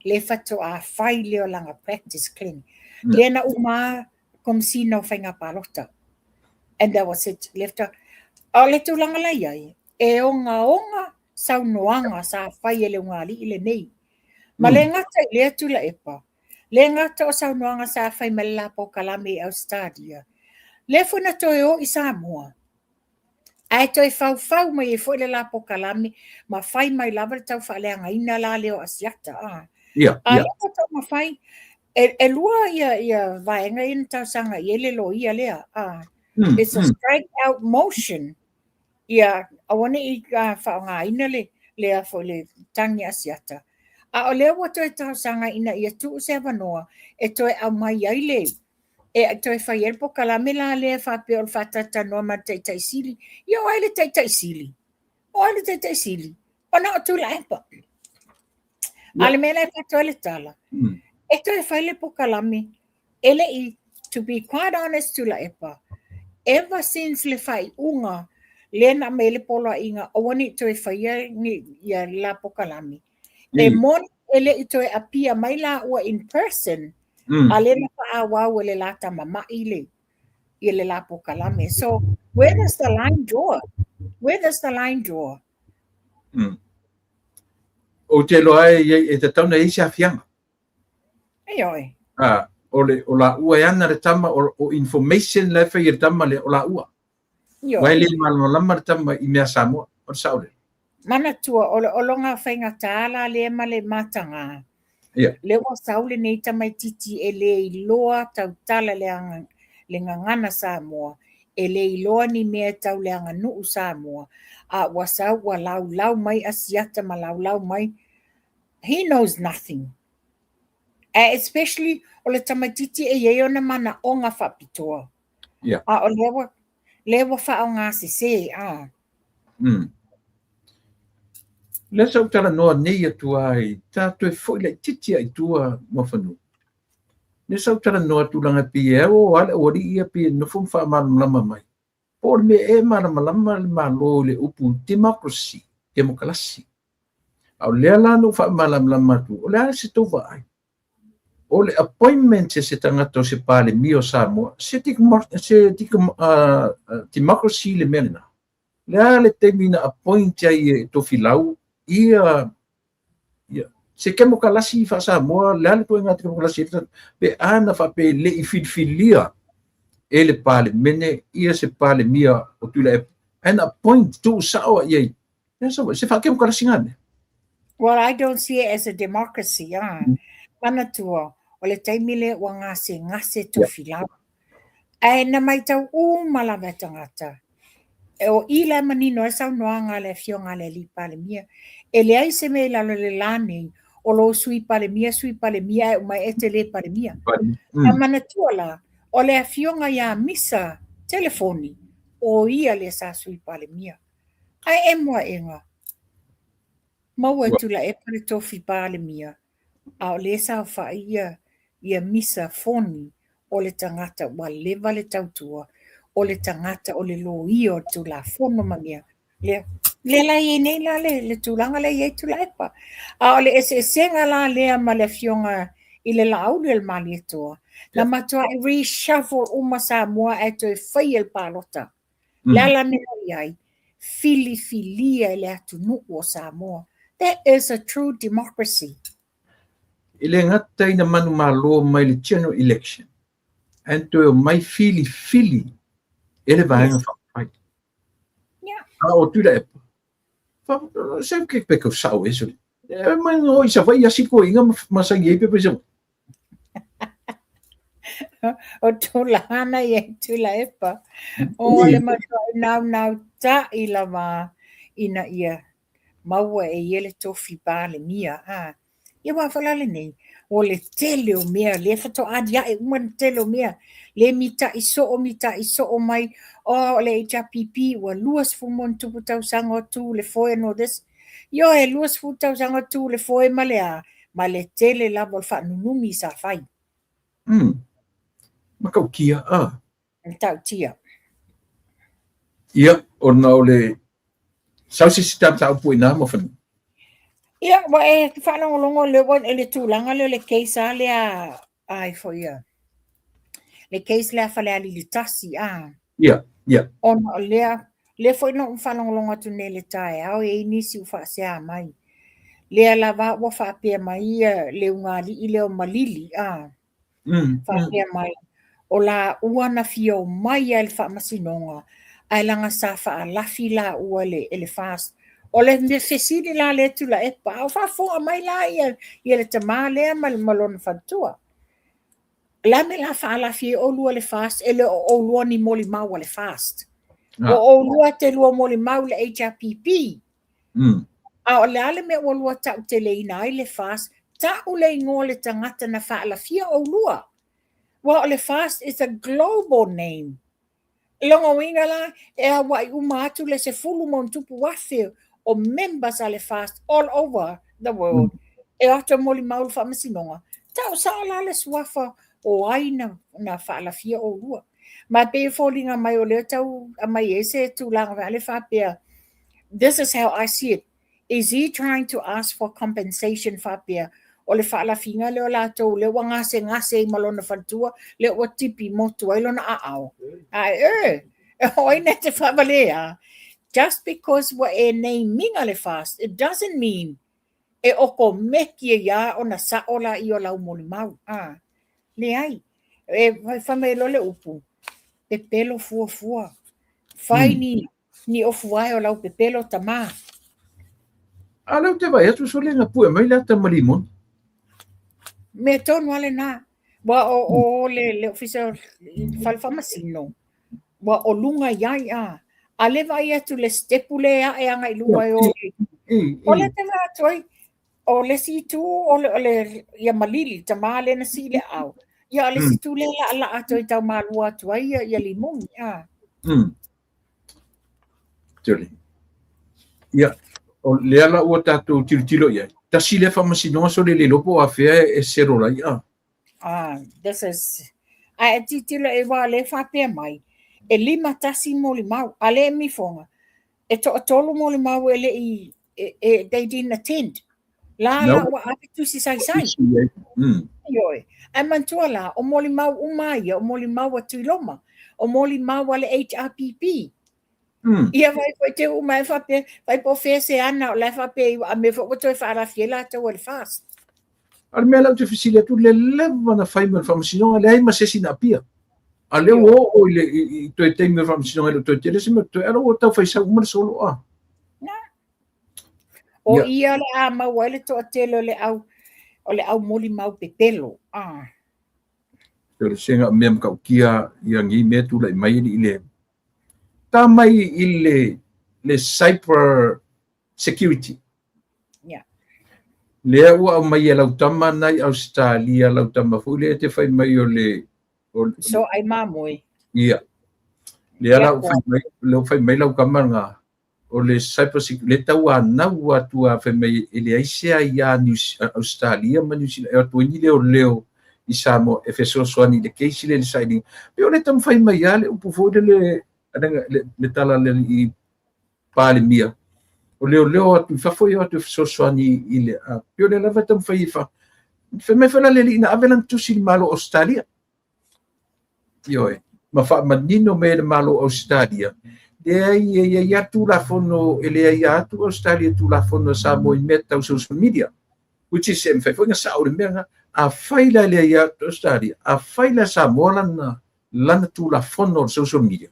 le faatoa fai lea o lana practice clinic. Lea na uma Komesina o Faiga Palota. And that was it. Lea faatoa. A o le tulaga la i ai, e ogaoga saunoaga sa fai e le ulugalii lenei. Ma le gata i lea Tuilaepa, le gata o saunoaga sa fai mai le la polokalame i Ausetalia, lea foi na toe o i Samoa, ae toe faufau mai ai foi le la polokalame ma fai mai lava le taufaaleagaina la lea o Asiata. A lea faatoa mafai, e lua ia vaega ia na talosaga i ai le loia lea. It's a strike out motion ia aua ne i faaaogaina le lea foi le tagi Asiata. A o lea ua toe talosaga ina ia tuu se avanoa e toe aumai ai le e toe fai ai le polokalame la lea faapea o le faatalatalanoa ma le Taitai Sili. Ia o ai le Taitai Sili? O ai le Taitai Sili? O na o Tuilaepa. A o le mea la e avatu ai le tala, e toe fai le polokalame e le i, to be quite honest Tuilaepa, ever since le faaiuga lea na aumai ai le poloaiga aua ne i toe faia ia le la polokalame, e moni e le i toe appear mai laua in person, a lea na faaauau e le la tama ma'i le ia le la polokalame. So, where does the line draw? Where does the line draw? Ou te iloa e, e tatau ona i ai se aafiaga. Ioe. A, o le, o laua e ana le tama, o information la e fai e le tama lea, o laua. Ioe. Aua e le malamalama le tama i mea Samoa, o le sao lea. Manatua, o, o lona faigata la lea ma le mataga. Ia. Lea ua sau lenei tamaititi e le iloa tautala le, le gagana Samoa, e le iloa ni mea tau le aganuu Samoa, a ua sau ua laulau mai Asiata ma laulau mai He knows nothing. Ae especially o le tamaititi e i ai ona manaoga faapitoa. Yeah. A o lea ua, lea ua faaaoga sese, a. Lea sa ou talanoa nei atu ai, ta toe foi laitiiti lava i tua Muafanua. Lea sa ou talanoa tulaga e pei e o lava le aualii ia pei e nofo ma faamalamalama mai. Po o le mea ea e malamalama le Malo i le upu democracy, temokalasi. A o lea la na ou faamalamalama atu, o le a se tou vaai? O le appointment e se tagata o se Palemia o Samoa, se democracy le mea lena. O le a le taimi na appoint ai e Tofilau ia Ia, se kemokalasi faa-Samoa, le a le ituaiga kemokalasi pe a na faapea e le i filifilia e le Palemene ia se Palemia o Tuilaepa, ae na appoint, tuusao i ai. Se faakemokalasi na mea. Well, I don't see it as a democracy, ah. Manatua, o le taimi lea ua gasegase Tofilau. Ae na matau uma lava e tagata, o i la e manino ai saunoaga a le Afioga a le Alii Palemia, e leai se mea i lalo i le la nei, o lou Sui Palemia, Sui Palemia ae uma e te le Palemia. A manatua la, o le Afioga ia Misa Telefoni, o ia lea sa Sui Palemia. Ae emo aʻega, maua e Tuilaepa le tofi Palemia, a o lea e saofai ia ia Misa Foni o le tagata ua leva le tautua, o le tagata o le loia o le Tulafono ma mea. Lea, lea la i ai nei la le, le tulaga lea i ai Tuilaepa. A o le eseesega la lea ma le afioga i le Laauli o le Malietoa, na matuai reshuffle uma Samoa ae toe faia le palota. Le a la mea i ai, filifilia e le atunuu o Samoa. That is a true democracy. E le gata ina manumalo mai le general election, ae na toe omai filifili e le Vaega Faaupufai. A o Tuilaepa, se ke pe kau sao e sole. E mai no i Savaii asi toeaiina ma saini ai pepa i Savaii. O tulaga ia i Tuilaepa, o le matuai naunautai lava ina ia maua e ia le tofi Palemia. A, ia aua foi la lenei, o le tele o mea, lea faatoa aliae uma le tele o mea, le mita'i soo, mita'i soo mai, oh, o le HRPP ua 20+ tausaga o tu le foe and all this. Ioe, 20 tausaga o tu le foe ma le a, ma le tele lava o le faanunumi sa fai. Matautia, a. Matautia. Ia, ona o le sau se isi mataupu i ina ma fanua. Ia, ua e faalogologo lea ua i le tulaga lea o le case lava lea a ifo ia. Le case lea a Falealili 1, a. Ia, ia. Ona o lea, lea foi na ou faalogologo atu nei i le taeao, e i ai nisi ua faasea mai. Lea lava ua faapea mai ia le ulugalii lea o Malili, a. Faapea mai, o laua na fia omai lava i le faamasinoga, ae leaga sa faalafi laua e le FAST. O le mea fesili la lea Tuilaepa, a o faafofoga mai la ia le tama lea ma lona faletua. O le a le mea o le a faalafi ai oulua e le FAST, e le o oulua ni molimau a le FAST. O oulua te lua molimau i le HRPP. A o le a le mea ua lua tauteleina ai le FAST, tau le igoa o le tagata na faalafia oulua. Aua o le FAST is a global name. Lona uiga la, e auai uma atu le 10,000+ o members a le FAST all over the world e o atu e molimau i le faamasinoga. Tau sao la le suafa o ai na faalafia oulua. Ma e pei e foliga mai o lea tau aumai ai se tulaga foi lea faapea, this is how I see it, is he trying to ask for compensation faapea o le faalafiga lea o latou lea ua gasegase ai ma lona faletua, lea ua tipi motu ai lona aao. Ae e, o ai na te faavalea? Just because ua e name ina le FAST, it doesn't mean e okomeki ai lava ona sao laia o lau molimau. A, leai. E fai mai loa le upu, pepelo fuafua. Fai ni ofuae o lau pepelo tama. A lea ou te vaai atu sole na pue mai le ata ma limoni. Mea tonu lava lena. Ua o le ofisa fale faamasino, ua o luga i ai a. A lea vaai atu le stepu lea e ae agai i luga e o. O lea te vaai atu ai, o le isi itu o le ia Malili, tama lea na sii le aao. Ia o le isi itu lea laalaa atu ai tau malua atu ai ia limoni. A. Tuli. Ia, o lea la ua tatou tilotilo i ai. Tasi lea faamasinoga sole le iloa po o afea e settle ai a. Ah, this is... Ae e tilotilo i aua o lea e faapea mai, e 51 molimau, a lea e mifoga, e toatolu molimau e le i, e, they didn't attend. La la ua ave tusi saisai. Ioe. Ae manatua la, o molimau uma ia, o molimau a Tuiloma, o molimau a le HRPP. Ia vai foi te uma e faapea, vai po o fea se ana o la e faapea i a mea foi ua toe faalafi ai latou e le FAST. A o le mea la ou te fesili atu, le leva na fai mai o le faamasinoga, leai ma se isi na apia. A lea ua oo i le i toe taimi o le faamasinoga e le o toe tele se mea o totoe, a o lea ua tau fai sau uma le solo a. Na. O ia o le a maua ai le toatele o le au o le au molimau pepelo. Ah. O le sega mea matautia ia nei mea tulai mai i le ta mai i le cyber security. Yeah. Lea ua aumai e lau tama na i Australia, lau tama foi lea te fai mai o le... O, so ai mamoe. Ia. Lea la ua fai mai, lea ua fai mai lau tama nga, o le cyber security, le tauanau atu a fai mai e leai se aia Australia ma New Zealand, e o atu ai ni leoleo i Samoa e fesoasoani i le case lea i le sailiga. Pei o le taumafai mai lava le upu foi lele, le tala a le alii Palemia, o leoleo atu i fafo e o atu e fesoasoani i le a. Pei o lea lava e taumafai e fa... Fai mai foi la le alii na ave lana tusi i le Malo o Ausetalia. Ioe, ma faamanino mai e le Malo o Ausetalia, leai e i ai lava Tulafono, e leai lava atu Ausetalia i Tulafono a Samoa i mea tau social media, which is e mafai foi ona sao le mea lena. Afai la e leai atu Ausetalia, afai la e Samoa lana Tulafono o le social media,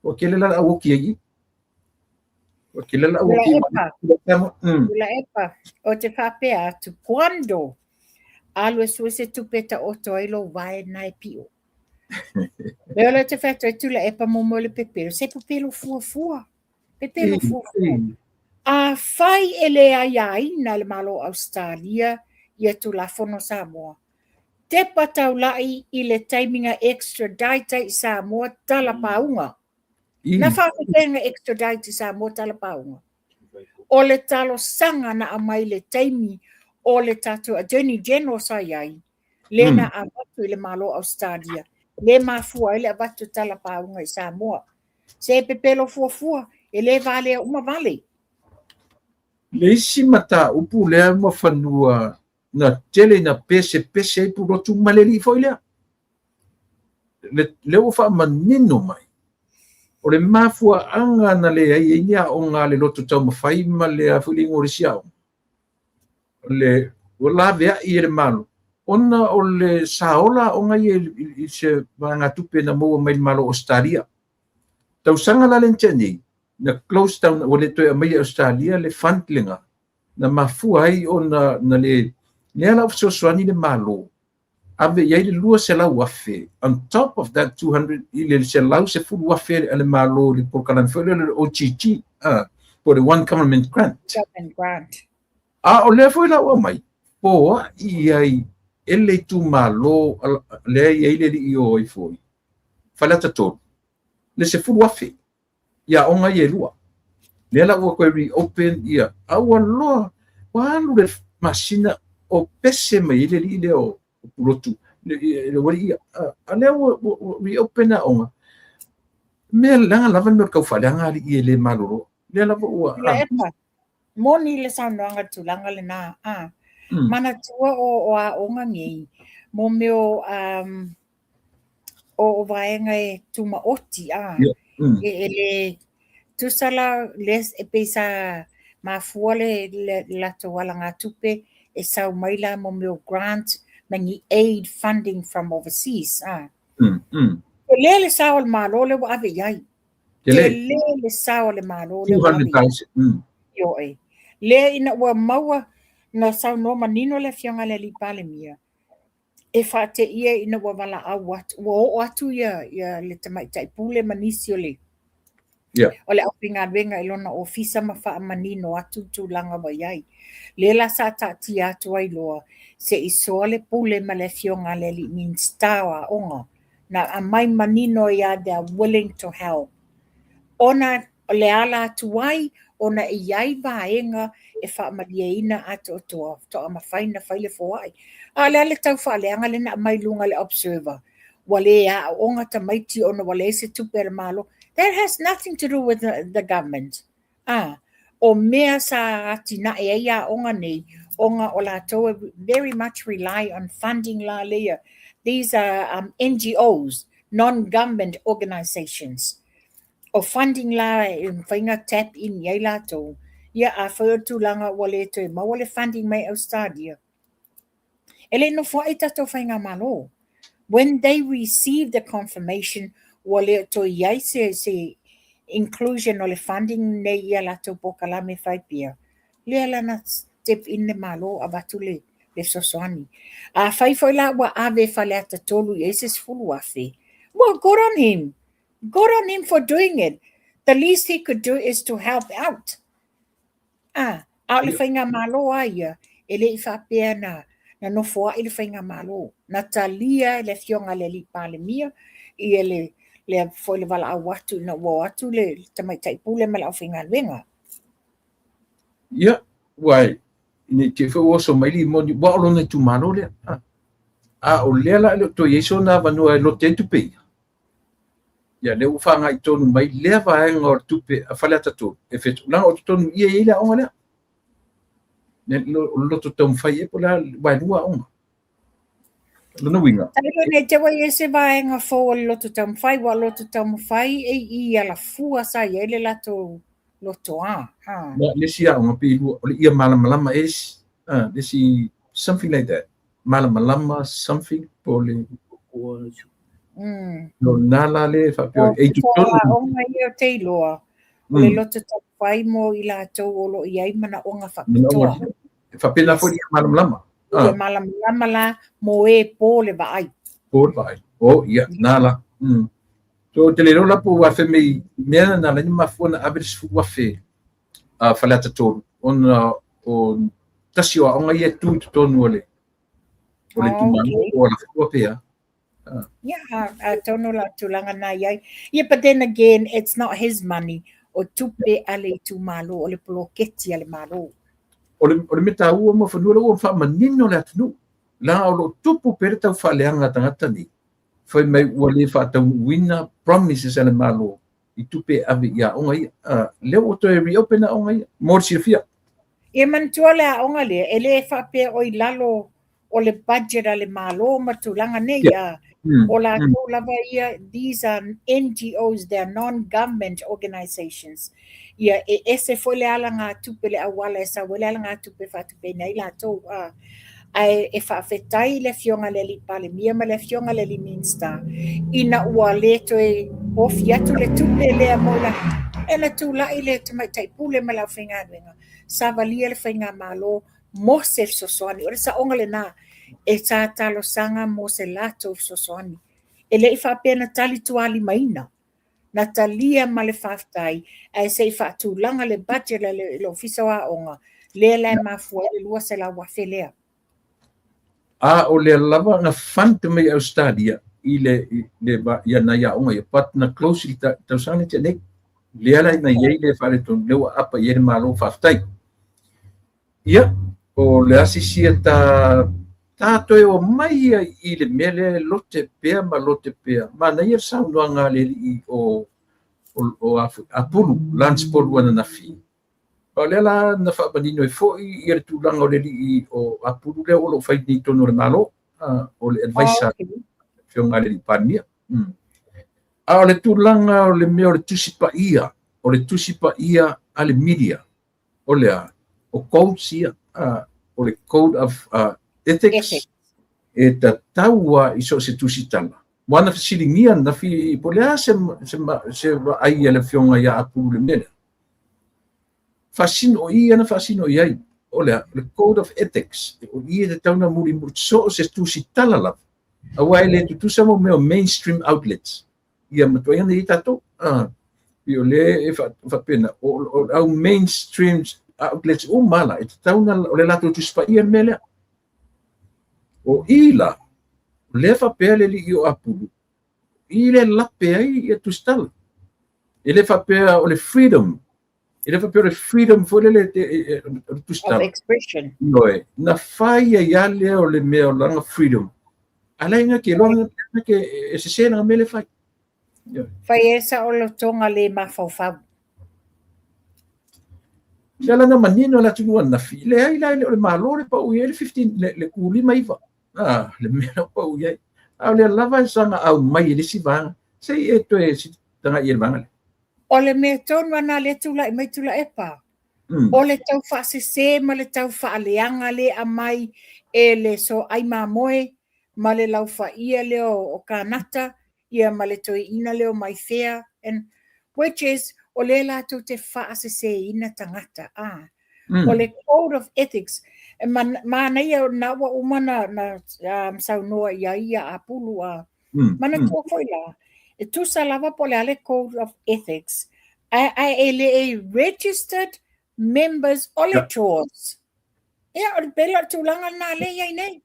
Ua tele la le au oti ai i. Ua tele la au oti ai. Tuilaepa, ou te faapea atu, quando alu e sue se tupe e taoto ai lou vae na e pio. Lea o lea te fai atu ai Tuilaepa mo mo le pepelo, se pepelo fuafua. Pepelo fuafua. Afai e le aiaina e le Malo o Ausetalia ia Tulafono Samoa, Tepa taulai i le taimi na extradite ai i Samoa tala pauga. Na faafefea na extradite i Samoa tala pauga? O le talosaga na aumai i le taimi o le tatou Attorney General sa i ai, lea na avatu i le Malo o Ausetalia. Lea e mafua ai le avatu o talapauga i Samoa. Se pepelo fuafua, e le valea uma vale. Le isi mataupu lea Muafanua na tele ina pesepese ai Pulotu ma le alii foi lea. Lea ua faamanino mai, o le mafuaaga na leai ai ni aoga a le loto taumafai ma le a foi le igoa o le isi aoga, le ua laveai e le Malo, ona o le sa ola aoga ia i se vaegatupe na maua mai le Malo o Ausetalia. Tausaga la lea na tea nei, na close down, ua le toe aumaia e Ausetalia le fund lena, na mafua ai ona na le, lea la ua fesoasoani le Malo, ave i ai le $200,000 on top of that 200 i le $110,000 a le Malo i le polokalame foi lea o le OGG, po o le One Government Grant. Government Grant. A o lea foi la ua aumai, poai ai e le itumalo lea e i ai le alii o ai foi, Faleata 3, le $10,000 i aoga ia e lua. Lea la ua toe reopen ia, a ua loa, ua alu le masina o pese mai ai le alii lea o Pulotu, le alii ia. A lea ua reopen aoga, mea leaga lava le mea o le tau faaleaga alii e le malolo. Lea lava ua... Tuilaepa, moni le saunoaga i le tulaga lena. A, manatua o aoga nei, mo mea o o vaega e tumaoti, a, e le tusa la lea e pei sa mafua le latou alagatupe e sau mai la mo mea o grant ma ni aid funding from overseas, a. Tele le sao o le Malo lea ua ave i ai. Tele le sao o le Malo lea ua ave i ai. Ioe. Lea ina ua maua na saunoa manino le Afioga i le Alii Palemia, e faateia ina ua valaau atu, ua oo atu ia, ia le tamaitai pule ma nisi o le o le aufaigaluega i lona ofisa ma faamanino atu le tulaga ua i ai. Lea la sa taatia atu ai loa se i soa le pule ma le afioga a le alii Minisita o Aoga, na aumai manino ai lava they are willing to help. Ona o le ala atu ai ona e i ai vaega e faamalieina atoatoa faatoa mafai ona fai le foai. A o le a le tau faaleaga lea na aumai i luga i le Observer, ua le aooga tamaiti ona ua leai se tupe a le Malo. That has nothing to do with the government. A, o mea sa atinae ai aoga nei, ona o latou e very much rely on funding la leia. These are NGOs, non-government organisations. O funding la e mafai ona tap in i ai latou, ia afai o le tulaga ua le toe maua le funding mai Australia, e le i nofoai tatou faigamalo. When they receive the confirmation ua le o toe i ai se, se inclusion o le funding nei i a latou polokalame fai pea, lea la na step in le Malo avatu le le fesoasoani. Afai foi la ua ave Faleata 3 i ai se $10,000, well, good on him. Good on him for doing it. The least he could do is to help out. A, a o le faigamalo a ia, e le i faapea na, na nofoai le faigamalo. Na talia e le afioga i le Alii Palemia ia le, le foi le valaau atu ina ua o atu le tamaitai pule ma le aufaigaluega. Ia, ua ne i te foi ua oso mai limoni, ua o lona itumalo lea. A o lea la e le o toe i ai sona avanoa e lote ai tupe ia. Ia, lea ua faagai tonu mai lea vaega o le tupe a Faleata 3 e fetu, leaga o totonu ia e i ai le aoga lea. O le loto taumafai e po o le a, aua e lua aoga. Lona uiga. Tailo nei te ua i ai se vaega fou o le loto taumafai, ua loto taumafai e i Alafua sa i ai le latou loto a. Na, le isi aoga pe i lua, o le ia malamalama e isi. Le isi, something like that. Malamalama, something, po o le... No nā la le faapea, e i totonu. Aoga ia o te iloa, o le loto taumafai mo i latou o lo o i ai manaoga faapitoa. E faapena foi ia malamalama. Ia malamalama la mo e po le vaai. Po le vaai. O, ia, nā la. So, ou te le iloa la po ua fai mai mea na ala ai ona mafua ona ave le $10,000 a Faleata 3 ona o tasi o aoga ia e tu i totonu o le o le itumalo o Alafua pe a. Yeah, atonu la tulaga na i ai. Yeah, but then again, it's not his money. O tupe a le itumalo, o le poloketi a le Malo. O le mea taua Muafanua lea ua faamanino le atunuu. Leaga o lo o tupu pea le tau faaleaga a tagata nei. Fai mai ua le faataunuuina promises a le Malo i tupe e ave i aoga ia. Lea ua toe reopen aoga ia mo le silafia. Ia manatua le aoga lea, e le faapea o i lalo o le budget a le Malo ma tulaga nei. O latou lava ia, these are NGOs, they are non-government organizations. Ia, e ese foi le alagatupe, le auala e sau ai le alagatupe e faatupeina ai latou. Ae e faafetai i le Afioga i le Alii Palemia ma le Afioga i le Alii Minisita ina ua le toe ofi atu le tupe lea mo i latou. E na tulai le Tamaitai Pule ma le aufaigaluega, savalia le faigamalo mo se fesoasoani. O le saoga lena, e sa talosaga mo se latou fesoasoani. E le i faapea na tali tualimaina, na talia ma le faafetai, ae se i faatulaga le budget a le Ofisa o Aoga, lea la e mafua ai le $200,000 lea. A o lea lava na fund mai e Ausetalia i le ia nai aoga ia, but na close i le tausaga na tea nei. Lea la na i ai le faaletonu, lea ua apa i ai le Malo, faafetai. Ia, o le asi sia ta toe o mai ia i le mea lea e lote pea ma lote pea. Manaia le saunoaga a le alii o Apulu, Lance Polu ananafi. O lea la na faamanino ai foi ia le tulaga o le alii o Apulu lea o lo o fai nei i totonu o le Malo, o le advisor Afioga a le Alii Palemia. A o le tulaga o le mea o le Tusi Paia, o le Tusi Paia a le media, o lea, o codes ia, o le Code of Ethics, e tatau lava i so o se tusitala. Ua na fesiligia ananafi po o le a se vaai a le Afioga ia Apulu i le mea lea. Faasino, o i ana faasino i ai, o lea, o le Code of Ethics, o i e tatau ona mulimuli so o se tusitala lava, aua e le tutusa mo mea o mainstream outlets, ia ma ituaiga nei tatou. O lea e faapena, o au mainstream outlets uma la, e tatau ona, o le latou Tusi Paia le mea lea. O i la, o lea faapea le alii o Apulu, i le lape ai ia tusitala. E le faapea o le freedom, e le faapea o le freedom foi lele o le tusitala. Of expression. Ioe, na fai ai lava lea o le mea o lana freedom. A la ina ke iloa na ke e sese lana mea lea e fai. Fai e saolotoga le mafaufau. Lea la na manino le atunuu ananafi, leai la e le o le Malo le pau i ai le 15, le 59. Le mea la pau i ai. A o lea lava e saga aumai e le isi vaega, se i e toe tagai i le vaega lea. O le mea tonu lena lea tulai mai Tuilaepa. O le tau faasese ma le tau faaleaga lea aumai e le soai mamoe ma le laufaia lea o Kanata, ia ma le toeaina lea o Maifea, and which is o lea latou te faaseseina tagata. O le Code of Ethics, e manaia na ua uma na saunoa i ai ia Apulu, manatua foi la, e tusa lava po o le a le Code of Ethics, ae e le e registered members o le JAWS. Ia, o le pela o le tulaga lena lea i ai nei.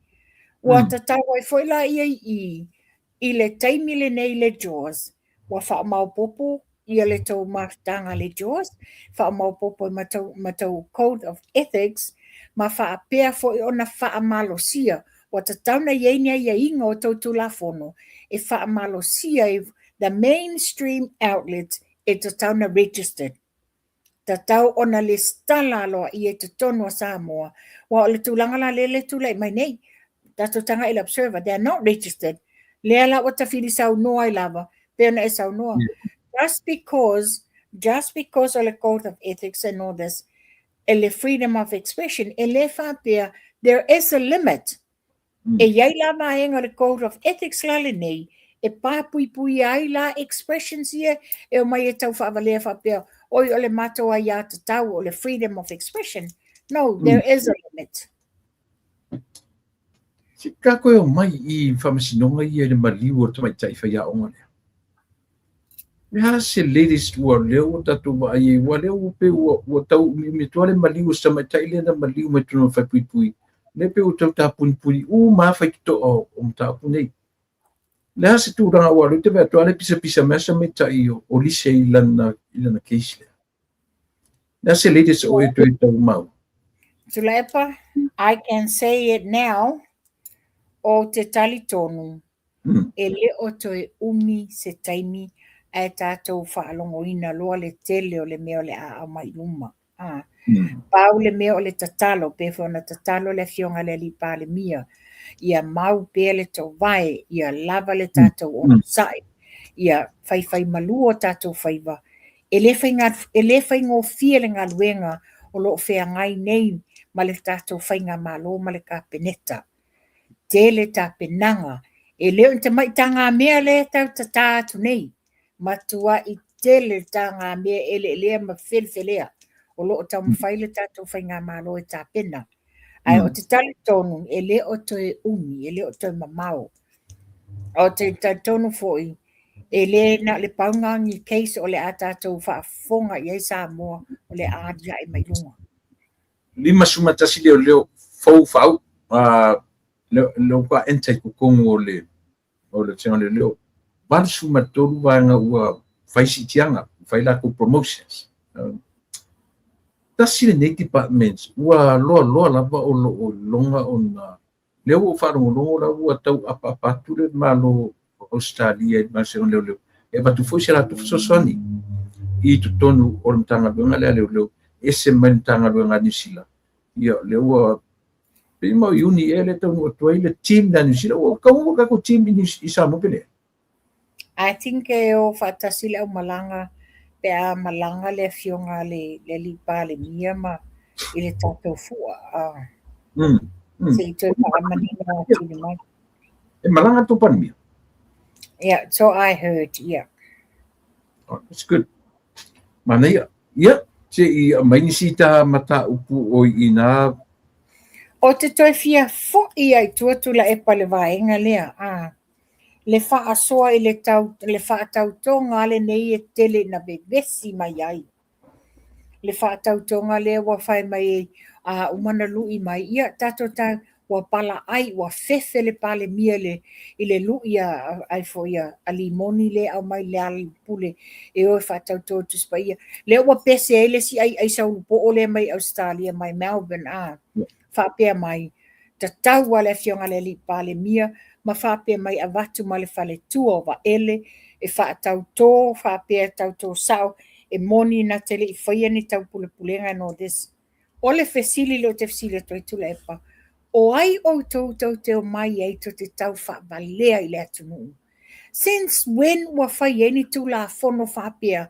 Ua tatau ai foi la ia i le taimi lenei le JAWS, ua faamaopoopo ia le tou mafutaga le JAWS, faamaopoopo i ma tou Code of Ethics, ma faapea foi ona faamalosia. Ua tatau na i ai ni aiaiga o tou Tulafono e faamalosia ai the mainstream outlets e tatau na registered. Tatau ona lesitala aloaia i totonu o Samoa. Aua o le tulaga la lea e tulai mai nei, tatou tagai i le Observer, they are not registered. Lea la ua tafili saunoa ai lava, pe ona e saunoa. Just because o le Code of Ethics and all this, e le freedom of expression, e le faapea, there is a limit. E i ai la vaega o le Code of Ethics la lenei, e papuipuia ai la expressions ia e o mai e tau faavalea faapea, oi o le matou aiā tatau o le freedom of expression. No, there is a limit. Se ka koe o mai i faamasinoga ia i le maliu o le tamaitai faiaoga lea. Le a se latest ua lea ua tatou vaai ai, ua lea ua pei ua tau umiumi atu lava le maliu o se tamaitai lea na maliu mai totonu o le faepuipui. Lea pei ua tau tapunipuni uma lava faitotoa o mataupu nei. Le a se tulaga ua lea ou te vaai atu lava le pisapisa mai se tamaitai o Lise i lana case lea. Le a se latest o e toe tau mau? Tuilaepa, I can say it now, o te talitonu. E le o toe umi se taimi ae tatou faalogoina loa le tele o le mea o le a aumai i luma. Pau le mea o le tatalo, pei foi ona tatalo le Afioga i le Alii Palemia, ia mau pea le toovae, ia lava le tatou onosai, ia faifaimalu o tatou faiva. E le e le faigofie le galuega o lo o feagai nei ma le tatou Faigamalo ma le Kapeneta. Tele tapenaga, e le o ni tamai tagamea lea e tau tata atu nei, matuai tele le tagamea eleelea ma felefelea o lo o taumafai le tatou Faigamalo e tapena. Ae ou te talitonu e le o toe umi, e le o toe mamao. Ou te talitonu foi, e le na o le pau lena o ni case o le a tatou faafofoga i ai Samoa o le a aliae mai luga. 51 leoleo fou faauu lea ua enter i totonu o le Vasega Leoleo. 83 vaega ua fai siitiaga, fai latou promotions. Tasi lenei department ua loaloa lava o lo o iloga ona lea ua ou faalogologo la ua tau apaapa atu le Malo o Ausetalia i le Vasega Leoleo e avatu foi se latou fesoasoani i totonu o le Matagaluega lea a Leoleo, ese mai le Matagaluega a Niu Sila. Ia, lea ua pei ma o Iuni ea lea e taunuu atu ai le team lea a Niu Sila. Ua taunuu le tatou team i Samoa pe leai? I think e o faatasi le aumalaga pe a malaga le afioga a le Alii Palemia ma i le tatou fua. Se i toe faamanino atili mai. E malaga le tou Palemia? Yeah, so I heard, yeah. Oh, that's good. Manaia. Ia, se i aumai nisi ta mataupu o i ina. O te toe fia foi ai tua Tuilaepa i le vaega lea, a. Le faasoa i le tau, le faatautoga a lenei e tele ina vevesi mai ai. Le faatautoga lea ua fai mai ai, a uma ona lui mai, ia tatou ta, ua palaai, ua fefe le Palemia i le, i le lui a, ai foi a, a Limoni lea e aumai le Alaalipule e o e faatauto i le Tusi Paia. Lea ua pese ai le isi aiai saulupoo lea mai Ausetalia mai Melbourne, a, faapea mai, tatau lava le Afioga i le Alii Palemia ma faapea mai avatu ma le faletua o Vaele e faatauto, faapea e tauto sao, e moni na te le i faia ni taupulepulega and all this. O le fesili lea ou te fesili atu ai Tuilaepa, o ai outou tou te omai ai tou te tau faavalea i le atunuu? Since when ua fai ai ni Tulafono faapea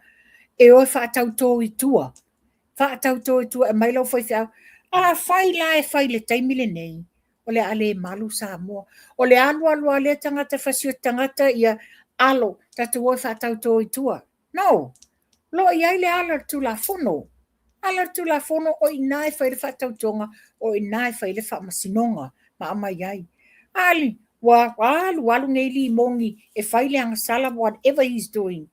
e o e faatauto i tua? Faatauto i tua e aumai lau faifeau. Afai la e fai i le taimi lenei, o le a le malu Samoa. O le alu alu lava lea tagata fasioti tagata ia alo, tatou o e faatauto i tua. No! O lo o i ai le ala o le Tulafono. Ala o le Tulafono, o i ina e fai le faatautoga, o i ina e fai le faamasinoga ma aumai ai. Ali, ua alu alu nei Limoni e fai le agasala whatever he's doing,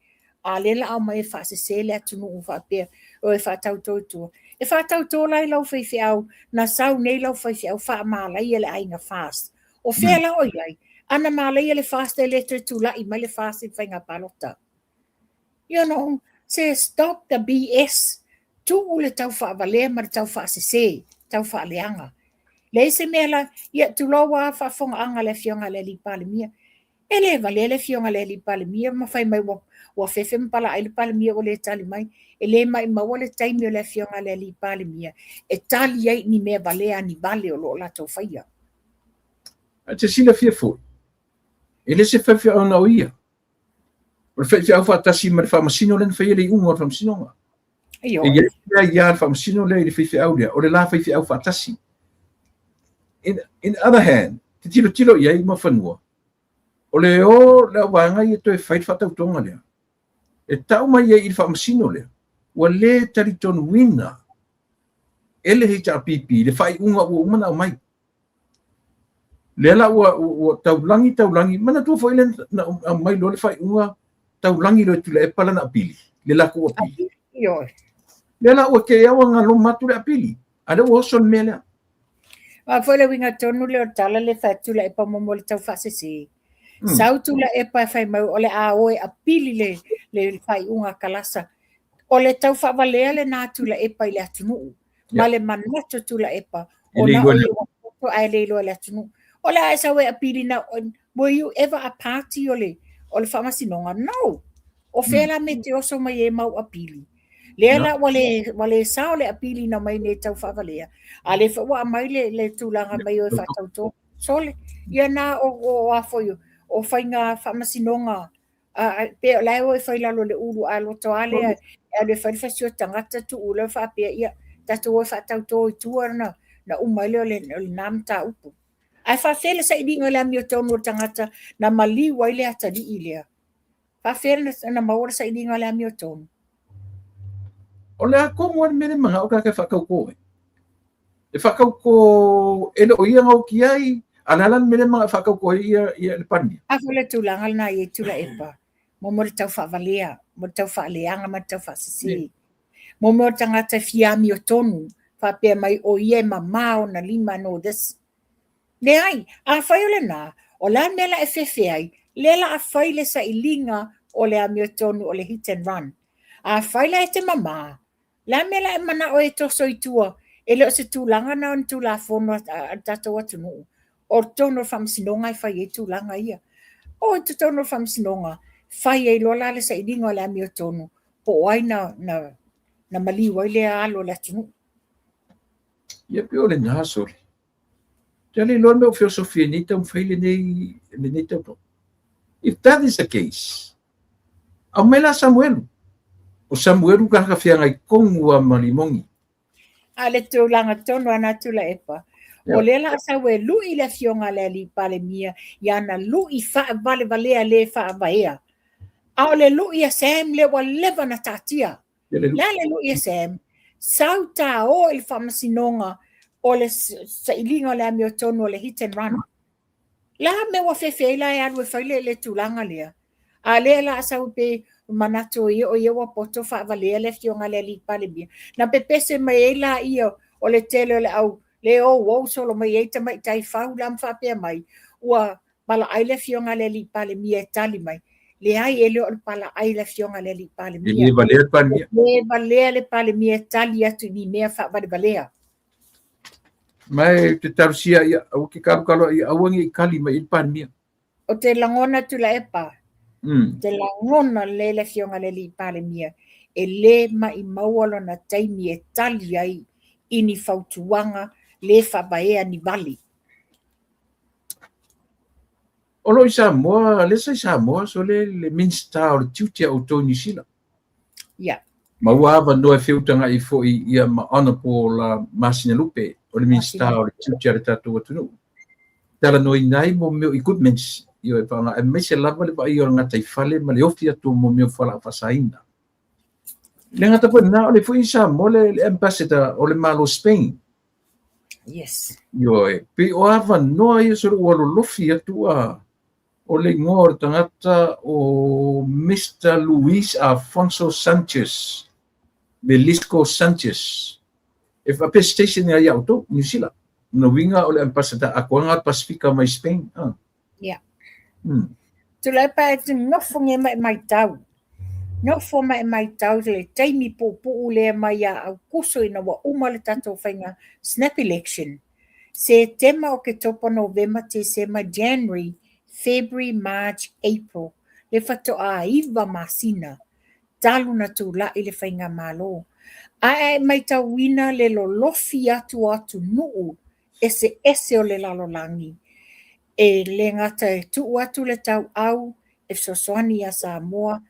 a lea la aumai e faasese le atunuu faapea o e faatauto i tua. E faatauto la i lau faifeau, na sau nei lau faifeau faamalaia le aiga FAST. O fea la o i ai? Ana malaia le FAST e le toe tulai mai le FAST i le faiga palota. You know, se stop the BS. Tuu le tau faavalea ma le tau faasese, tau faaleaga. Leai se mea la, ia tulou lava faafofogaaga a le Afioga i le Alii Palemia. E le valea le Afioga i le Alii Palemia ma fai mai ua fefe ma palaai le Palemia ua le tali mai. E le maumau le taimi o le Afioga i le Alii Palemia e tali ai ni mea valea ni vale o lo o latou faia. Ae te silafia foi, e le se faifeau na o ia. O le faifeau faatasi ma le faamasino lea na faia le iuga o le faamasinoga. E i ai le aia a le faamasino lea i le faifeau lea, o le la faifeau faatasi. In other hand, te tilotilo i ai Muafanua, o le o le auvaega ia toe fai le faatautoga lea, e tau mai ai i le faamasino lea, ua le talitonuina e le HRPP le faaiuga ua uma ona aumai. Lea la ua taulagi taulagi, manatua foi lea na aumai loa le faaiuga taulagi loa e Tuilaepa lana apili, le latou apili. Lea la ua te au galoma atu le apili, a lea ua oso le mea lea. A foi le uiga tonu lea o le tala lea fai atu Tuilaepa mo le tau faasese. Sau Tuilaepa e fai mai o le a o e apili le faaiuga a Kalasa. O le tau faavalea lena a Tuilaepa i le atunuu. Ma le manatu Tuilaepa, ona o ia ua poto ae le iloa e le atunuu. O le a e sau e apili na, Were you ever a party o le, o le faamasinoga? No! O fea la mea e te oso mai ai mau apili? Lea la ua le, ua le sao le apili na aumai nei tau faavalea, a lea foi ua aumai le, le tulaga mai o e faatautō. Sole, ia na o, o a foi, o faiga faamasinoga a, pe o la e o e fai lalo le ulu a loto a lea e alu e fai le fasioti tagata tuu lea faapea ia tatou o e faatautō i tua na, na uma ai lea o le, o lena mataupu. Ae faafefea le sailiga o le amiotonu o le tagata na maliu ai le atalii lea? Faafefea na maua le sailiga o le amiotonu? O le a tonu lava le mea lea e manao tagata e faatautō ai? E faatautō e le o ia na oti ai, a o le a la le mea lea e manao e faatautō ai ia, ia le Palemia? A foi le tulaga lena i Tuilaepa, mo mea o le tau faavalea, mo le tau faaleaga ma le tau faasese. Mo mea o le tagata e fia amiotonu, faapea mai o ia e mama ona lima and all this. Leai, afai o lena, o le a le mea la e fefe ai, lea la a fai le sailiga o le amiotonu o le hit and run. Afai la e te mama, le a le mea la e manao e toso i tua, e le o se tulaga na o ni tulafono a le tatou atunuu, o totonu o le faamasinoga e fai ai tulaga ia. O i totonu o le faamasinoga, fai ai loa la le sailiga o le amiotonu, po o ai na, na, na maliu ai lea alo o le atunuu. Ia pei o lena sole. Te le iloa le mea o feosofia nei taumafai lenei, lenei tautoga. If that is the case, aumai la Samuelu. O Samuelu ka ka feagai tonu lava ma Limogi. A le tulaga tonu a na Tuilaepa, o lea la a sau e lui le afioga a le alii Palemia i ana lui faavalevalea le faavaea. A o le lui a Sam lea ua leva na taatia. Le a le lui a Sam? Sau ta o i le faamasinoga o le sailiga o le amiotonu o le hit and run. La mea ua fefe ai la e alu e fai le, le tulaga lea. A lea la a sau pe manatu ia o ia ua poto faavalea le afioga a le alii Palemia. Na pepese mai ai la ia o le tele o le au le ou ou solo mai ai tamaitai fau la ma faapea mai ua palaai le afioga a le alii Palemia e tali mai. Leai, e le o le palaai le afioga a le alii Palemia. E le valea le Palemia. E le valea le Palemia e tali atu i ni mea faavalevalea. Ma e te talusia ia, aua ke kalokalo ia, aua ne i kali mai i le Palemia. O te lagona Tuilaepa, te lagona lelei le afioga i le alii Palemia, e le maimau lona taimi e tali ai i ni fautuaga le faavaea ni vale. O lo o i Samoa, lea sa i Samoa, so le, le Minista o le Tiute a outou i Niu Sila. Ia. Ma ua avanoa e feutaga'i foi ia ma Honourable Masina Lupe, o le Minista o le Tiute a le tatou atunuu. Talanoaina ai mo mea o equipments, ioe, faaaoga, aemaise lava le vaaia o le gataifale ma le ofi atu o mea o fualaau faasaina. Le gata foi lena, o le foi i Samoa le, le ambassador o le Malo Spain. Yes. Ioe, pei o avanoa ia solo ua lolofi atu a o le igoa o le tagata o Mister Luis Alfonso Sanchez, Melisco Sanchez. E faapea station ia ia outou, Niu Sila. Lona uiga o le ambassador atoaga o le Pasifika mai Spain. Ah. Yeah. Tuilaepa e te nofo nge mai maitau. Nofo mai maitau le taimi puupuu lea mai ia Aukuso ina ua uma le tatou faiga snap election. Setema, Oketopa, Novema, Tesema, January, February, March, April, le faatoa 9 masina talu na tulai le faigamalo. Ae a e maitauina le lolofi atu o atunuu eseese o le lalolagi, e le gata e tuu atu le tauau e fesoasoani ia Samoa,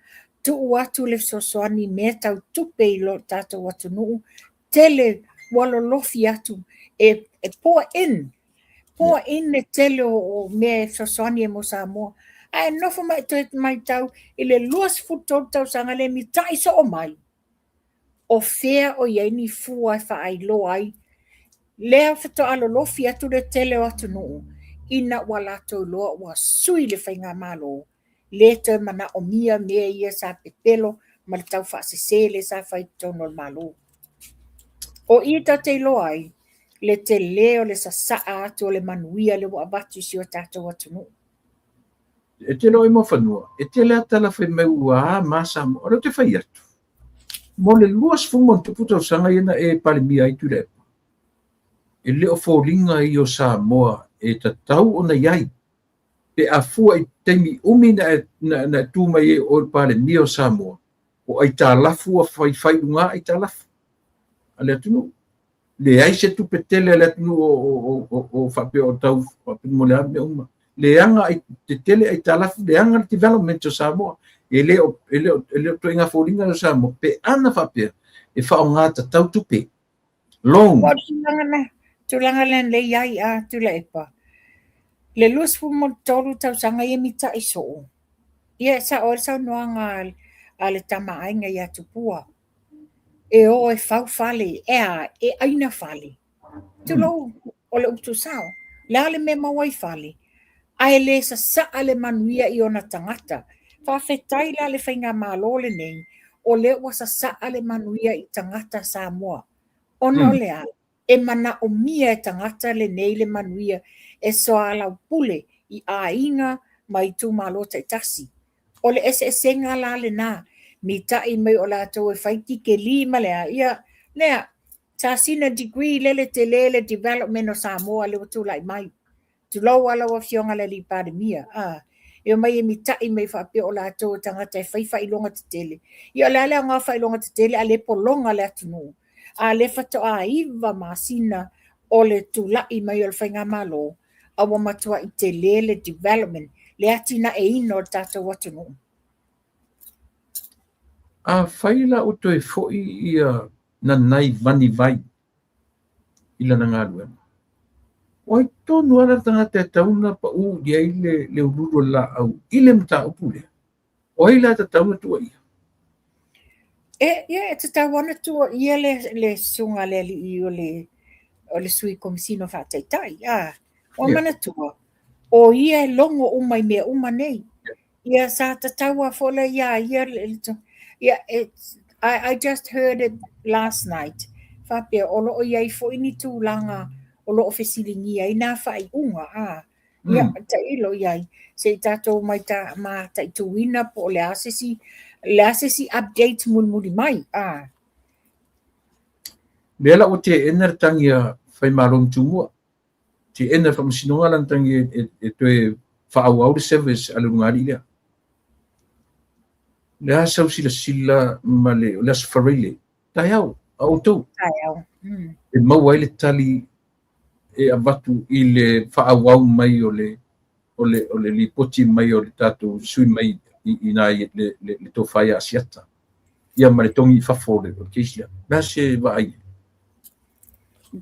tuu atu le fesoasoani i mea tau tupe i lo tatou atunuu, tele ua lolofi atu e, e pour in, pour in le tele o, o mea e fesoasoani e mo Samoa. Ae nofo mai toe maitau i le 23 tausaga le mitai soo mai. O fea o i ai ni fua e faailoa ai lea faatoa lolofi atu le tele o atunuu ina ua latou iloa ua sui le faigamalo le toe manaomia mea ia sa pepelo ma le taufaasese lea sa fai i totonu o le Malo. O i tatou te iloa ai le tele o le sasaa atu o le manuia lea ua avatu i si o tatou atunuu. E te iloa i Muafanua, e tele lava tala fai mai ua a ma Samoa. O lea ou te fai atu, mo le 20+ tausaga ia na e Palemia ai Tuilaepa, e le o foliga ia o Samoa e tatau ona i ai. Pe a fua i taimi umi na e, na, na e tu mai ai o oe i le Palemia o Samoa, o aitalafu ua faifai i luga aitalafu a le atunuu. Leai se tupe tele a le atunuu o faapea o tau faapea mo le a mea uma. Leaga ai tetele aitalafu, leaga le development o Samoa. E le o e le o e le o ituaiga foliga o Samoa pe ana faapea e faaaoga tatau tupe. Loan. Ua tulaga na, tulaga lea lea i ai a Tuilaepa. Le 23 tausaga ia mitai soo. Ia e sao ai le saunoaga a le Tama a Aiga ia Tupua. E o e fau fale, e a, e aina fale. Tulou, o le upu tuusao. O le a le mea e maua i fale? Ae le sasaa le manuia i ona tagata. Faafetai la le faigamalo lenei, o lea ua sasaa le manuia i tagata Samoa. Ona o le a? E manaomia e tagata lenei le manuia e soalaupule i aiga ma itumalo taitasi. O le eseesega la lena, mitai mai o latou e fai tikeli ma le a, ia, lea, sa sina degree lele tele le development o Samoa lea ua tulai mai. Tulou lava lau Afioga i le Alii Palemia, a, e omai e mitai mai faapea o latou o tagata e fai faailoga tetele. Ia o le a le aoga o faailoga tetele a lea e pologa le atunuu? A lea faatoa 9 masina o le tulai mai o le faigamalo, a ua matuai tele le development, le atinaeina o le tatou atunuu. Afai la ua toe foi ia Nanai Vanivai i lana galuega, o ai tonu lava le tagata e tatau ona pau i ai le ululu o le laau i le mataupu lea? O ai la e tatau ona tuuaia? E, ia, e tatau ona tuuaia le susuga a le alii o le sui komisino faataitai. A, ua manatua, o ia e logo uma i mea uma nei. Ia, sa tatau lava foi la ia ia, ia I just heard it last night, faapea o lo o i ai foi ni tulaga o lo o fesiligia ai nā faaiuga, a. Ia, tailo i ai, se i tatou mataituina po o le a se isi, le a se isi update mulimuli mai. A. Lea la ua teena le tagi a Faimalo ma Tumua. Teena e le Faamasinoga lana tagi e toe faaauau le service a le ulugalii lea. O le a sau silasila ma le, o le Aso Faraile, taeao, a outou. Taeao. E maua ai le tali e avatu i le faaauau mai o le o le o le lipoti mai o le tatou sui mai i ina i le le tofa ia Asiata ia ma le togi i fafo o le case lea. O le a se vaai?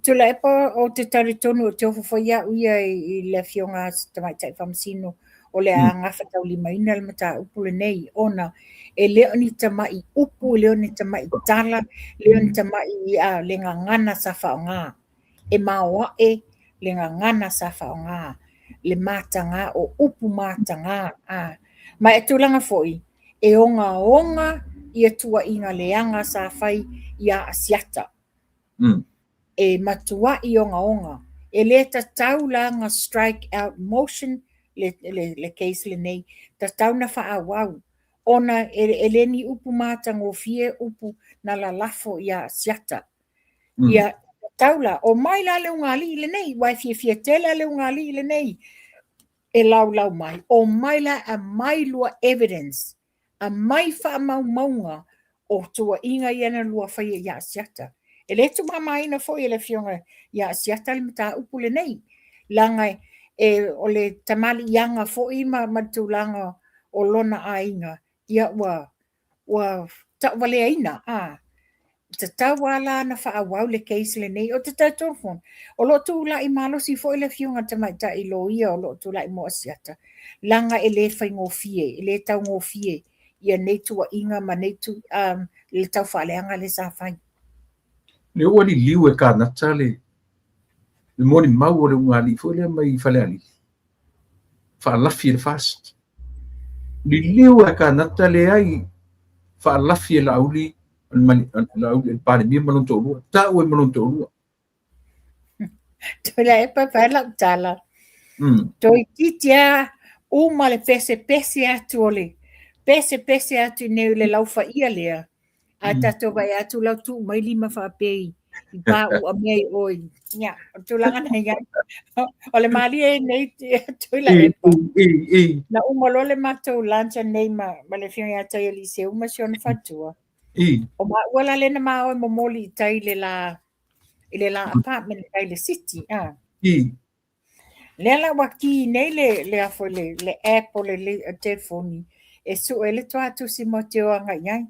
Tuilaepa, ou te talitonu ou te ofo foi au ia i le afioga a Tamaitai Faamasino o le a gafataulimaina le mataupu lenei ona e le o ni tamai upu, e le o ni tamai tala, e le o ni tamai le gagana sa faaaoga. E maoae le gagana sa faaaoga, le mataga o upu mataga. A. Ma e tulaga foi, e ogaoga ia tuuaiga leaga sa fai ia Asiata. E matuai ogaoga. E le tatau la ona strike out motion le, le, le case lenei. Tatau na faaauau ona e le ni upu matagofie upu na lalafo ia Asiata. Ia tatau la, omai la le ulugalii lenei, ua e fiafia tele le ulugalii lenei e laulau mai, omai la aumai lua evidence, aumai faamaumauga o tuuaiga ia na lua faia ia Asiata. E le tuumamaina foi e le afioga ia Asiata le mataupu lenei, leaga e, o le tamaliiaga foi ma le tulaga o lona aiga, ia ua ua tauvaleaina, a. Tatau lava la ona faaauau le case lenei. Ou te talitonu foi, o lo o tulai malosi foi le afioga i le tamaitai loia o lo o tulai mo Asiata, leaga e le faigofie, e le taugofie ia nei tuuaiga ma nei tu, le taufaaleaga lea sa fai. Lea ua liliu e Kanata le molimau o le ulugalii foi lea mai Falealili. Faalafi e le FAST. Liliu e Kanata leai faalafi e Laauli le Palemia ma lona toalua. Tau ai ma lona toalua. Tuilaepa e fai lau tala. Toeitiiti lava uma le pesepese atu o le pesepese atu i nei le laufaia lea. Ae tatou vaai atu la ua tuu mai lima faapea i i pāua mea i oi. Ia, o tulaga na i ai. O le malie nei Tuilaepa. Na uma loa le matou lunch nei ma, ma le afioga ia Taialise uma si ona faletua. O maua la lea na ma o e momoli i tai le la i le la apartment i tai le city. Ah. Lea la ua ki nei le, le, a foi, le, le app o le, le telefoni e sue le tuatusi mo te o agai ai.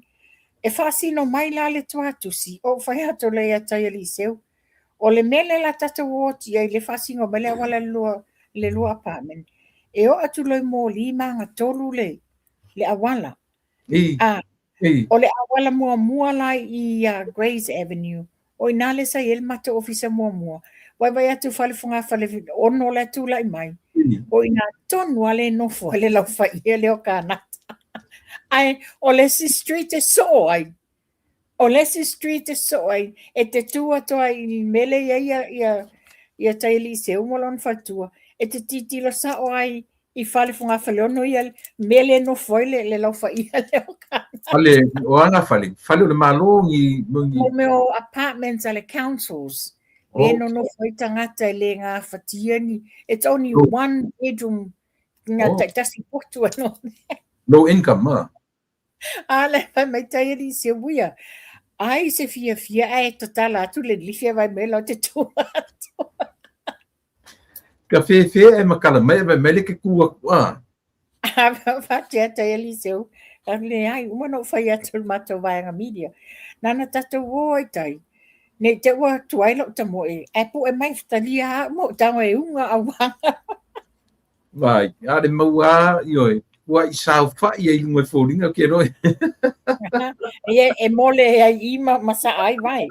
E faasino mai la le tuatusi, o fai atu le ia tai Eliseu. O le mea lea la tatou o atu i ai le faasino mai le auala le lua apartment. E o atu loa i moli ma agatolu le, le auala. A, o le auala muamua la i Grays Avenue, o i ina lea sa i ai le matou ofisa muamua. Vaivai atu fale fogafale ono la e tulai mai, o i ina tonu lava lea e nofo ai le laufaia lea o Kanata. Ae o le isi street e soo ai, o le isi street e soo ai, e te tu atu ai i le mea lea e i ai ia, ia Taialii ma lona faletua, e te tilotilo sao ai i fale fogafaleono ia mea lea e nofo ai le, le laufaia lea o Kanata. Fale, o ana fale, fale o le Malo ni... Ni... Mo mea o apartments a le councils. Oh. Le nonofo ai tagata e le gafatia ni. It's only oh. one bedroom nga oh. taitasi potu ano. Low income, ma. A le fai mai tai ali se uia. Ai se fiafia ae tatala atu le lifi e vai mai lau te tu atu. Ka whēwhē e makala mai e vai mai le ke kū aku a. A whatea tai ali se u. A le ai, uma no whai atu le mātou vaega media. Nana tātou o ai tai. Nei te ua tuai lau tamoe. Ae po e mai whatalia a mo tango e unga au wanga. Vai, a le mau a, ioe, ua i saofai ai i luga i foliga ke roe. Ia, e mole e ai i ma, ma sa ai vai.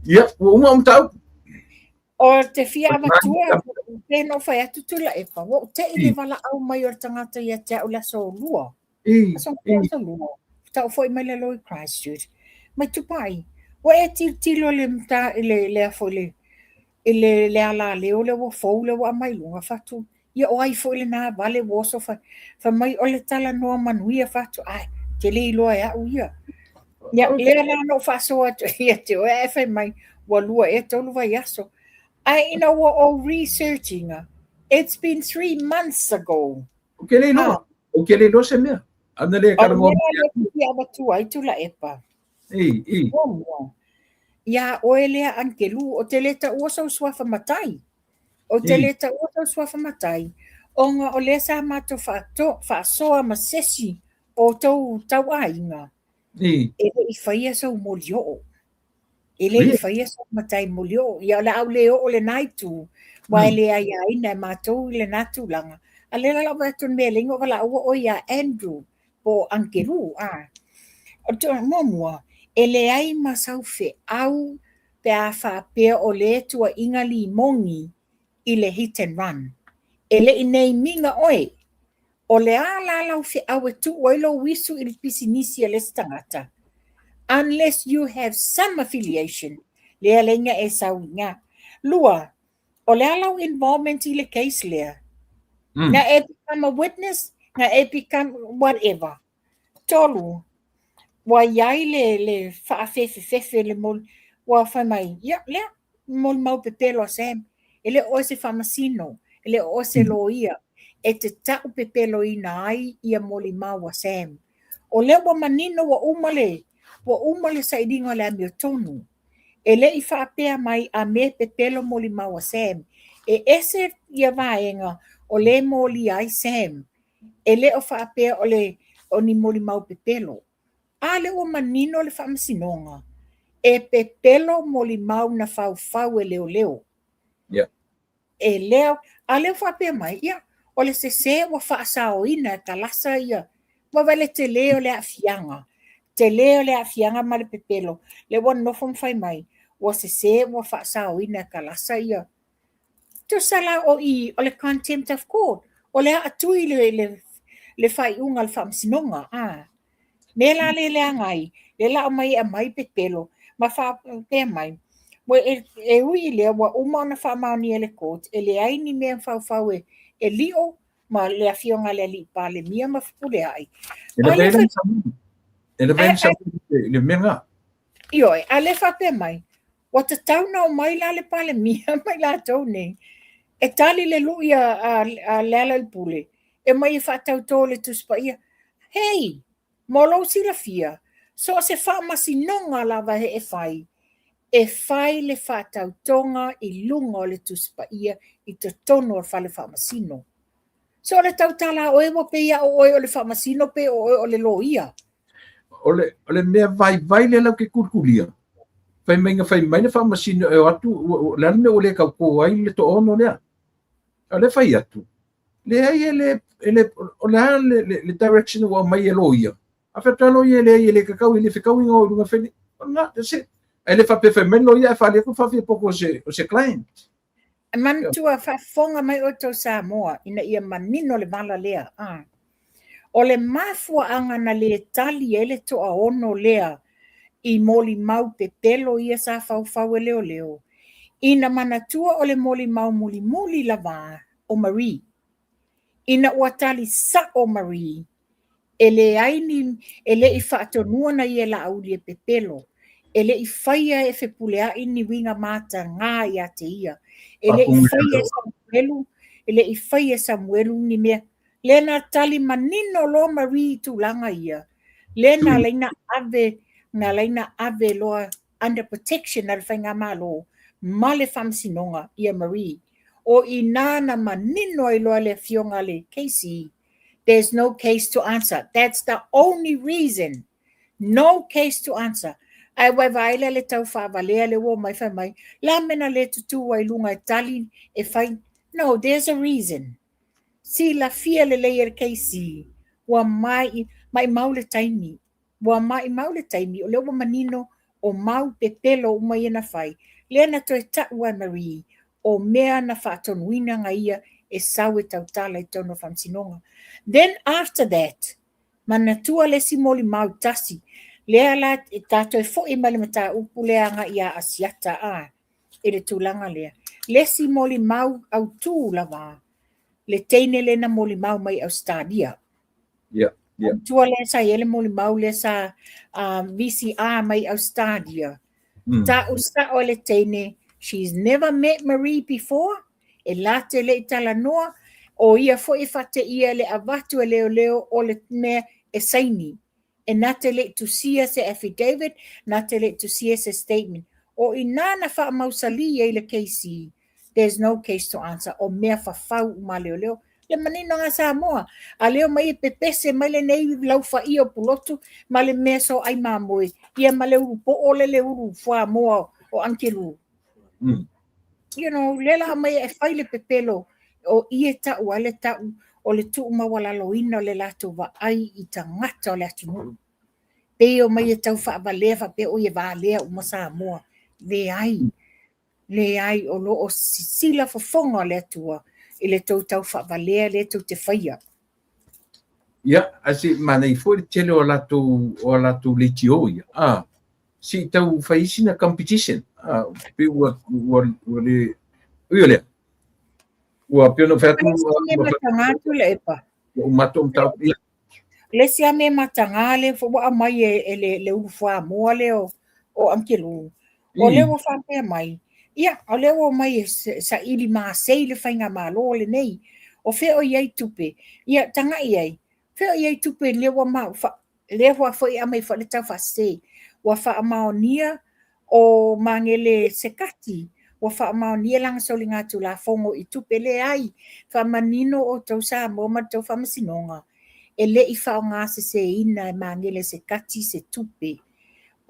Ia, ua uma o mataupu. O te fia avatua, pe no whai atu tula e pa, ua te i le valaau mai o le tagata ia te au le aso lua. Aso aso lua. Tau foi mai le loi Christchurch. Mai tupai. Ua e tilotilo le mata le le afo le i le, le alaleo lea ua fou lea ua aumai i luga fatu, ia o ai foi lena vale ua oso fai, fai mai o le talanoa manuia fatu, ai, te le iloa e au ia. Ia, lea la na ou faasoa atu ia te oe, ae fai mai, ua lua ea tolu vaiaso. Ae ina ua ou research-ina, it's been 3 months ago. Ou te le iloa, ou te le iloa se mea. Ana le O le mea la lea e fia avatua ai Tuilaepa. I, i. Muamua, iā oe lea Angelu, o te le taua sou suafa matai. O te le taua sou suafa matai, ona o lea sa matou faato, faasoa ma sesi o tou tauaiga. E le i faia sou molioo. E le i faia sou matai molioo. Ia o le a ou le oo lena itu, aua e le aiaina e matou i lena tulaga. A o lea la o le a ou vaai atu i le mea e ala ai ona ou valaaua oe ia Andrew po o Angelu. A. O le tulaga muamua, e leai ma sau feau pe a faapea o lea tuuaiga limoni i le hit and run. E le i name ina oe. O le a la lau feau e tuu ai lou isu i le pisinisi a le isi tagata? Unless you have some affiliation, lea laina e sau i ina. Lua, o le a lau involvement i le case lea? Na e become a witness, na e become whatever. Tolu, ua i ai le, le faafefefefe le moli, ua fai mai, ia, lea, molimau pepelo a Sam, e le o oe se faamasino, e le o oe se loia, e te tau pepeloina ai ia molimau a Sam. O lea ua manino ua uma le, ua uma le sailiga o le amiotonu. E le i faapea mai a me pepelo molimau a Sam. E ese ia vaega o lea e molia ai Sam. E le o faapea o le o ni molimau pepelo. A lea ua manino le faamasinoga, e pepelo molimau na faufau e leoleo. Yeah. E lea, a lea ua faapea mai, ia, o le sese ua faasaoina e kalasa ia, ua vaai le tele o le aafiaga, tele o le aafiaga ma le pepelo, lea ua nofo ma fai mai, ua sese ua faasaoina e kalasa ia. Tusa la o i, o le contempt of court, o le aatui le, le, le faaiuga a le faamasinoga, a. Mea la lea e leaga ai, lea la aumai e aumai pepelo ma faapea mai, ua e, e ui i lea ua uma ona faamaonia e le court, e leai ni mea faufau e, e lio ma le afioga a le alii Palemia ma Fepuleai. E lava e le mea lena. Ioe, a lea faapea mai, ua tatau ona omai la le Palemia ma i latou nei e tali le lui a Lealailepule e omai e faatauto le Tusi Paia. Hei, mo lou silafia, so o se faamasinoga lava e fai, e fai le faatautoga i luga o le Tusi Paia i totonu o le fale faamasino. So o le tautala a oe ua pei lava o oe o le faamasino pe o oe o le loia. O le mea vaivai lea latou te tulitulia, fai mai na fai mai le faamasino e o atu, o le a le mea ua le tauto ai le toaono lea. O le fai atu, leai e le, e le, o le a le direction ua aumai e loia. A faapea loia e leai e le tatau, e le fetaui na o i luga feli. O lena, that's it. Ae le faapea fai mai loia ae faali atu faafiapoto o se client. Manatua faafofoga mai outou Samoa ina ia manino le vala lea. Ah. O le mafuaaga na le tali ai le toaono lea i molimau pepelo ia sa faufau e leoleo, ina manatua o le molimau mulimuli lava o Marie. Ina ua tali sa'o Marie, e leai ni e le i faatonua na ia Laauli e pepelo, e le i faia e Fepuleai ni uiga matagā ia te ia, e le i faia e Samuelu, e le i faia e Samuelu ni mea. Lea na tali manino loa Marie i tulaga ia, lea na ala ai na ave, na ala ai na ave loa under protection a le faigamalo ma le faamasinoga ia Marie. O i nā na manino ai loa le afioga a le KC, there's no case to answer. That's the only reason. No case to answer. Ae ua e vaai lea le tau faavalea lea ua omai fai mai, la mea na le tutū ai luga e tali e fai. No, there's a reason. Silafia lelei e le KC, ua mai, maimau le taimi. Ua maimau le taimi, o lea ua manino o mau pepelo uma ia na fai. Lea na toe tau ai Marie, o mea na faatonuina nga ia e sau e tautala i totonu o faamasinoga. Then after that, manatua le isi molimau tasi, lea la e tatou e foi mai le mataupu lea agai ia Asiata a, i le tulaga lea. Le isi molimau autū lava, le teine lea na molimau mai Australia. Tua lea sa i ai le molimau lea sa VCR mai Australia. Ta'u sa'o e le teine, she's never met Marie before, e la te le i talanoa, o ia foi e faateia le avatu e leoleo o le mea e saini. E na te le i tusia se affidavit, na te le i tusia se statement. O i nā na faamausalī ai le KC, there's no case to answer, o mea fafau uma a leoleo. Le manino nga Samoa, a leo mai e pepese mai lenei laufaia o Pulotu ma le mea soai mamoe, ia ma le ulu po'o le le ulu fuamoa o Ankelu. Lea la mai e fai le pepelo o ie ta'u ai le ta'u o le tuumaualaloina o le latou vaai i tagata o le atunuu. Pei o mai e tau faavalea faapea oi e valea uma Samoa. Leai, leai, o lo o sisila fofoga o le Atua i le tou tau faavalea lea tou te faia. Ia, ae se i manaia foi le tele o a latou leitio ia. Ah, se i tau fai isi na competition. Ah, pe ua le ui o lea. Ua pei ona ou fai atu Le isi mea mataga atu le epa. Ua uma atu ou mataupu. Ia. Le isi lava mea mataga lea foi ua aumai e le ulu fuamoa lea o Ankelu. O lea ua faapea mai, ia, o lea ua omai e saili masei le faigamalo lenei. O fea o i ai tupe? Ia, tagai ai. Fea o i ai tupe lea ua ma, lea ua foi aumai foi le tau faasese. Ua faamaonia o Magele Sekati, ua faamaonia lana soligatulafono i tupe. Leai, faamanino outou Samoa ma le tou faamasinoga, e le i faaaogaseseina e Magele Sekati se tupe.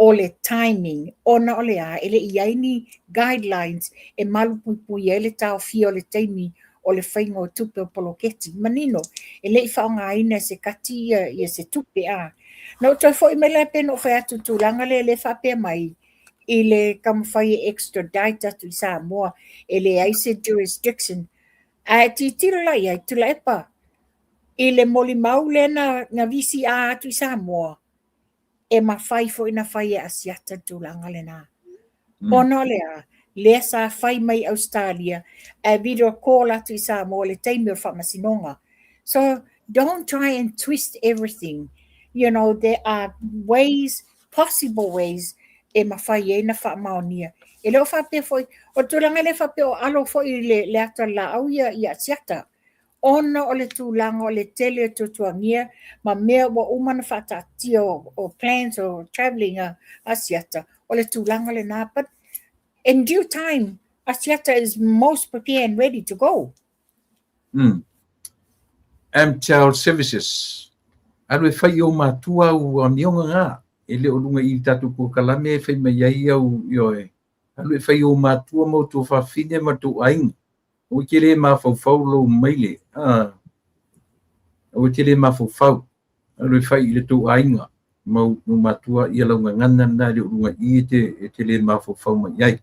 O le timing, ona o le a, e le i ai ni guidelines e malupuipui ai le taofia o le taimi o le faiga o tupe o poloketi. Manino, e le i faaaogaina e Sekati ia se tupe a. Na ou toe foi mai la pe na ou fai atu i tulaga lea le faapea mai i le taumafai e extradite atu i Samoa e leai se jurisdiction. Ae tilotilo la i ai, Tuilaepa, i le molimau lea na VCR atu i Samoa, e mafai foi na fai e Asiata le tulaga lena. Ona o le a, lea sa fai mai Australia, ae video call atu i Samoa le taimi o le faamasinoga. So don't try and twist everything. There are ways, possible ways. e mafai ai ona faamaonia. E le o faapea foi, o le tulaga lea faapea o alo foi le, le ata o le laau ia i Asiata, ona o le tulaga o le tele o tuatuagia ma mea ua uma ona faataatia o, o plans o travelling a Asiata, o le tulaga lena. But in due time, Asiata is most prepared and ready to go. Amtel Services, alu e fai i ou matua au amioga na, e le o luga i i le tatou polokalame e fai mai ai au, ioe, alu e fai i ou matua ma outou fafine ma tou aiga. Aua e te le mafaufau lou maile, a, aua e te le mafaufau, alu e fai i le tou aiga ma ou matua ia lau gagana lena e le o luga i i e te le mafaufau mai ai.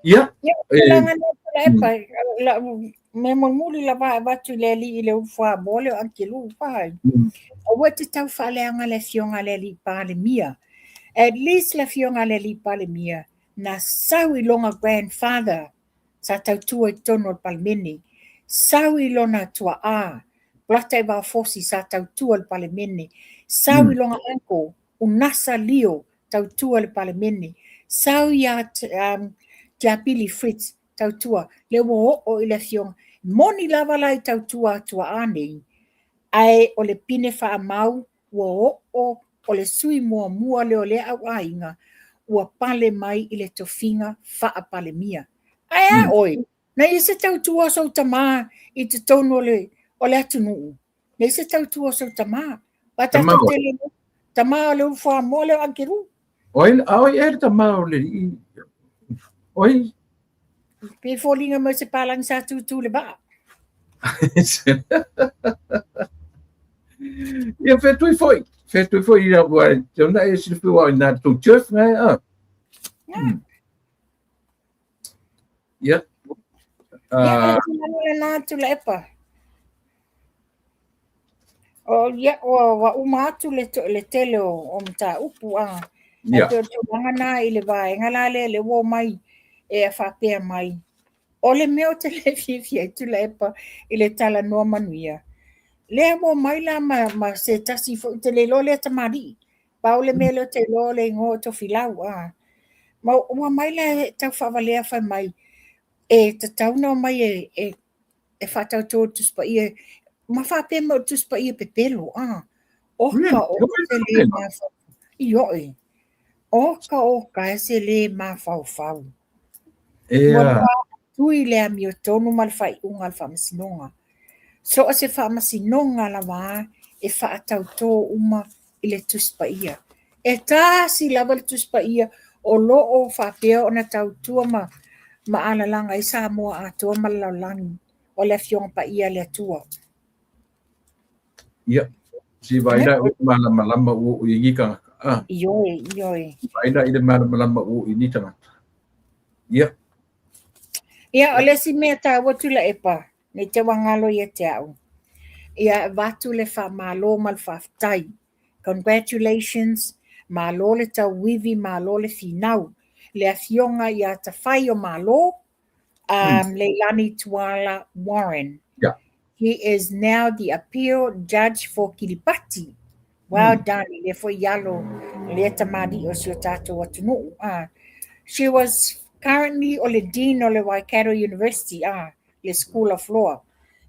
Ia, Ia, o tulaga lea Tuilaepa, lau mea mulimuli lava e avatu i le alii i le ulu fuamoa lea o Angelu pai. Aua e te tau faaleaga le afioga a le alii Palemia. At least le afioga a le alii Palemia na sau i lona grandfather sa tautua i totonu o le Palemene, sau i lona tuaa, Polataivao Fosi sa tautua i le Palemene, sau i lona uncle, Unasa Lio, tautua i le Palemene, sau ia Tiapili Fritz, tautua, lea ua oo i le afioga. Moni lava la i tautua a tuaa nei, ae o le pine faamau ua oo o le sui muamua lea o lea auaiga ua pale mai i le tofiga faa-Palemia. Ae a oe, na i ai se tautua o sou tama i totonu o le, o le atunuu? Na i ai se tautua o sou tama? Ba tatou te le tama o le ulu fuamoa lea o Angelu. Oi, a oi e le tama o le oi. Pei foliga mai se palagi sa tūtū le vaa. Ia whetui foi. Whetui foi i au ai. Te ona e silafia wau i nā tō turf ngai a. Ia. Ia, o le tulaga lena Tuilaepa. O, ia, ua, ua uma atu le, le tele o, o mataupu a. Ia. Pei o le tulaga na i le vaega la lea le ua omai e faapea mai. O le mea ou te le fiafia ai Tuilaepa i le talanoa manuia. Lea ua omai la ma, ma se tasi foi, ou te le iloa lea tamalii. Pau le mea lea ou te iloa o le igoa o Tofilau. A. Ma ua omai la e tau faavalea fai mai, e tatau ona omai e, e e faatautō i le Tusi Paia, ma faapea mai o le Tusi Paia pepelo, a, oka oka se lē mafaufau. Ioe, oka oka e se lē mafaufau. Ua tui le amiotonu ma le faaiuga a le Faamasinoga. So o se Faamasinoga lava e faatautō uma i le Tusi Paia. E tasi lava le Tusi Paia o lo o faapea ona tautua ma ma alalaga ai Samoa atoa ma le lalolagi, o le Afioga Paia a le Atua. Ia, se i vaai la i le malamalama ua oo i ai nei tagata. Ah. Ioe, ioe. Vaai la i le malamalama ua oo i ai nei tagata. Ia. Ia, o le isi mea taua Tuilaepa, Nei te ua galo ia te au. Ia avatu le faamalo ma le faafetai. Congratulations, malo le tauivi, malo le finau. Le afioga ia Tafai o Malo, Leilani Tuala Warren. Yeah. He is now the appeal judge for Kiribati. Well done, i lea foi alo, lea tamalii o si o tātou atunuu. She was currently o le Dean o le Waikato University, le School of Law.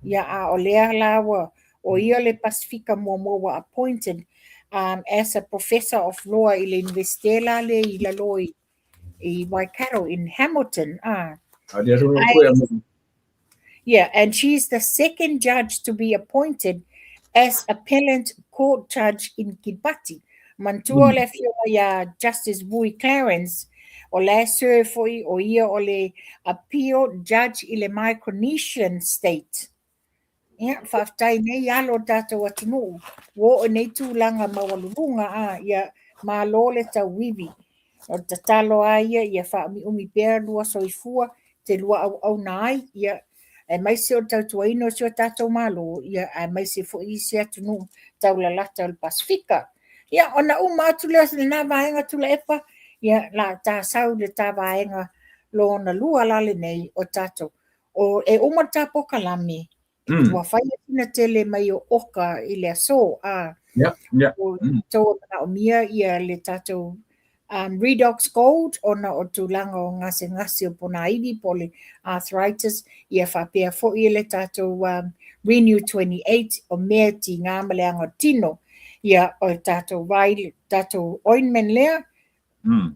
Ia, a o lea la ua, o ia le Pasifika muamua ua appointed as a Professor of Law i le Universite la le i lalo i, i Waikato in Hamilton. Yeah, and she's the second judge to be appointed as appellant court judge in Kiribati. Manatua le afioga ia Justice Vui Clarence, o la e serve foi o ia o le appeal judge i le Micronesian state. Ia, faafetai nei alo o le tatou atunuu, ua oo i nei tulaga maualuluga, a, ia, malo le tauivi. O le tatalo lava ia ia faaumiumi pea lua soifua te lua auauna ai, ia, aemaise o le tautuaina o si o tatou Malo, ia, aemaise foi isi atunuu taulalata o le Pasefika. Ia, ona uma atu lea o lena vaega Tuilaepa, ia, la ta sau le ta vaega lona lua la lenei o tatou. O, e uma le ta polokalame, ua fai sina tele mai o oka i le aso, a Yeah, yeah. ua tou manaomia ia le tatou Redox Gold ona o tulaga o gasegase o ponaivi po o le arthritis, ia faapea foi le tatou Renew 28 o mea e tiga ma leaga o le tino. Ia o le tatou vai, le tatou ointment lea,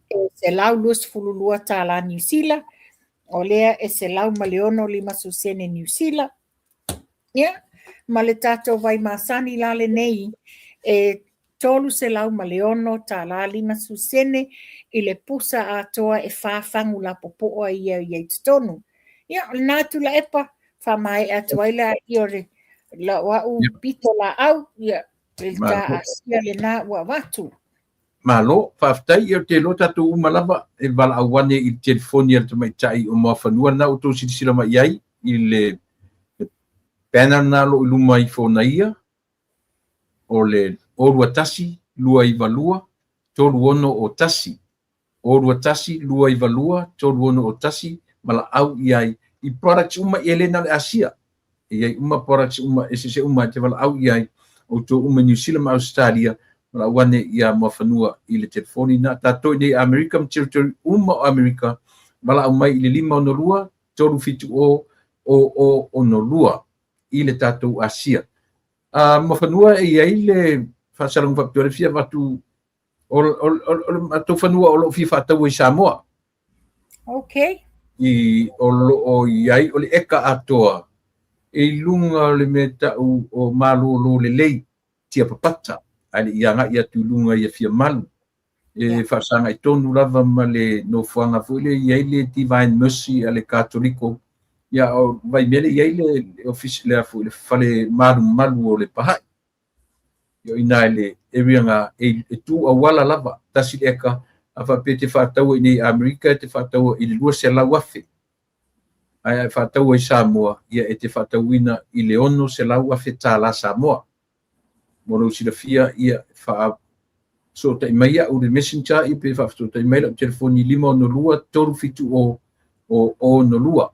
e $122 Niu Sila, o lea e $106.50 sene Niu Sila. Ia, ma le tatou vai masani la lenei, e $306.50 sene i le pusa atoa e fa fagu lapopoa ia i ai totonu. Ia, o lena Tuilaepa, faamaea atu ai le o le lau au pito laau, ia, le ta asia lena ua avatu. Malo, faafetai. Ia ou te iloa tatou uma lava e valaau ane i le telefoni a le tamaitai o Muafanua lena ua outou silasila mai i ai i le banner lena o lo o i luma ifo ona ia, o le 021 292 3601, 021 292 3601, valaau i ai i products uma e le na o le Asia. E i ai uma products uma, eseese uma e te valaau i ai outou uma i Niu Sila ma Ausetalia, valaau ane ia Muafanua i le telefoni na. Tatou i nei Amerika ma territory uma o Amerika, valaau mai i le 562 370 0062 i le tatou Asia. A Muafanua e i ai le faasalalauga faapitoa le fia avatu o le matou fanua o lo o fia faataua i Samoa. Okay. I o lo o i ai o le eka atoa e i luga o le mea tau o Malolo Lelei Tiapapata ae le i agai atu i luga i Afiamalu. E faasagai tonu lava ma le nofoaga foi lea i ai le Divine Mercy a le Katoliko. Ia o Vaimea lea i ai le ofisi lea foi le fale malumalu o le Baha'i. I ina i le area na e tu auala lava, tasi le eka, a faapea e te faataua i nei Amerika e te faataua i le 200,000. Ae a e faataua i Samoa, ia e te faatauina i le 600,000 tala Samoa. Mo lou silafia, ia faafesootai mai au i le messenger, ia pe faafesootai mai lau telefoni 562 370 062.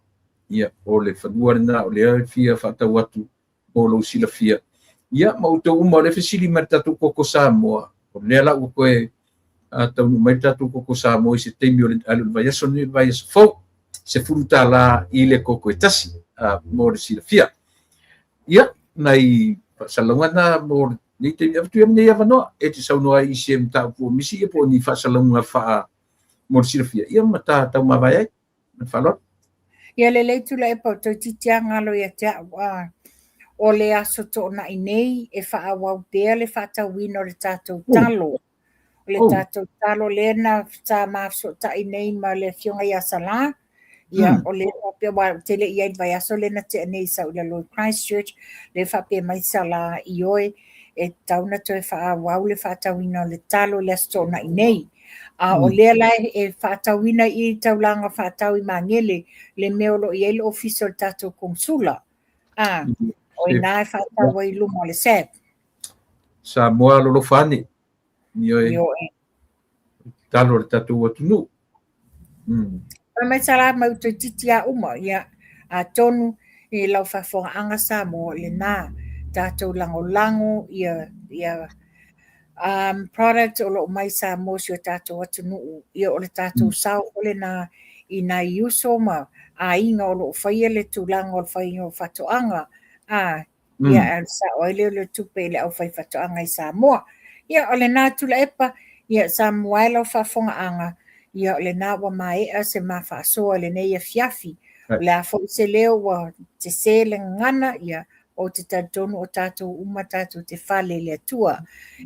Ia, o le fanua lena o lea e fia faatau atu mo lou silafia. Ia, ma outou uma o lea fesili mai le tatou koko Samoa, o lea la ua toe taunuu mai le tatou koko Samoa i se taimi o le, a le o le vaiaso lenei, o le vaiaso fou, $10 i le koko e tasi, mo le silafia. Ia, nai faasalalauga na mo lenei taimi. Avatu ia lenei avanoa e te saunoa ai i se mataupu o misi ia po o ni faasalalauga faa mo le silafia, ia ma ta taumavae ai. Ma le faaaloalo. Ia lelei Tuilaepa o toeitiiti lava galo ia te au. A, o le aso Toonai nei e faaauau pea le faatauina o le tatou talo. O le tatou talo lea na sa ma fesootai nei ma le afioga ia Sala. Ia, o lea faapea, aua ou te le i i ai i le vaiaso lea na tea nei sa ou i lalo i Christchurch, lea faapea mai Sala, ioe, e tatau ona toe faaauau le faatauina o le talo i le aso Toonai nei. A o lea la e faatauina i taulaga faatau i Magele le mea o lo o i ai le ofisa o le tatou konesula. A, o i ina e faatau ai i luma o le SAB. Samoa alolofa ane. Ioe. Ioe. Talo le tatou atunuu. Fai mai Sala mai toeitiiti lava uma, ia, atonu i lau faafofogaaga Samoa lena, tatou lagolago ia, ia product o lo o mai Samoa si o tatou atunuu, ia o le tatou sao foi lena i nai uso ma aiga o lo o faia le tulaga o le faiga o faatoaga, a, ia ae alu sao ai lea o le tupe i le aufaifaatoaga i Samoa. Ia o lena Tuilaepa, ia Samoa e lau faafofogaaga, ia o lena ua maea se ma faasoa i lenei afiafi. O le a foi se leo ua sese le gagana, ia ou te talitonu o tatou uma tatou te fale i le Atua.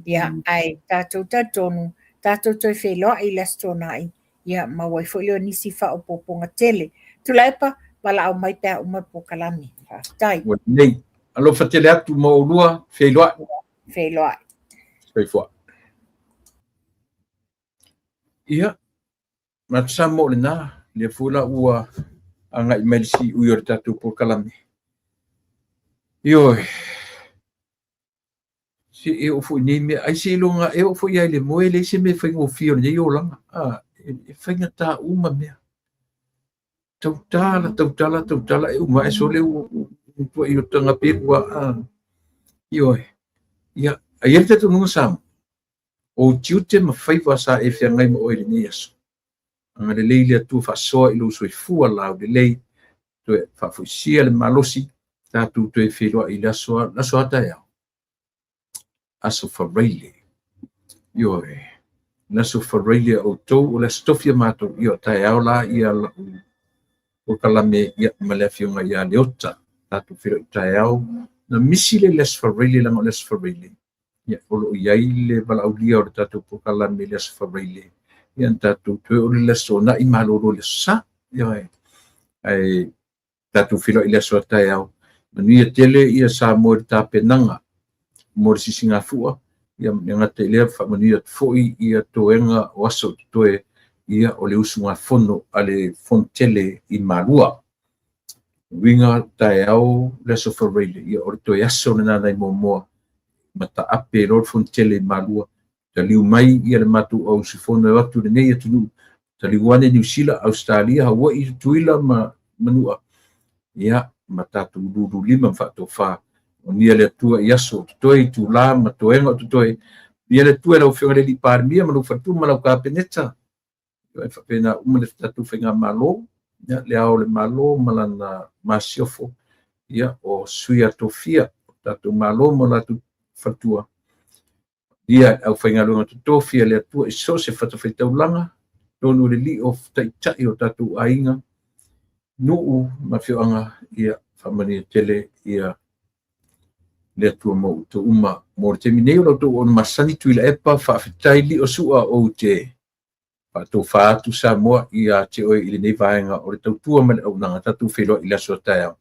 Ia ae tatou talitonu, tatou toe feiloai i le Aso Toonai, ia maua ai foi lea o nisi faaopoopoga tele. Tuilaepa, valaau mai pe a uma le polokalame. Faafetai. Ua lelei. Alofa tele atu mo oulua, feiloai. Feiloai. Soifua. Ia, manatu Samoa o lena, lea foi la ua agai mai le siui o le tatou polokalame. Ioe, se e oo foi i nei mea, ai seiloga e oo foi lava i le moe, e leai se mea e faigofie o lenei olaga. A, e faigata uma mea. Tautala, tautala, tautala, e uma ae sole ua matuai o tagapelu lava. A, ioe. Ia, a i ai le talitonuga Samoa, O ou tiute ma faiva sa e feagai ma oe i lenei aso. Agalelei le Atua faasoa i lou soifua laulelei, toe faafoisia le malosi, tatou toe feiloai i le aso aso a taeao. Aso Faraile. Ioe. Le aso Faraile a outou, o le aso Tofi a matou, ia o taeao la ia lau polokalame ia ma le afioga ia Leota. Tatou feiloai taeao. Na misi le aso Faraile leaga o le aso Faraile. Ia, o lo o i ai le valaaulia o le tatou polokalame i le aso Faraile. Ia, na tatou toe o le aso Toonai malolo i le aso Sa. Ioe. Ae tatou feiloai i le aso a taeao. Manuia tele ia Samoa i le tapenaga mo le sisigafua. Ia, e le gata i lea, faamanuia atu foi ia toega o aso o totoe ia o le usugafono a le Fonotele i Malua. Uiga taeao le aso Faraile, ia o le toe aso lena nai Moamoa mataape loa le Fonotele i Malua, taliu mai ia le matou au usufono e o atu i lenei atunuu, taliu ane Niu Sila, Ausetalia, Hawaii, Tutuila ma Manua, ia ma tatou lululima ma faatofa. Manuia le Atua i aso o totoe, itula ma toega o totoe. Manuia le Atua i lau Afioga i le Alii Palemia ma lou faletua ma lau Kapeneta. E faapena uma le tatou faigamalo, ia, le Ao o le Malo ma lana masiofo, ia, o sui a tofia o tatou Malo ma latou faletua, ia aufaigaluega totofi a le Atua i so o se fatafaitaulaga, totonu o le alii o taitai o tatou aiga, nuu ma afioaga, ia faamanuia tele ia le Atua mo outou uma. Mo le taimi nei o la outou auauna masani Tuilaepa, faafetai Lio Sua ou te faatofa atu Samoa ia te oe i lenei vaega o le tautua ma le auaunaga. Tatou feiloai i le aso a taeao.